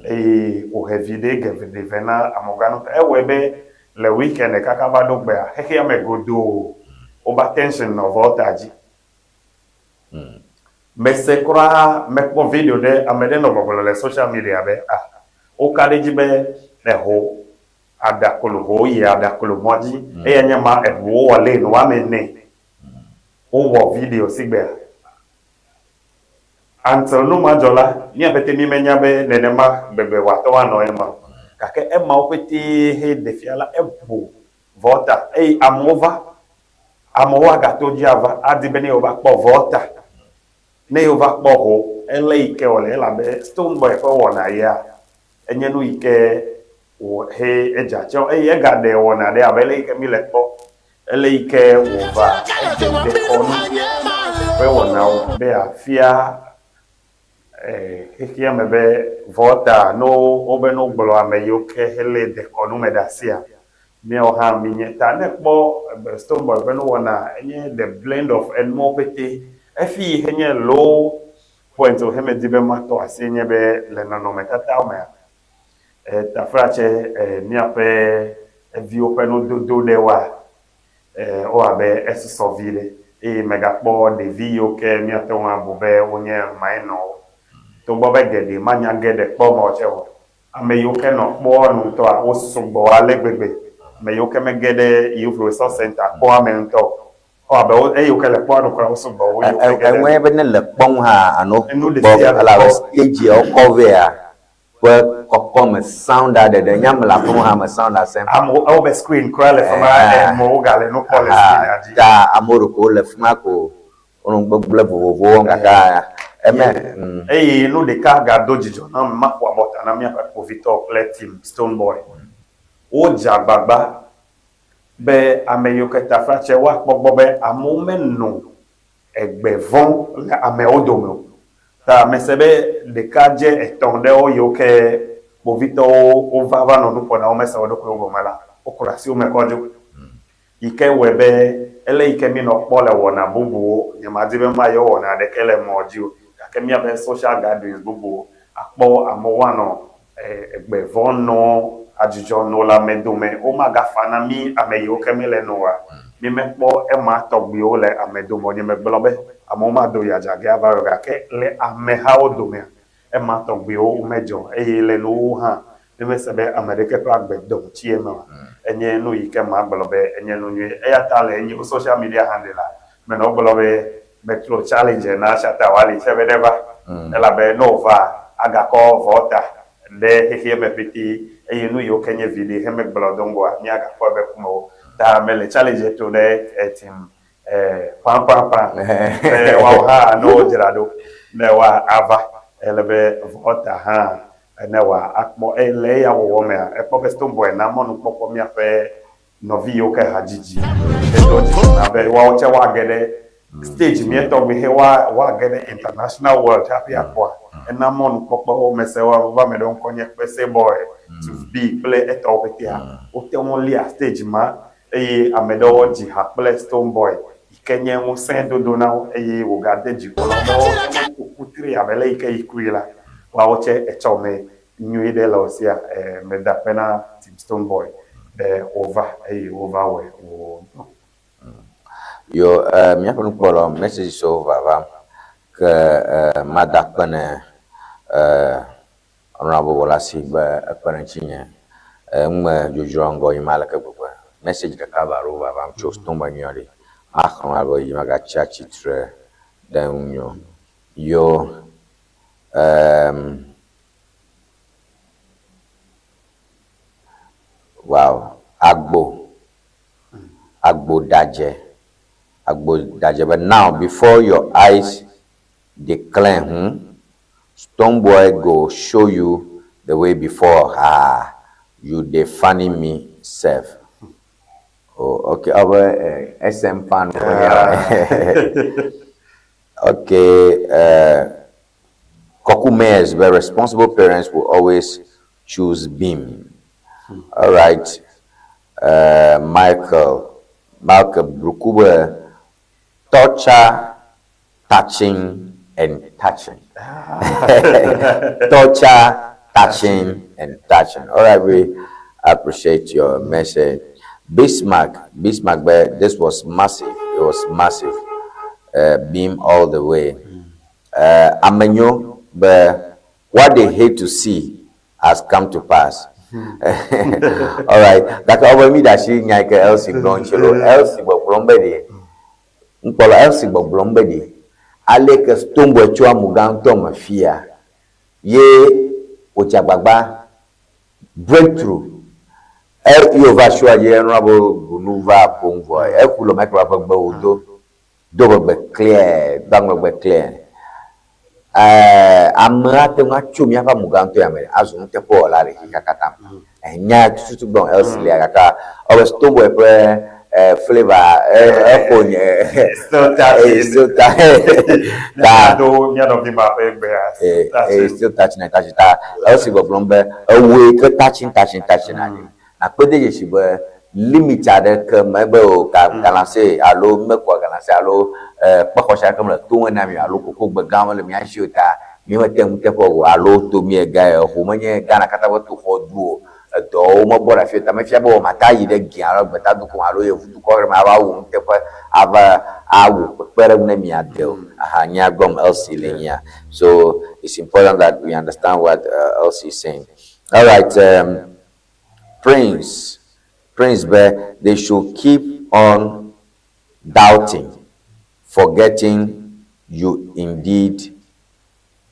eye wòhe viɖe geɖe vɛ na amegãwo. Ewɔe be le weekend kaka va ɖo gbea, xexea me godoo wobe attention nɔ Volta dzi. Mese kura mekpɔ video ɖe ame ɖe nɔ gbɔgblɔ le social media be ah woka ɖe edzi be eho aɖaklo ho yi aɖaklo mɔ dzi eya nye ma eʋuwo wɔ lane woame ene wowɔ video sigbea. Until nu ma dzɔ la, mía ƒete mí menya be nenema gbegbe wòate ŋu anɔ ema o. Gake emawo ƒetee he ɖe fia la, eʋu Volta eye amewo va. Amewo agato edzi ava adi be ne yewova kpɔ Volta. Ne yewova kpɔ ho ele yi ke wòle elabe Stonebwoy ƒe wɔna yea, enye nu yi ke wò he edze atsyɔ eye egaɖe wɔna ɖe abe ele yi ke míle kpɔ ele yi ke wòva edze dekɔnu ƒe wɔnawo be yeafia xexea me be Volta no wobe no gblɔ ame yiwo ke hele dekɔnu me ɖe asia, míawo hã mínye. Ta ne ekpɔ Stonebwoy ƒe nuwɔna enye the blend of enuwo ƒete. Efi yi henye low point o hemedi be matɔ asi enye be le nɔnɔmetatawo mea, taflatse míaƒe eviwo ƒe nudodo ɖewoa, Ewɔ abe esusɔ viɖe eye megakpɔ ɖevi yiwo ke míate ŋu abu be wonye minɔwo. Togbɔ be geɖe manya ge ɖe kpɔ me o tsɛ o, ame yiwo ke nɔ kpɔa nu ŋutɔa, wo sugbɔ ale gbegbe. Ame yiwo ke mege ɖe Youth Resource Centre kpɔa me ŋutɔ o. Ewɔ abe wo, eyiwo ke le kpɔa nu kura wo sugbɔ wu eyiwo ke ge ɖe. Eŋɔe be ne le kpɔ nu hã alo Enu kpɔ ɖesiaɖe elabe kpɔ. stage ya wokɔ vɛa ƒe kɔkɔme sound-a ɖeɖe nye ame le aƒeme hã me sound-a sem. Amewo ewɔ be screen kura le fima amewo gale nu kpɔ le screen-a dzi. Ta amewo ɖeko wole fima ko wonɔ nugbegblẽ vovovowo wɔm gake eme. Eye nu ɖeka gado dzidzɔ nam maƒo abɔta na míaƒe kpovitɔ kple team Stonebwoy. Wodze agbagba be ame yiwo ke taflatse woakpɔ gbɔ be amewo meno Egbe vɔ̃ le amewo dome o. Ta mese be ɖeka dze etɔ̃ ɖewo yiwo ke kpovitɔwo wova va nɔ nu ƒo na wo mese wo ɖokuiwo gɔme la, woklɔ asi wo me kɔ dzo. Yi ke wɔe be ele yi ke míenɔ kpɔ le wɔna bubuwo, nyemadi be mayɔ wɔna aɖeke le mɔ dzi o, gake míaƒe social gatherings bubuwo, akpɔ amewo woanɔ Egbe vɔ̃ nɔ adzudzɔ no le ame dome, womagafa na mí ame yiwo ke mele no oa? Mímekpɔ ema tɔgbiwo le ame dome o. Nyemegblɔ be amewo mado yi adzage ava o, gake le amehawo domea, ema tɔgbiwo womedzɔ o. Eye le nuwuwu hã, mímese be ame ɖeke ƒe agbe dɔm tsi eme oa? Enye nu yi ke magblɔ be enye nu nyui. Eya ta le nye social media handle la, menɔ gblɔ be Metro challenge na Shatta Wale tsɛ be neva elabe ne wòva agakɔ Volta ɖe xexea me ƒete eye nu yiwo ke nye viɖe hemegblɔ do ŋgɔa míagakpɔe be kumewo ta mele challenge to ɖe team pãpãpã be woawo hã ne wodzra ɖo ne woava ele be Volta hã ne wòakpɔ eye le eya wɔwɔ mea ekpɔ be Stonebwoy na mɔnukpɔkpɔ míaƒe Nɔvi yiwo ke hadzidzi hedo dzidzɔ na be woawo tsɛ woage ɖe stage mía tɔgbi he woa woage ɖe international world hafi akpɔa, ena mɔnukpɔkpɔ wo. Mese woava ame ɖewo ŋkɔ nye Kpese Boy, Tuff B kple etɔwo ƒetea. Wote ŋu lia stage ma eye ame ɖewo dzi ha kple Stonebwoy yi ke nye ŋusẽ dodo na wo eye wògade dzi ƒo na wo be woate ŋu ku kutri abe le yi ke yi kui la, woawo tsɛ etsɔ me nyui ɖe le wo sia. Meda akpe na Team Stonebwoy be wova eye wova wɔe wònyo. Yo, míaƒe nukpɔlawo, message siwo vavam ke mada akpe ne Honourable Wɔlasi be ekpe ɖe ŋutinye ŋme dzodzroa ŋgɔ yim aleke gbegbe. Message ɖeka va ɖo vavam tso Stonebwoy nyuia ɖi. Maxlẽ abe yi megatsi atsitre ɖe ŋunye o. Yo, Wow, agbo, agbo ɖadze, agbo ɖadze be now before your eyes declare hmm, Stonebwoy go show you the way before haa, you dey funny me sef. Oh, okay, ɔbe eh, SM fan. Yeah. Okay, Koku Mayers be responsible parents will always choose Bim. All right, Michael, Michael Bruku be torture, touching and touching. Torture, touching and touching. All right, we appreciate your message. Bismarck, Bismarck, but this was massive. It was massive. Beam all the way. Amenyo, but what they hate to see has come to pass. All right. Gake ɔbe mi da shi nya ke Elsie gblɔ ŋuti lo. Elsie gbɔgblɔm be ɖe. Ŋkpɔla Elsie gbɔgblɔm be ɖe. Aleke Stonebwoy tso amugã ŋutɔ me fia ye wòdze agbagba breakthrough. E ye wòva shoa dzi enɔa be gunu va ƒom vɔ eku le micro ƒe gbe wòdo do ƒe gbe clear, do aŋlɔgbe clear. E ame ate ŋu atso míaƒe amugã ŋutɔ ya me azu nuteƒewɔla le xexea katã me. Enya tututu gbɔm else lia gake ewɔ Stonebwoy ƒe flavour eƒo nye Still touching. Still touching. Ta do mía nɔvi ma ƒe gbea. Still touching. Still touching and touching. Ta else gbɔgblɔm be ewɔe ke touching touching touching na ɖi. Nakpe de dzesi be limit aɖeke mebe o ka galamsey alo mekua galamsey alo kpexɔsi aɖeke mele to me na mi alo koko gbe gã mele mía si o ta mi mete ŋu teƒe o alo to mi ega eho menye Ghana katã ƒe toxɔ du o edɔwo mebɔ ɖe afi o ta mefia be wɔ mata yi ɖe Gia alo gbeta dukɔ me alo yevu dukɔ aɖe me ava wɔ nuteƒe ava awɔ kpekpeɖeŋu ne mia de o. Aha nya gblɔm Elsie le nyia. So it's important that we understand what Elsie is saying. All right, Prince, Prince be they should keep on doubting, forgetting you indeed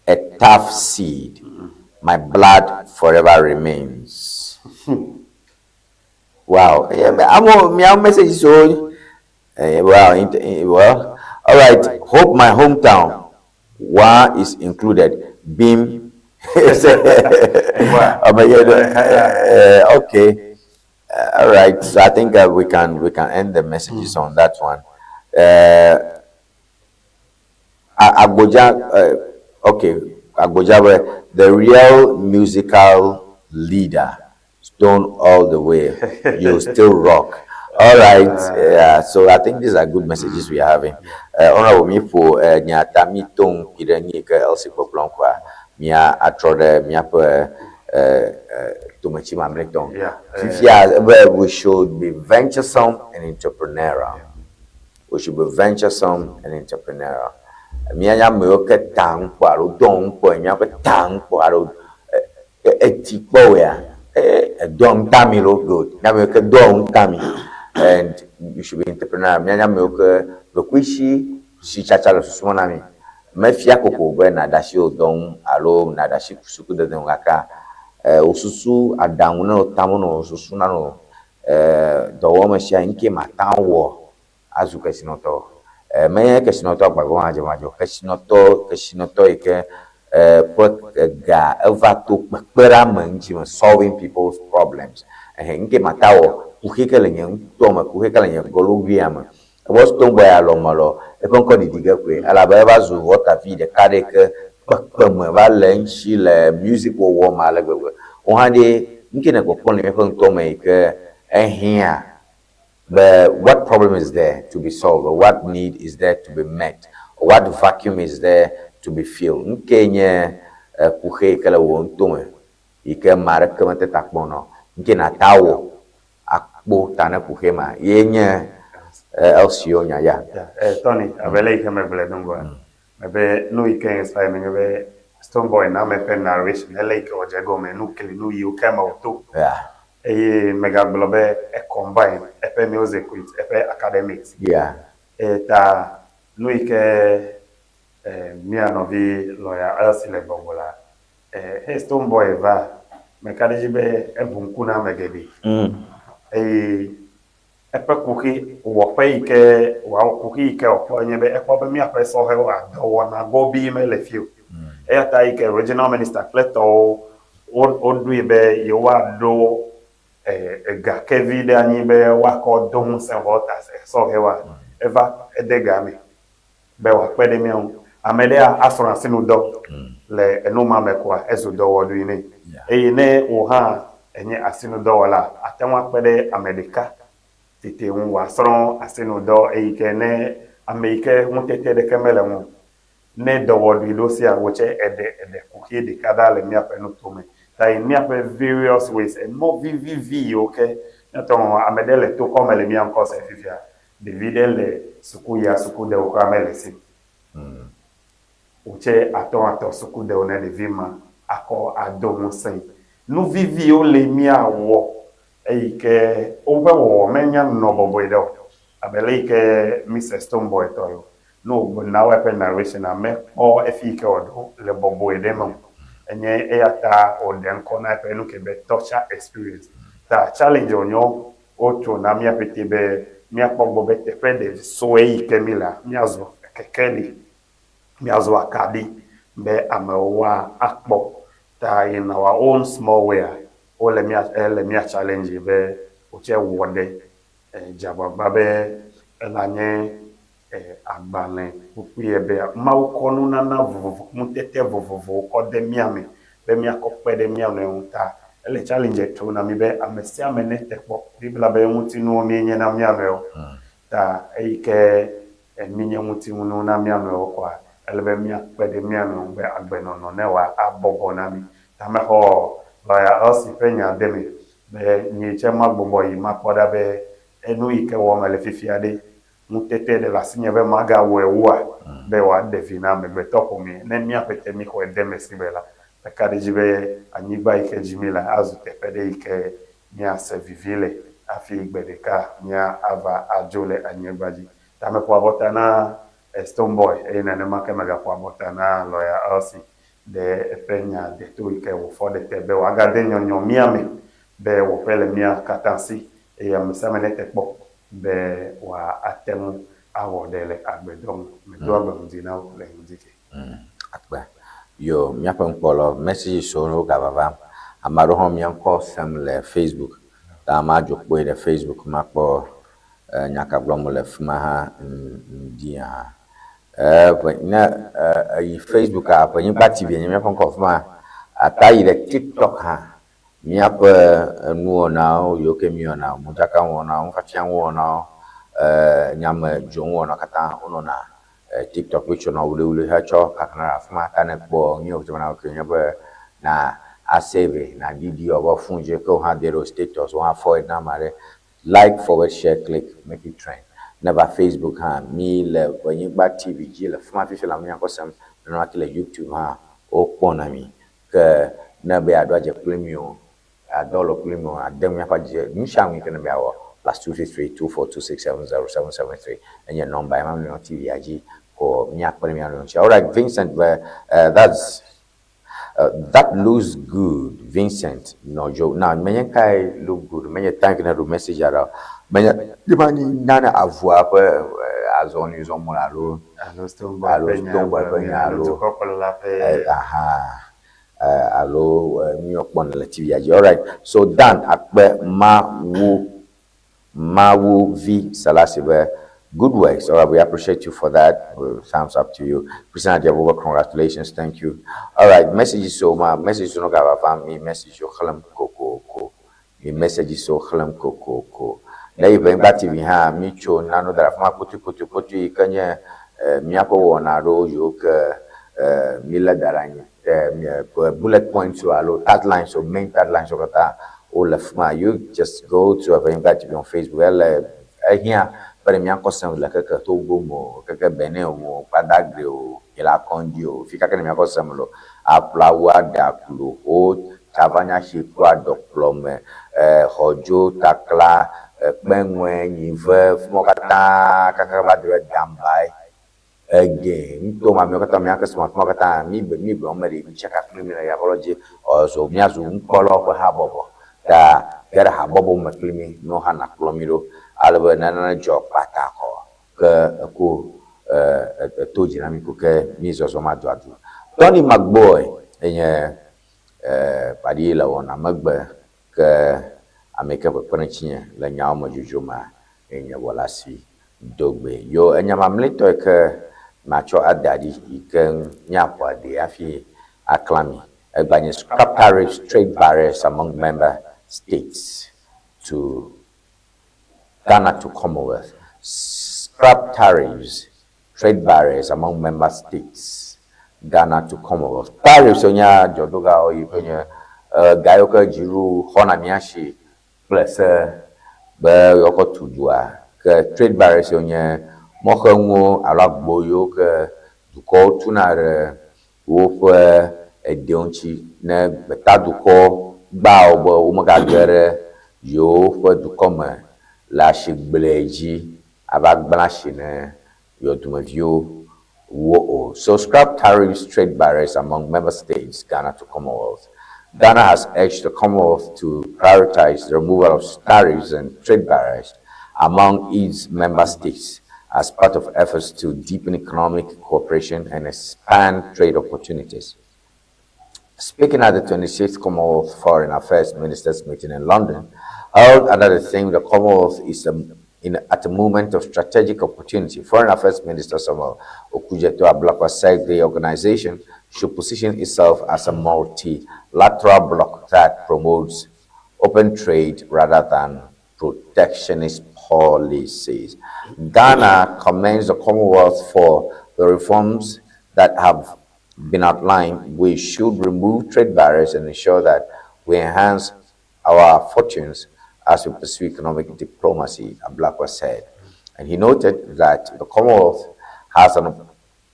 a tough seed, my blood forever remains. Wow, yeah, I'm my message so well, well, all right. Hope my hometown Wa is included. Beam. Okay. All right. So I think we can we can end the messages on that one. Agboja, okay, Agboja, the real musical leader, Stone all the way. You still rock. All right. Yeah. So I think these are good messages we are having. Honorable mi ƒo nya ta mi to ŋku ɖe nu yi ke Elsie gbɔgblɔm koa, mía atrɔ ɖe míaƒe tometsi mamlɛtɔ ŋu. Fifia be we should be venturesome and entrepreneurial. We should be venturesome and entrepreneurial. Míanye ame yiwo ke ta ŋu kpɔ alo dɔ ŋu kpɔ, míaƒe ta ŋu kpɔ alo eti kpɔ wòea, edɔ ŋu ta mi lo good. Míanye ame yiwo ke dɔ ŋu ta mi and you should be entrepreneurial. Míanye ame yiwo ke ɖokuisi si tsatsa le susu me na mi. Mefia kokoko be nàɖe asi wò dɔ ŋu alo nàɖe asi sukudede ŋu gake wò susu aɖaŋu nenɔ tame nɔ wò susu nanɔ dɔwɔme sia ŋke mate ŋu awɔ azu kesinɔtɔ. Menye kesinɔtɔ agbagbe madzɔmadzɔ o, kesinɔtɔ kesinɔtɔ yi ke ƒe ega eva to kpekpeɖeame ŋuti me solving people's problems. Ehe ŋke mate awɔ kuxi ke le nye ŋutɔ me, kuxi ke le nye gɔlɔgoea me. Evɔ Stonebwoy alɔ melɔ eƒe ŋkɔ ɖiɖi ge koe elabe eva zu Volta-vi ɖeka ɖe yi ke kpekpeme va le eŋuti le music wɔwɔ me ale gbegbe. Wò hã ɖe ŋke nèkpɔkpɔm le míaƒe ŋutɔ me yi ke ehiã be what problem is there to be solved or what need is there to be met or what vacuum is there to be filled? Ŋkee nye kuxi yi ke le wò ŋutɔ me yi ke ame aɖeke mete ta kpɔ nɔ. Ŋkee nàte awɔ akpo ta ne kuxi ma ye nye LCO nya ya. Yeah, Tony, abe le yi ke megblɔe do ŋgɔa, mebe nu yi ke inspire me nye be Stonebwoy na ame ƒe narration ele yi ke wòdze egɔme nu kli nu yiwo ke me wòto. Eye megagblɔ be e combine eƒe music with eƒe academics. Eya ta nu yi ke mía nɔvi lawyer Elsie le gbɔgbɔ la, hey Stonebwoy va, meka ɖe edzi be eʋu ŋku na ame geɖe. Eye eƒe kuxi wɔƒe yi ke wòawɔ kuxi yi ke wòkpɔ nye be ekpɔ be míaƒe sɔhɛwo dɔwɔna gobii mele fi o. Eya ta yi ke regional minister kple tɔwo woɖoe be yewoaɖo egakevi ɖe anyi be woakɔ do ŋusẽ Volta sɔhɛwoa, eva ede ga me be wòakpe ɖe mía ŋu. Ame ɖea asrɔ̃ asinudɔ le enu ma me koa, ezu dɔwɔɖui nɛ. Eye ne wò hã ènye asinudɔwɔla, àte ŋu akpe ɖe ame ɖeka tete ŋu wòasrɔ̃ asinudɔ eyi ke ne ame yi ke ŋutete ɖeke mele eŋu o. Ne dɔwɔɖui ɖo sia, wò tsɛ èɖe èɖe kuxi ɖeka ɖa le míaƒe nutome. Ta yi míaƒe various ways, emɔ vivivi yiwo ke míate ŋu awɔ. Ame ɖe le tokɔ me le mía ŋkɔ se fifia. Ɖevi ɖe le suku yia sukudewo kura mele esi o. Wò tsɛ àte ŋu atɔ sukudewo ne ɖevi ma akɔ ado ŋusẽe. Nu viviwo li míawɔ eyi ke woƒe wɔwɔ menya nɔ bɔbɔe ɖe o abe le yi ke Mister Stonebwoy tɔ ye o. Ne wò na wɔ eƒe narration-a, mekpɔ efi yi ke wòɖo le bɔbɔe ɖe eme o. Enye eya ta wòɖe ŋkɔ na eƒe nu ke be torture experience. Ta challenge wònye wotso na mía ƒete be míakpɔ gbɔ be teƒe ɖe sue yi ke mílea, míazɔ kekeli, míazɔ akaɖi be amewo woa akpɔ. Ta in our own small way-a, wole mía, ele mía challenge be wotse wɔ ɖe dze agbagba be ela nye agbalẽ kpukpuie be Mawu kɔ nunana vovovo, ŋutete vovovowo kɔ de mía me be míakɔ kpe ɖe mía nɔewo ŋu ta. Ele challenge tso na mí be ame sia ame nete kpɔ. Biblia be ŋutinuwo míenye na mía nɔewo. Ta eyi ke míenye ŋutinuwo na mía nɔewo kɔa, ele be míakpe ɖe mía nɔewo ŋu be agbenɔnɔ ne wòa abɔbɔ na mí. Ta mexɔ Lɔya Elsie ƒe nya de eme be nyee tsɛ magbugbɔ yi makpɔ ɖa be enu yi ke wɔm mele fifia ɖe, ŋutete ɖe le asinye be magawɔe wua be wòaɖe vi na amegbetɔƒomea. Ne mía ƒete míxɔe de eme sigbe la, meka ɖe edzi be anyigba yi ke dzi míle azu teƒe ɖe yi ke míase vivi le hafi gbe ɖeka míava adzo le anyigba dzi. Ta meƒo abɔta na Stonebwoy eye nenema ke megaƒo abɔta na Lɔya Elsie ɖe eƒe nya deto yi ke wòfɔ ɖe te be wòagade nyɔnyɔ mía me be wɔƒe le mía katã si eye ame sia ame nete kpɔ be wòate ŋu awɔ ɖe le agbedɔ ŋu. Medoa gbe ŋdi na wò le ŋdi ke. Akpe. Yo, míaƒe ŋkpɔlɔ, messages wo gavavam. Ame aɖewo hã mía ŋkɔ sem le Facebook. Ta madzo kpɔe ɖe Facebook makpɔ nya ka gblɔm wole fi ma hã ŋdi hã. Ʋe, ne èyi Facebook a, Ʋenyigba TV enye míaƒe ŋkɔ fi ma. Ata yi ɖe TikTok hã. Míaƒe enuwɔnawo yiwo ke míewɔna, modzakanuwɔnawo, nufiafianuwɔnawo, nyamedzonuwɔnawo katã wonɔna TikTok wotso wliwli hetsɔ kakana ɖe afi ma. Ta ne èkpɔ nu yiwo wòtsɔ na wò nye be na asave, nàɖiɖi woƒe fon dzi ke wò hã de ɖe wò status, wò hã forward na ame aɖe. Like, forward, share, click, make it trend. Ne èva Facebook hã, mí le Ʋenyigba TV dzi le fi ma fifia le ame ŋkɔ sem. Nenema ke le YouTube hã wokpɔna mí. Ke ne be yeaɖo adze kpli mí o, yeadɔ alɔ kpli mí o, ade míaƒe adze, nu sia nu yi ke ne be yeawɔ, +233 24 26 70 773 enye nɔmba ya ma míenɔ TV-a dzi ko míakpe ɖe mía nɔewo ŋuti. Alright, Vincent be, eh, that's, that looks good, Vincent nɔ dzo. Now, menye kae look good, menye time ke ne ɖo message-a ɖa o. Menye ye ma nyi nane avua ƒe azɔli zɔm wole alo Alo Stonebwoy ƒe nya Stonebwoy ƒe nya alo alo dukɔkplɔla ƒe aha alo nu yi wokpɔna le TV-a dzi. Alright, so Dan akpe Mawu Mawu vi Selassie be good works. Alright, we appreciate you for that. Thumbs up to you. Christina Diaboba, congratulations, thank you. Alright, messages so ma messages no gava vam mi message yo xlẽm kokoko. Mi messages wo xlẽm kokoko. Ne yi Ʋenyigba TV hã mi tso nano da ɖe afi ma kpotokpotokpotoi yi ke nye míaƒe wɔna aɖewo yiwo ke mílé da ɖe anyi. Bullet points wo alo taglines wo, main taglines wo katã wole fi ma. You just go to Ʋenyigba TV on Facebook ele ehiã be ɖe míakɔ sem le keke Togo me o, keke Benin o, Kpadagri o, Ilakɔndzi o, fi ka ke ne míakɔ sem le o. Aƒle awu aɖe aklo wo Tavanya tsi kple adɔkplɔ me, xɔdzo, takla, kpeŋɔe, nyive, fi mawo katã kaka va do ɖe Dambae. Ege, nuto mamlɛawo katã míake srɔ̃ afi mawo katã mí mí gblɔ me ɖe mítsaka kpli mí le yaƒe dzi ɔzɔ míazu nukpɔlawo ƒe habɔbɔ. Ta ge ɖe habɔbɔ me kpli mí ne wohã nakplɔ mí ɖo ale be ne nane dzɔ kpata kɔ ke eku eto dzi na mí ko ke mí zɔzɔm aduadu. Tony McBoy enye kpaɖi le wɔna megbe ke ame yi ke kpekpe ɖe ŋutinye le nyawo me dzodzro mea enye Wɔlasi Dogbe. Yo enya mamlɛtɔ yi ke matsɔ ada ɖi yi ke míaƒo adee hafi aklã mi egba nye scrap tariffs trade barriers among member states to Ghana to Commonwealth. Scrap tariffs trade barriers among member states Ghana to Commonwealth. Tariffs nye adzɔdogawo yi ke nye ga yiwo ke dziɖuɖu xɔna mía si kple se be yewoakɔ tu dua. Ke trade barriers yiwo nye mɔxenuwo alo agbo yiwo ke dukɔwo tuna ɖe woƒe edewo ŋuti ne gbetadukɔ gbawo be womegage ɖe yewoƒe dukɔ me le asigblẽ dzi ava gblẽ asi ne yewo dumeviwo wo o. So scrap tariffs, trade barriers among member states, Ghana to Commonwealth. Ghana has urged the Commonwealth to prioritize the removal of tariffs and trade barriers among its member states as part of efforts to deepen economic cooperation and expand trade opportunities. Speaking at the 26th Commonwealth Foreign Affairs Ministers meeting in London, held under the theme The Commonwealth is at a moment of strategic opportunity, Foreign Affairs Minister Samuel Okudzeto Ablakwa said the organization should position itself as a multilateral bloc that promotes open trade rather than protectionist policies. Ghana commends the Commonwealth for the reforms that have been outlined. We should remove trade barriers and ensure that we enhance our fortunes as we pursue economic diplomacy, Ablakwa said. And he noted that the Commonwealth has an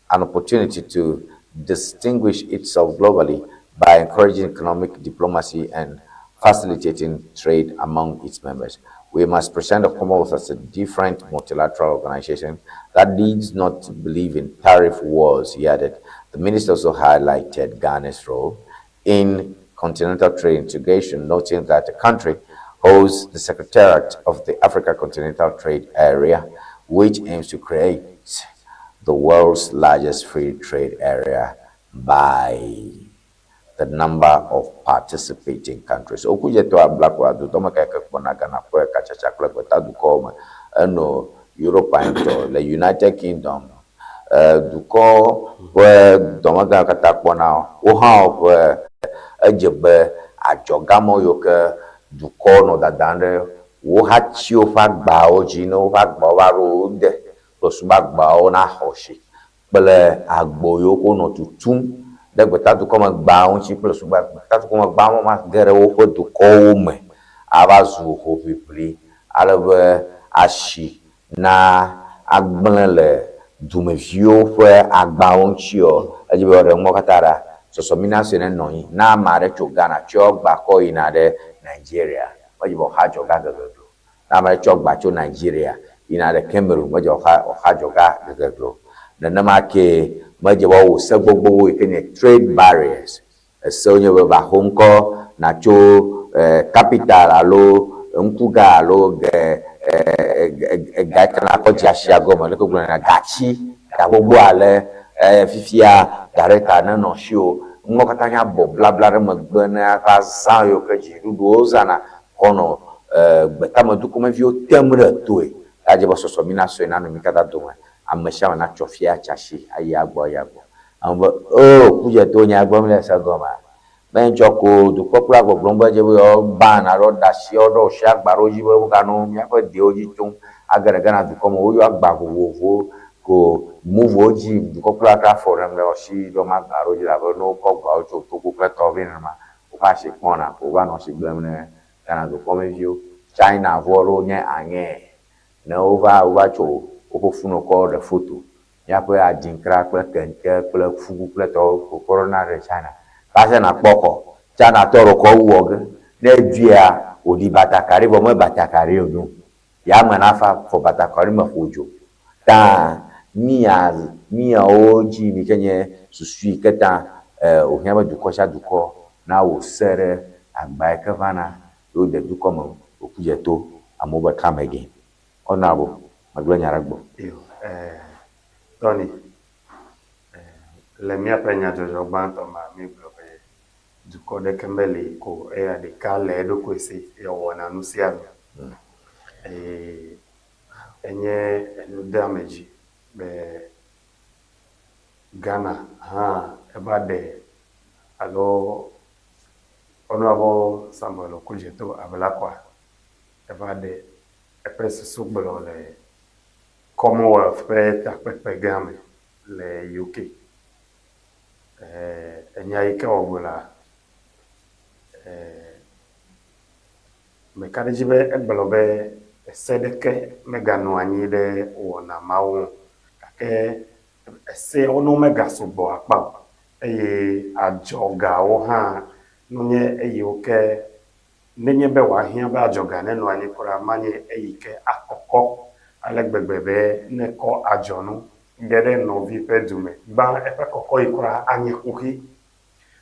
opportunity to distinguish itself globally by encouraging economic diplomacy and facilitating trade among its members. We must present the Commonwealth as a different multilateral organization that needs not to believe in tariff wars, he added. The minister also highlighted Ghana's role in continental trade integration, noting that the country holds the Secretariat of the Africa Continental Trade Area, which aims to create the world's largest free trade area by the number of participating countries. Okudzeto Ablakwa dudɔme ka ke kpɔna Ghana ƒe katsatsa kple gbetadukɔwo me eno Europe ŋutɔ le United Kingdom dukɔ ƒe dɔmegã katã kpɔna wo hã ƒe edze be adzɔgamɔ yiwo ke dukɔ nɔ dadam ɖe wo hatiwo ƒe agbawo dzi ne woƒe agbawo va ɖo wo de kple sugbɔ agbawo naxɔ si kple agbo yiwo ke wonɔ tutum ɖe gbetadukɔ me gbawo ŋuti kple sugbɔ gbetadukɔ me gbawo ma ge ɖe woƒe dukɔwo me ava zu hoʋiʋli ale be asi na agblẽ le dumeviwo ƒe agbawo ŋuti o. Edzi be woaɖe mɔ katã ɖa sɔsɔmina sue ne nɔ anyi na ame aɖe tso Ghana tsɔ gba kɔ yina ɖe Nigeria medze be wòxa adzɔga gegeglo. Ne ame aɖe tsɔ gba tso Nigeria yina ɖe Cameroon medze wòxa adzɔga gegeglo. Nenema ke medze be woawɔ se gbogbowo yi ke nye trade barriers. Esewo nye be va xo ŋkɔ natso capital alo ŋkuga alo ge ega yi ke nakɔ dze asia gɔme leke wogblɔna gatsi ga gbogbo ale fifia ga ɖe ta nenɔ si o. Nuwo katã nya bɔ blabla ɖe megbe ne eƒe azã yiwo ke dziɖuɖuwo zãna kɔ nɔ gbetamedukɔmeviwo tem ɖe toe. Edze be sɔsɔmina sue nanɔ mi katã dome. Ame sia ame natsɔ fia atsi asi ayi agbɔ ayi agbɔ. Ame be o Okudzeto nya gblɔm le se gɔmea. Be ŋtsɔ ko dukɔkplɔla gbɔgblɔm be edze be yewoa ban alo ɖe asi woɖo asi agba ɖewo dzi be woganɔ míaƒe dewo dzi tsom age ɖe Ghana dukɔ me. Woyɔ agba vovovowo ko move dzi dukɔkplɔla kple afɔ ɖem ɖe asi ɖo ma agba ɖewo dzi elabe ne wokɔ agbawo tso Togo kple tɔwo vɛ nenema woƒe asi kpɔna ko wova nɔ asi gblẽm ne Ghana dukɔmeviwo. China vɔ ɖewo nye aŋe ne wova wova tso woƒe funɔ kɔ ɖe foto míaƒe adinkra kple kente kple fugu kple tɔwo ko kɔ ɖona ɖe China. Va se nakpɔ xɔ China tɔ ɖe kɔ wɔ ge ne edzoea wòɖi batakari vɔ me batakari o no. Ya me nafa fɔ batakari me ƒo dzo. Ta mía míawo dzi mi ke nye susu yi ke ta wòhiã be dukɔ sia dukɔ nawɔ se ɖe agba yi ke vana ye wode dukɔ me Okudzeto amewo be come again. Honorable, megblɔ nya ɖe gbɔ. Yo, Tony, le míaƒe nyadzɔdzɔ gbãtɔ mea, míegblɔ be dukɔ ɖeke meli ko eya ɖeka le eɖokui si ye wɔna nu sia nu. Eye enye enudeamedzi be Ghana hã eva ɖe alo Honorable Samuel Okudzeto Ablakwa eva ɖe eƒe susu gblɔ le Commonwealth ƒe takpekpe gã me le UK. Enya yi ke wògblɔ la, meka ɖe edzi be egblɔ be ese ɖeke meganɔ anyi ɖe wɔna mawo ŋu gake eseawo ne womegasɔgbɔ akpa o eye adzɔgawo hã nonye eyiwo ke nenye be wòahiã be adzɔga nenɔ anyi kura manye eyi ke akɔkɔ ale gbegbe be ne kɔ adzɔnu. ge ɖe nɔvi ƒe du me, gbã eƒe kɔkɔyi kura anye kuxi.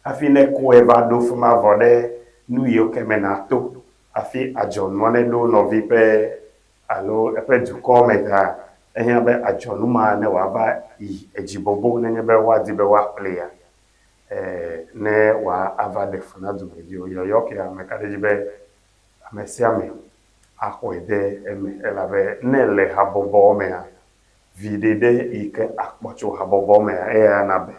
Hafi ne kɔe va ɖo fi ma vɔ ɖe nu yiwo ke me nàto hafi adzɔnua neɖo nɔvi ƒe alo eƒe dukɔ me ta, ehiã be adzɔnu ma ne wòava yi edzi bobo nenye be woadi be woaƒlea, ne wòava ɖe fu na dumeviwo. Yɔyɔ kea, meka ɖe edzi be ame sia ame axɔe de eme elabe ne ele habɔbɔ mea, viɖe ɖe yi ke akpɔ tso habɔbɔ mea, eya ana be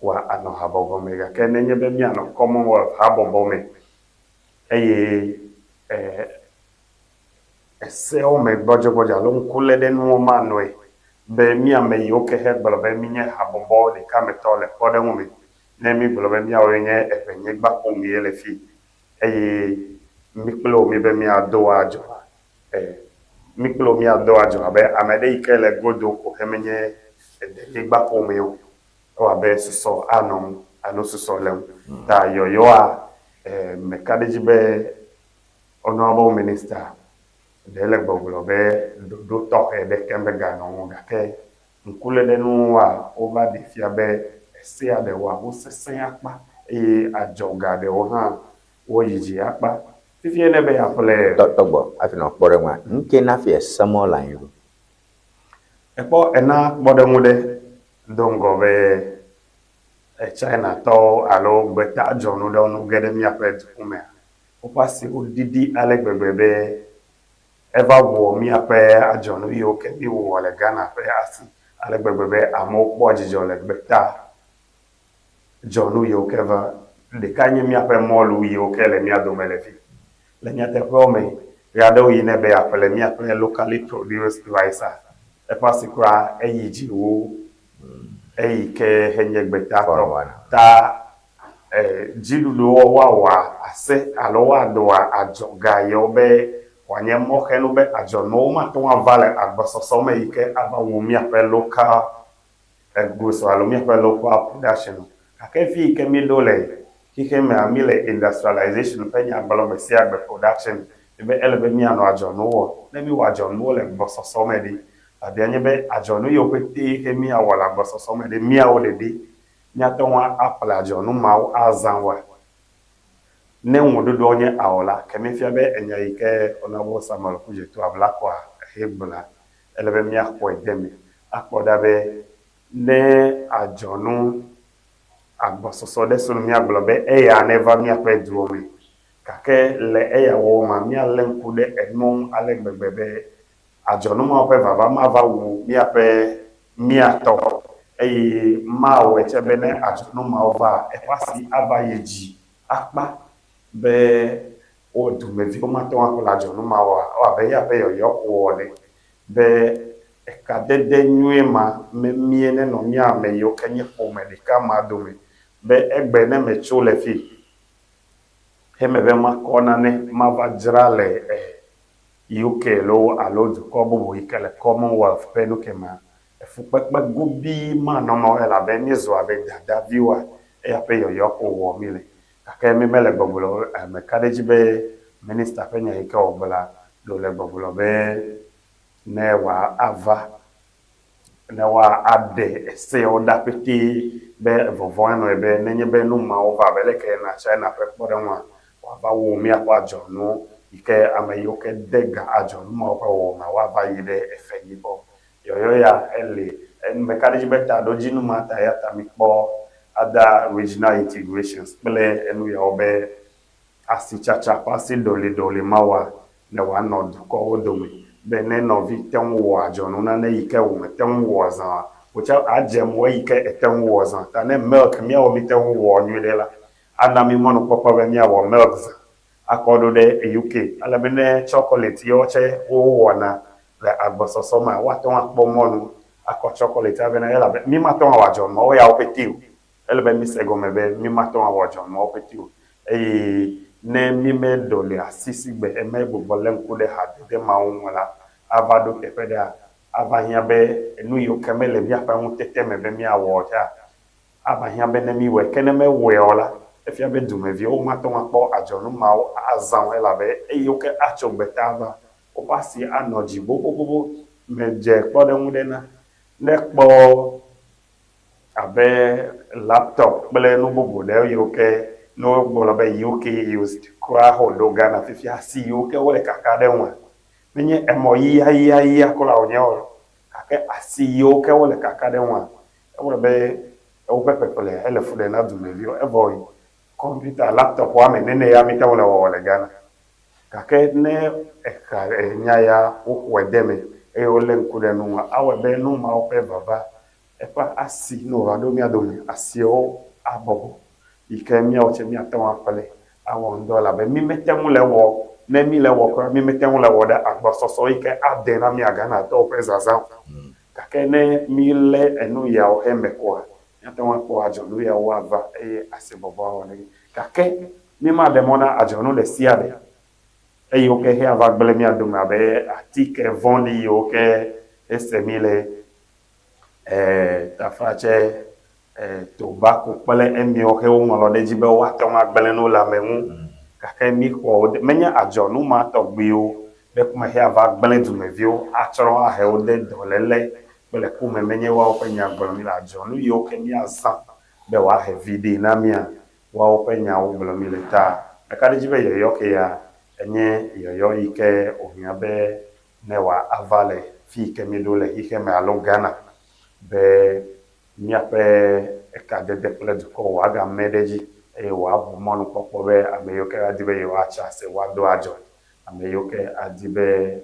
woanɔ habɔbɔ me. Gake nenye be míanɔ Commonwealth habɔbɔ me eye esewo me gbɔdzɔgbɔdzɔ alo ŋkuléɖenuwo manɔe be mí ame yiwo ke hegblɔ be mínye habɔbɔ ɖeka me tɔ le kpɔɖeŋu me, ne mígblɔ be míawoe nye eʋenyigba ƒomee le fi eye mí kple wò míbe míado adzɔ, mí kple wò míado adzɔ abe ame ɖe yi ke le godo ko hemenye edenyigba ƒomee o. Ewɔ abe susɔ anɔ ŋu alo susɔ le ŋu. Ta yɔyɔa, meka ɖe edzi be Honourable Minister ɖe le gbɔgblɔ be ɖoɖo tɔxɛ ɖeke meganɔ ŋu o gake ŋkuléɖenuwoa, wova ɖee fia be esea ɖewoa, wosesẽ akpa eye adzɔga ɖewo hã woyi dzi akpa. Fifia ne be yeaƒle. Tɔgbɔ hafi nɔ kpɔɖeŋua, nuke na fi ese mɔ le anyi ɖo? Ekpɔ ena kpɔɖeŋu ɖe do ŋgɔ be Chinatɔwo alo gbetadzɔnu ɖewo nu ge ɖe míaƒe dukɔ mea, woƒe asiwo ɖiɖi ale gbegbe be eva wɔ míaƒe adzɔnu yiwo ke míwɔ le Ghana ƒe asi ale gbegbe be amewo kpɔa dzidzɔ le gbetadzɔnu yiwo ke va. Ɖekae nye míaƒe mɔlu yiwo ke le mía dome le fi. Le nyateƒewo me, ɣeaɖewoɣi ne be yeaƒle míaƒe locally produced rice-a, eƒe asi kura eyi dzi wu eyi ke henye gbetatɔ. Ta dziɖuɖuwo woawɔa ase alo woadoa adzɔga yewo be wòanye mɔxenu be adzɔnuwo mate ŋu ava le agbɔsɔsɔ me yi ke ava wu míaƒe local goods alo míaƒe local production o. Gake fi yi ke míɖo le xexe mea, míle industrialization ƒe nya gblɔm gbe sia gbe, production, be ele be míanɔ adzɔnuwo wɔm. Ne míwɔ adzɔnuwo le gbɔsɔsɔ me ɖi, biabia nye be adzɔnu yiwo ƒetee xe míawɔ le agbɔsɔsɔ me ɖe, míawo ɖeɖe míate ŋu aƒle adzɔnu mawo azã woa? Ne ŋuɖoɖoa nye ao la, ke míefia be enya yi ke Honourable Samuel Okudzeto Ablakwa he gblɔa, ele be míaxɔe de eme akpɔ ɖa be ne adzɔnu agbɔsɔsɔ ɖe sonu míagblɔ be eya neva míaƒe dua me. Gake le eya wɔwɔ mea, míalé ŋku ɖe enua ŋu ale gbegbe be adzɔnu mawo ƒe vava mava wu míaƒe mía tɔ o, eye mawɔe tsɛ be ne adzɔnu mawo vaa, eƒe asi ava yi dzi akpa be wo dumeviwo mate ŋu aƒle adzɔnu mawo oa. Ewɔ abe eya ƒe yɔyɔ ko wɔ ene be ekadede nyuie ma memie nenɔ mía ame yiwo ke nye ƒome ɖeka ma dome be egbe ne metso le fi heme be makɔ nane mava dzra le UK loo alo dukɔ bubu yi ke le Commonwealth ƒe nu ke mea, efukpekpe gobii manɔ eme o elabe míezu abe dadaviwoa, eya ƒe yɔyɔ ko wɔ míle. Gake mí mele gbɔgblɔ o, meka ɖe edzi be minista ƒe nya yi ke wògblɔa, ɖe wòle gbɔgblɔ be ne wòava, ne woaɖe eseawo ɖa petee be vɔvɔ̃ anɔe be nenye be nu mawo va abe leke na China ƒe kpɔɖeŋua, woava wu míaƒe adzɔnu yi ke ame yiwo ke de ga adzɔnu mawo ƒe wɔwɔ mea, woava yi ɖe efe yibɔ. Yɔyɔ ya eli. Meka ɖe edzi be taɖodzinu ma ta eya ta mikpɔ other regional integrations kple enu yawo be asitsatsa ƒe asi ɖoliɖoli mawoa, ne wòanɔ dukɔwo dome be ne nɔvi te ŋu wɔ adzɔnu nane yi ke wò mete ŋu wɔ zã oa, wò tsɛ adze mɔ eyi ke ète ŋu wɔ zã. Ta ne milk míawo míte ŋu wɔ nyuiɖe la, ana mí mɔnukpɔkpɔ be míawɔ milk zã akɔ ɖo ɖe UK. Ale be ne chocolate yewo tsɛ wowɔna le agbɔsɔsɔ mea, woate ŋu akpɔ mɔnu akɔ chocolate avɛ na elabe mímate ŋu awɔ adzɔnuawo yawo ƒete o. Ele be míse egɔme be mímate ŋu awɔ adzɔnuawo ƒete o. Eye ne mímeɖɔli asi sigbe eme gbugbɔ lé ŋku ɖe hadede mawo ŋu o la, ava ɖo teƒe ɖea, ava hiã be enu yiwo ke mele míaƒe ŋutete me be míawɔ o tsɛa, ava hiã be ne míwɔe. Ke ne mewɔe o la, efia be dumeviwo mate ŋu akpɔ adzɔnu mawo azã o elabe eyiwo ke atso gbeta ava, woƒe asi anɔ dzi bobobobo. Medze kpɔɖeŋu ɖe na. Ne ekpɔ abe laptop kple nu bubu ɖe yiwo ke ne wogblɔ be UK used kura xɔ ɖo Ghana fifia, asi yiwo ke wole kaka ɖe ŋua, menye emɔ yiyayiyaya kura wònye o, gake asi yiwo ke wole kaka ɖe ŋua, ewɔe be woƒe ƒeƒle hele fu ɖe na dumeviwo. Evɔ kɔmpita, laptop woame nene ya míte ŋu le wɔwɔ le Ghana. Gake ne exa enya ya woxɔe de eme eye wolé ŋku ɖe nu ŋua, awɔe be nu mawo ƒe vava eƒe asi ne wòva ɖo mía dome, asiawo abɔbɔ yi ke míawo tsɛ míate ŋu aƒle awɔ ŋdɔ elabe mí mete ŋu le ewɔ ne mí le ewɔ kura mí mete ŋu le ewɔ ɖe agbɔsɔsɔ yi ke ade na mía Ghanatɔwo ƒe zazã o. Gake ne mílé enu yawo heme koa, míate ŋu akpɔ adzɔnu yawo ava eye asi bɔbɔ awɔ ɖe. Gake mímaɖe mɔ na adzɔnu ɖe sia ɖe eye wo ke he ava gblẽ mía dome abe atike vɔ̃ɖi yiwo ke ese mí le taflatse tobacco kple emiwo ke woŋlɔ ɖe edzi be woate ŋu agblẽ nu le ame ŋu. Gake míxɔ wo de, menye adzɔnu ma tɔgbiwo be kuma xe ava gblẽ dumeviwo, atsrɔ̃ ahe wo de dɔléle kple ku me. Menye woawo ƒe nya gblɔm míle. Adzɔnu yiwo ke míazã be wòahe viɖe na mía, woawo ƒe nyawo gblɔm míle. Ta meka ɖe edzi be yɔyɔ ke ya enye yɔyɔ yi ke wòhiã be ne wòava le fi yi ke míeɖo le xexeme alo Ghana be míaƒe ekadede kple dukɔ wòagame ɖe edzi eye wòaʋu mɔnukpɔkpɔ be ame yiwo ke adi be yewoatsi ase woado adzɔ, ame yiwo ke adi be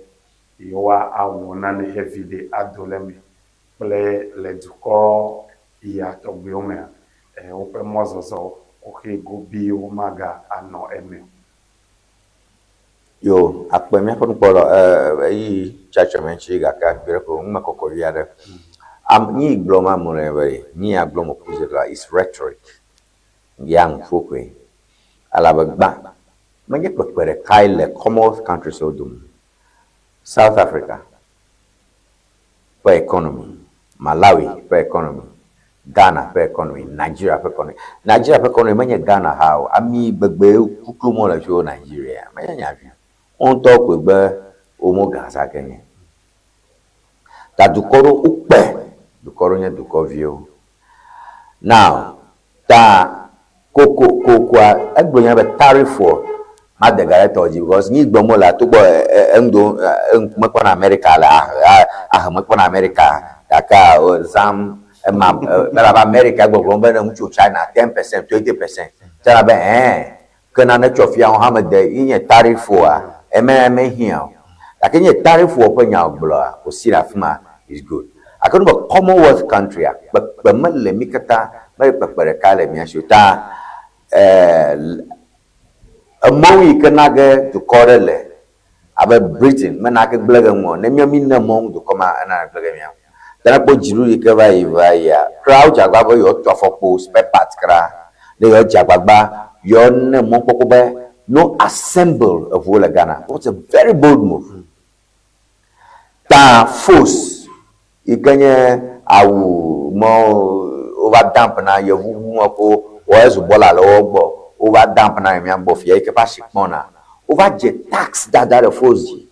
yewoawɔ nane he viɖe ado le eme kple le dukɔ ya tɔgbiwo mea, woƒe mɔzɔzɔ kuxi gobiwo maga anɔ eme o. Yo, akpe míaƒe nukpɔla eyi tsatsa me ŋuti gake akpe ɖe ko numekɔkɔ vi aɖe. Am nyi gblɔ ma mo le be nyi ya gblɔ mo ku ze la is rhetoric. Ya nuƒo koe. Elabe gbã menye kpekpe ɖekae le Commonwealth countries wo dome. South Africa ƒe economy, Malawi ƒe economy, Ghana ƒe economy, Nigeria ƒe economy. Nigeria ƒe economy menye Ghana ha o. Ami gbegbe kuklum wole tso Nigeria. Menye nya vi. Wo ŋutɔ koe gbe womo ga za ke nye. Ta dukɔ ɖewo wokpe, dukɔ ɖewo nye dukɔviwo. Now, Ta koko kokoa egblɔ nya be tariff wɔ made ga ɖe tɔ dzi because nyi gblɔm wole togbɔ eŋdo eŋku mekpɔ na America le ahe ahe mekpɔ na America gake zam ema elabe America gbɔgblɔm be ne ŋutsu China 10%, 20% China be ɛɛ ke nane tsɔ fia wo hã mede ye nye tariff wɔa eme eme hiã o. Gake nye tariff wɔ ƒe nya wògblɔa wòsi le afi ma is good. Gake nu be Commonwealth country a kpekpe mele mí katã mele kpekpe ɖeka le mía si o ta emɔ yi ke na ge dukɔ ɖe le abe Britain mena ke gblẽ ge ŋu o. Ne míawo mí ne mɔ ŋu dukɔ ma ena gblẽ ge mía ŋu. Ta ne kpɔ dziɖuɖu yi ke va yi va yia, kura wodze agbagba be yewoatu afɔkpo spare parts kura. Ne yewoadze agbagba yewoa ne mɔkpɔkpɔ be no assemble eʋuwo le Ghana. What's a very bold move. Ta force yi ke nye awu mɔ wova dump na yevu ʋu mɔ ko wɔ ezu bɔla le wo gbɔ. Wova dump na mía gbɔ fia yi ke ƒe asi kpɔna. Wova dze tax dada ɖe force dzi.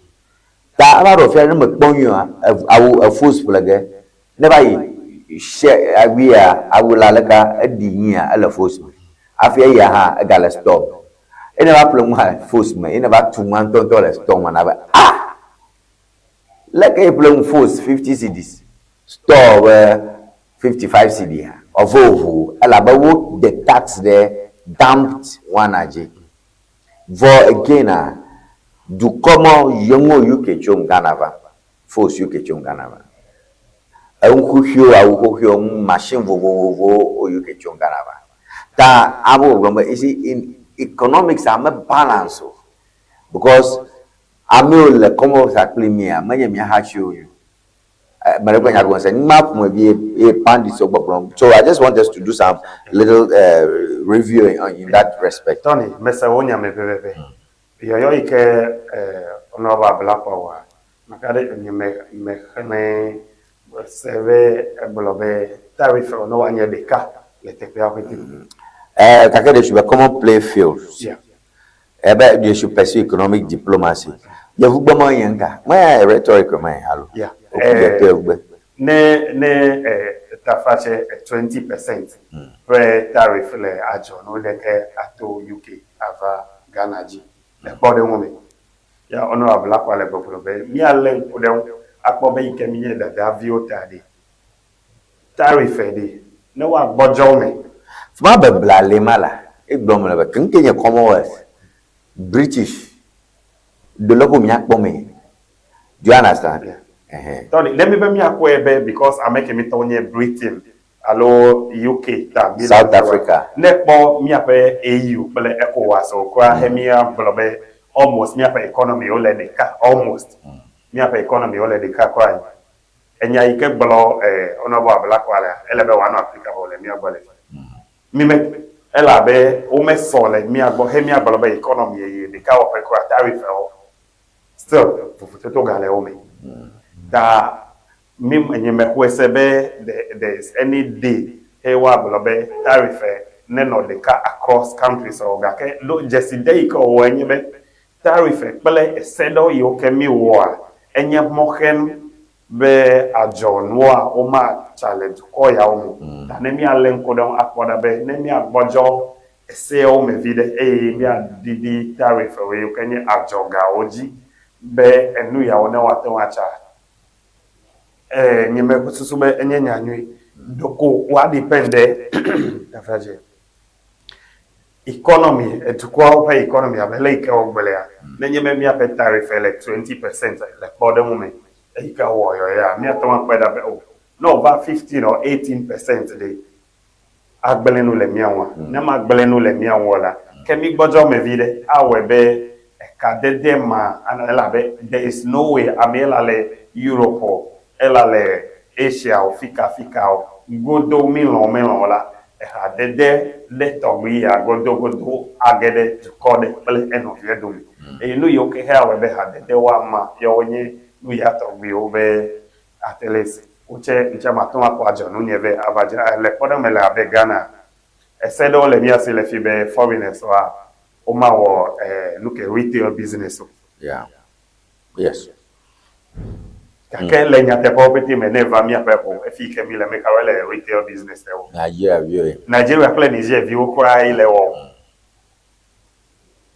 Ta eva ɖo fia ne mekpɔ nyuie oa, awu efos ƒle ge. Ne va yi she awuia, awu la leka eɖi nyuia ele fos me. Hafi eya hã egale store me. Eye ne va ƒle nua fos me, ye ne va tu nua ŋutɔŋutɔ le store me na be ah! Leke ye ƒle nu fos 50 cedis, store be 55 cedi hã? Eve vovo elabe wo de tax ɖe dumped one dzi. Vɔ again a, dukɔ mɔ yeŋo UK tso Ghana va, force UK tso Ghana va. Enu xoxoewo, awu xoxoewo, nu machine vovovowo wo UK tso Ghana va. Ta amewo gbɔgblɔm be you see in economics a me balance o because amewo le Commonwealth kpli mía menye mía hatsiwo nyo. Ame ɖe ƒe nya gɔme se. Nu ma ƒomevi ye ye pundits wo gbɔgblɔm. So I just want us to do some little review in that respect. Tony, mese wò nya me pɛpɛpɛ. Yɔyɔ yi ke Honourable Ablakwa wɔa, meka ɖe nye me mexlẽ se be egblɔ be tariff ne woanye ɖeka le teƒea ƒete. Gake they should be common play field. Yeah. Ebe they should pursue economic diplomacy. Yevugbe me nye ŋka? Me rhetoric me alo? Yeah. Woku ɖe to yevugbe. Ne ne eh, tafatse 20% ƒe tariff le adzɔnu ɖeke ato UK ava Ghana dzi le kpɔɖeŋu me. Ya Honorable Akwa le gbɔgblɔ be míalé ŋku ɖe ŋu akpɔ be yi ke mínye dadaviwo ta ɖe, tariff ɖe, ne woagbɔdzɔ me. Fima be bla le ma la, egblɔ me le be keŋke nye Commonwealth, British, ɖe lɔƒo míakpɔ me. Do you understand? Yeah. Ɛhɛn. Tony, ne mi be míakpɔe be because ame kemi tɔwo nye Britain alo UK ta mi le South ŋu Africa. Ne kpɔ míaƒe AU kple ECOWAS o kura he míagblɔ be almost míaƒe economy wo le ɖeka almost míaƒe economy wo le ɖeka kura yi. Enya yi ke gblɔ eh, Honorable Ablakwa lea, ele be wòanɔ applicable le mía gbɔ le fi. Mi me elabe womesɔ le mía gbɔ he míagblɔ be economy ye ɖeka wɔƒe kura tariff wo still vovototo gale wo me. Ta mi nye mexɔe se be there is any day he woagblɔ be tariff nenɔ ɖeka across countries o gake ɖo dzesi de yi ke wòwɔ enye be tariff kple ese ɖewo yiwo ke mi wɔa enye mɔxenu be adzɔnua womatsa le dukɔ yawo me. Ta ne míalé ŋku ɖe ŋu akpɔ ɖa be ne míagbɔdzɔ eseawo me vi ɖe eye míaɖiɖi tariff yiwo ke nye adzɔgawo dzi be enu yawo ne woate ŋu atsa. Nye me susu be enye nya nyui. Ɖeko woa depend ɖe taflatse economy, edukɔawo ƒe economy abe le yi ke wogblɔea, nenye be míaƒe tariff le 20% le kpɔɖeŋu me eyi ke wowɔ yɔyɔa, míate ŋu akpɔe ɖa be o, ne wòva 15 or 18% ɖe, agblẽ nu le mía ŋua? Ne magblẽ nu le mía ŋu o la, ke mí gbɔdzɔ me vi ɖe awɔe be ekadede ma elabe there is no way ame la le Europe o, ela le Asia o, fika fika o, godo mí lɔ̃ melɔ̃ o la, ehadede ɖe tɔgbi ya godogodo age ɖe dukɔ ɖe kple enɔvia dome. Eye nu yiwo ke he awɔe be hadede woama yawo nye nu ya tɔgbiwo be at least wotse ŋtsia mate ŋu akpɔ adzɔnu nye be ava dzra le kpɔɖeŋu me le abe Ghana. Ese ɖewo le mía si le fi be foreigners woa womawɔ nu ke retail business o. Yeah. Yes. Gake le nyateƒewo pete me ne va míaƒe ƒo efi yi ke mi le me kawoe le retail business wɔ. Nigeria viwo. Nigeria kple Niger viwo kura ye le wɔ.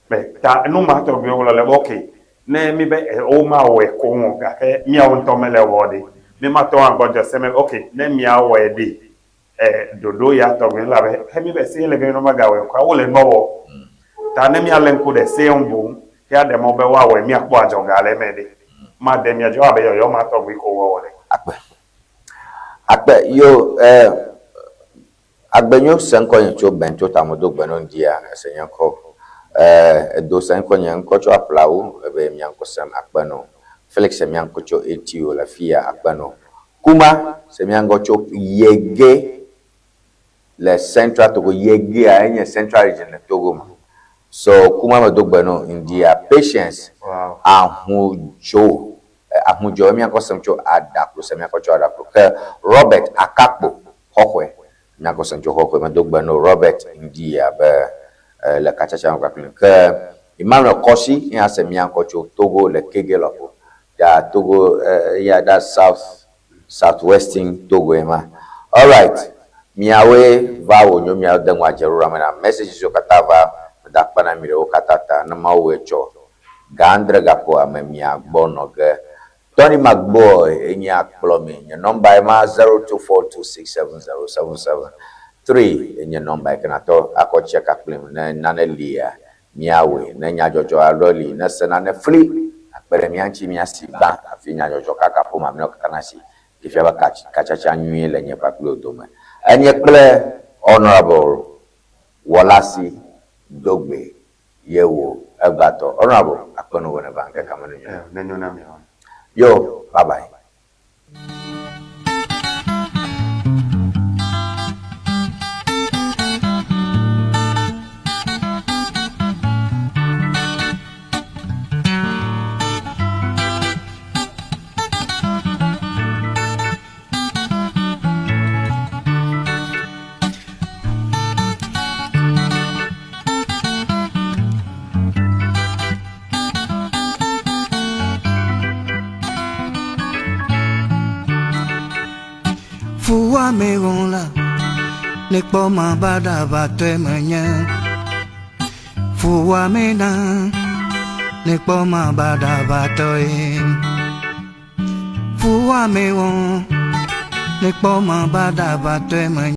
Be ta nu ma tɔgbi wogblɔ le be okay ne mi be womawɔe koŋ o gake míawo ŋutɔ mele wɔ ɖe. Mi mate ŋu agbɔdzɔ se me okay ne miawɔe ɖe ɖoɖo ya tɔgbi elabe he mi be se le be ne magawɔe o kura wole nua wɔ. Ta ne míalé ŋku ɖe sea ŋu boŋ ke aɖe mɔ be woawɔe míakpɔ adzɔga le eme ɖe. Made mía dzi abe yɔyɔ ma tɔgbi ko wɔwɔ le. Akpe. Akpe yo agbenyo se ŋkɔ nye tso bento tamodo gbeno ŋdia ese nye ŋkɔ. Edo se ŋkɔ nye ŋkɔ tso aƒlawo ebe mia ŋkɔ sem akpe no. Felix se mia ŋkɔ tso ATO le fia akpe no. Kuma se mia ŋkɔ tso Yege le Central Togo. Yegea enye Central region le Togo me. So Kuma me do gbe no ŋdia. Patience Wow. Ahudzo Ahudzo mia ŋkɔ sem tso Adaklu se mia ŋkɔ tso Adaklu. Ke Robert Akakpo Xɔxɔe mia ŋkɔ sem tso Xɔxɔe me do gbe no Robert ŋdia be le katsatsa me kpakple. Ke Emmanuel Kɔsi ya se mia ŋkɔ tso Togo le Kege lɔƒo. Ya Togo ya that south southwestern Togo ye ma. Alright. Miawoe va wo nyo miawo de ŋua dzeɖoɖa me na messages yiwo katã va meda akpe na mi ɖe wo katã ta ne Mawu wɔe tsɔ ga andre gaƒoa me mia gbɔ nɔ ge. Tony McBoy enye akplɔ mi. Nye nɔmba ye ma 0242670773 enye nɔmba yi ke natɔ akɔ tsia kakplim ne nane lia míawɔe. Ne nyadzɔdzɔ aɖe li ne se nane fli akpe ɖe mía ŋuti míasi gbã hafi nyadzɔdzɔ kaka ƒome amewo katã nasi. Ke fia be katsatsa nyuie le nye kpakple wò dome. Enye kple Honorable Wɔlasi Dogbe ye wò egbatɔ. Honorable, akpe nu wò ne va ŋkeke me nu nyuie. Nenyo na mi hã. Yo, bye bye. Fuwame wɔn la, ne kpɔ ma baɖabatɔe menye. Fuwame na, ne kpɔ ma baɖabatɔe. Fuwame wɔn, ne kpɔ ma baɖabatɔe menye.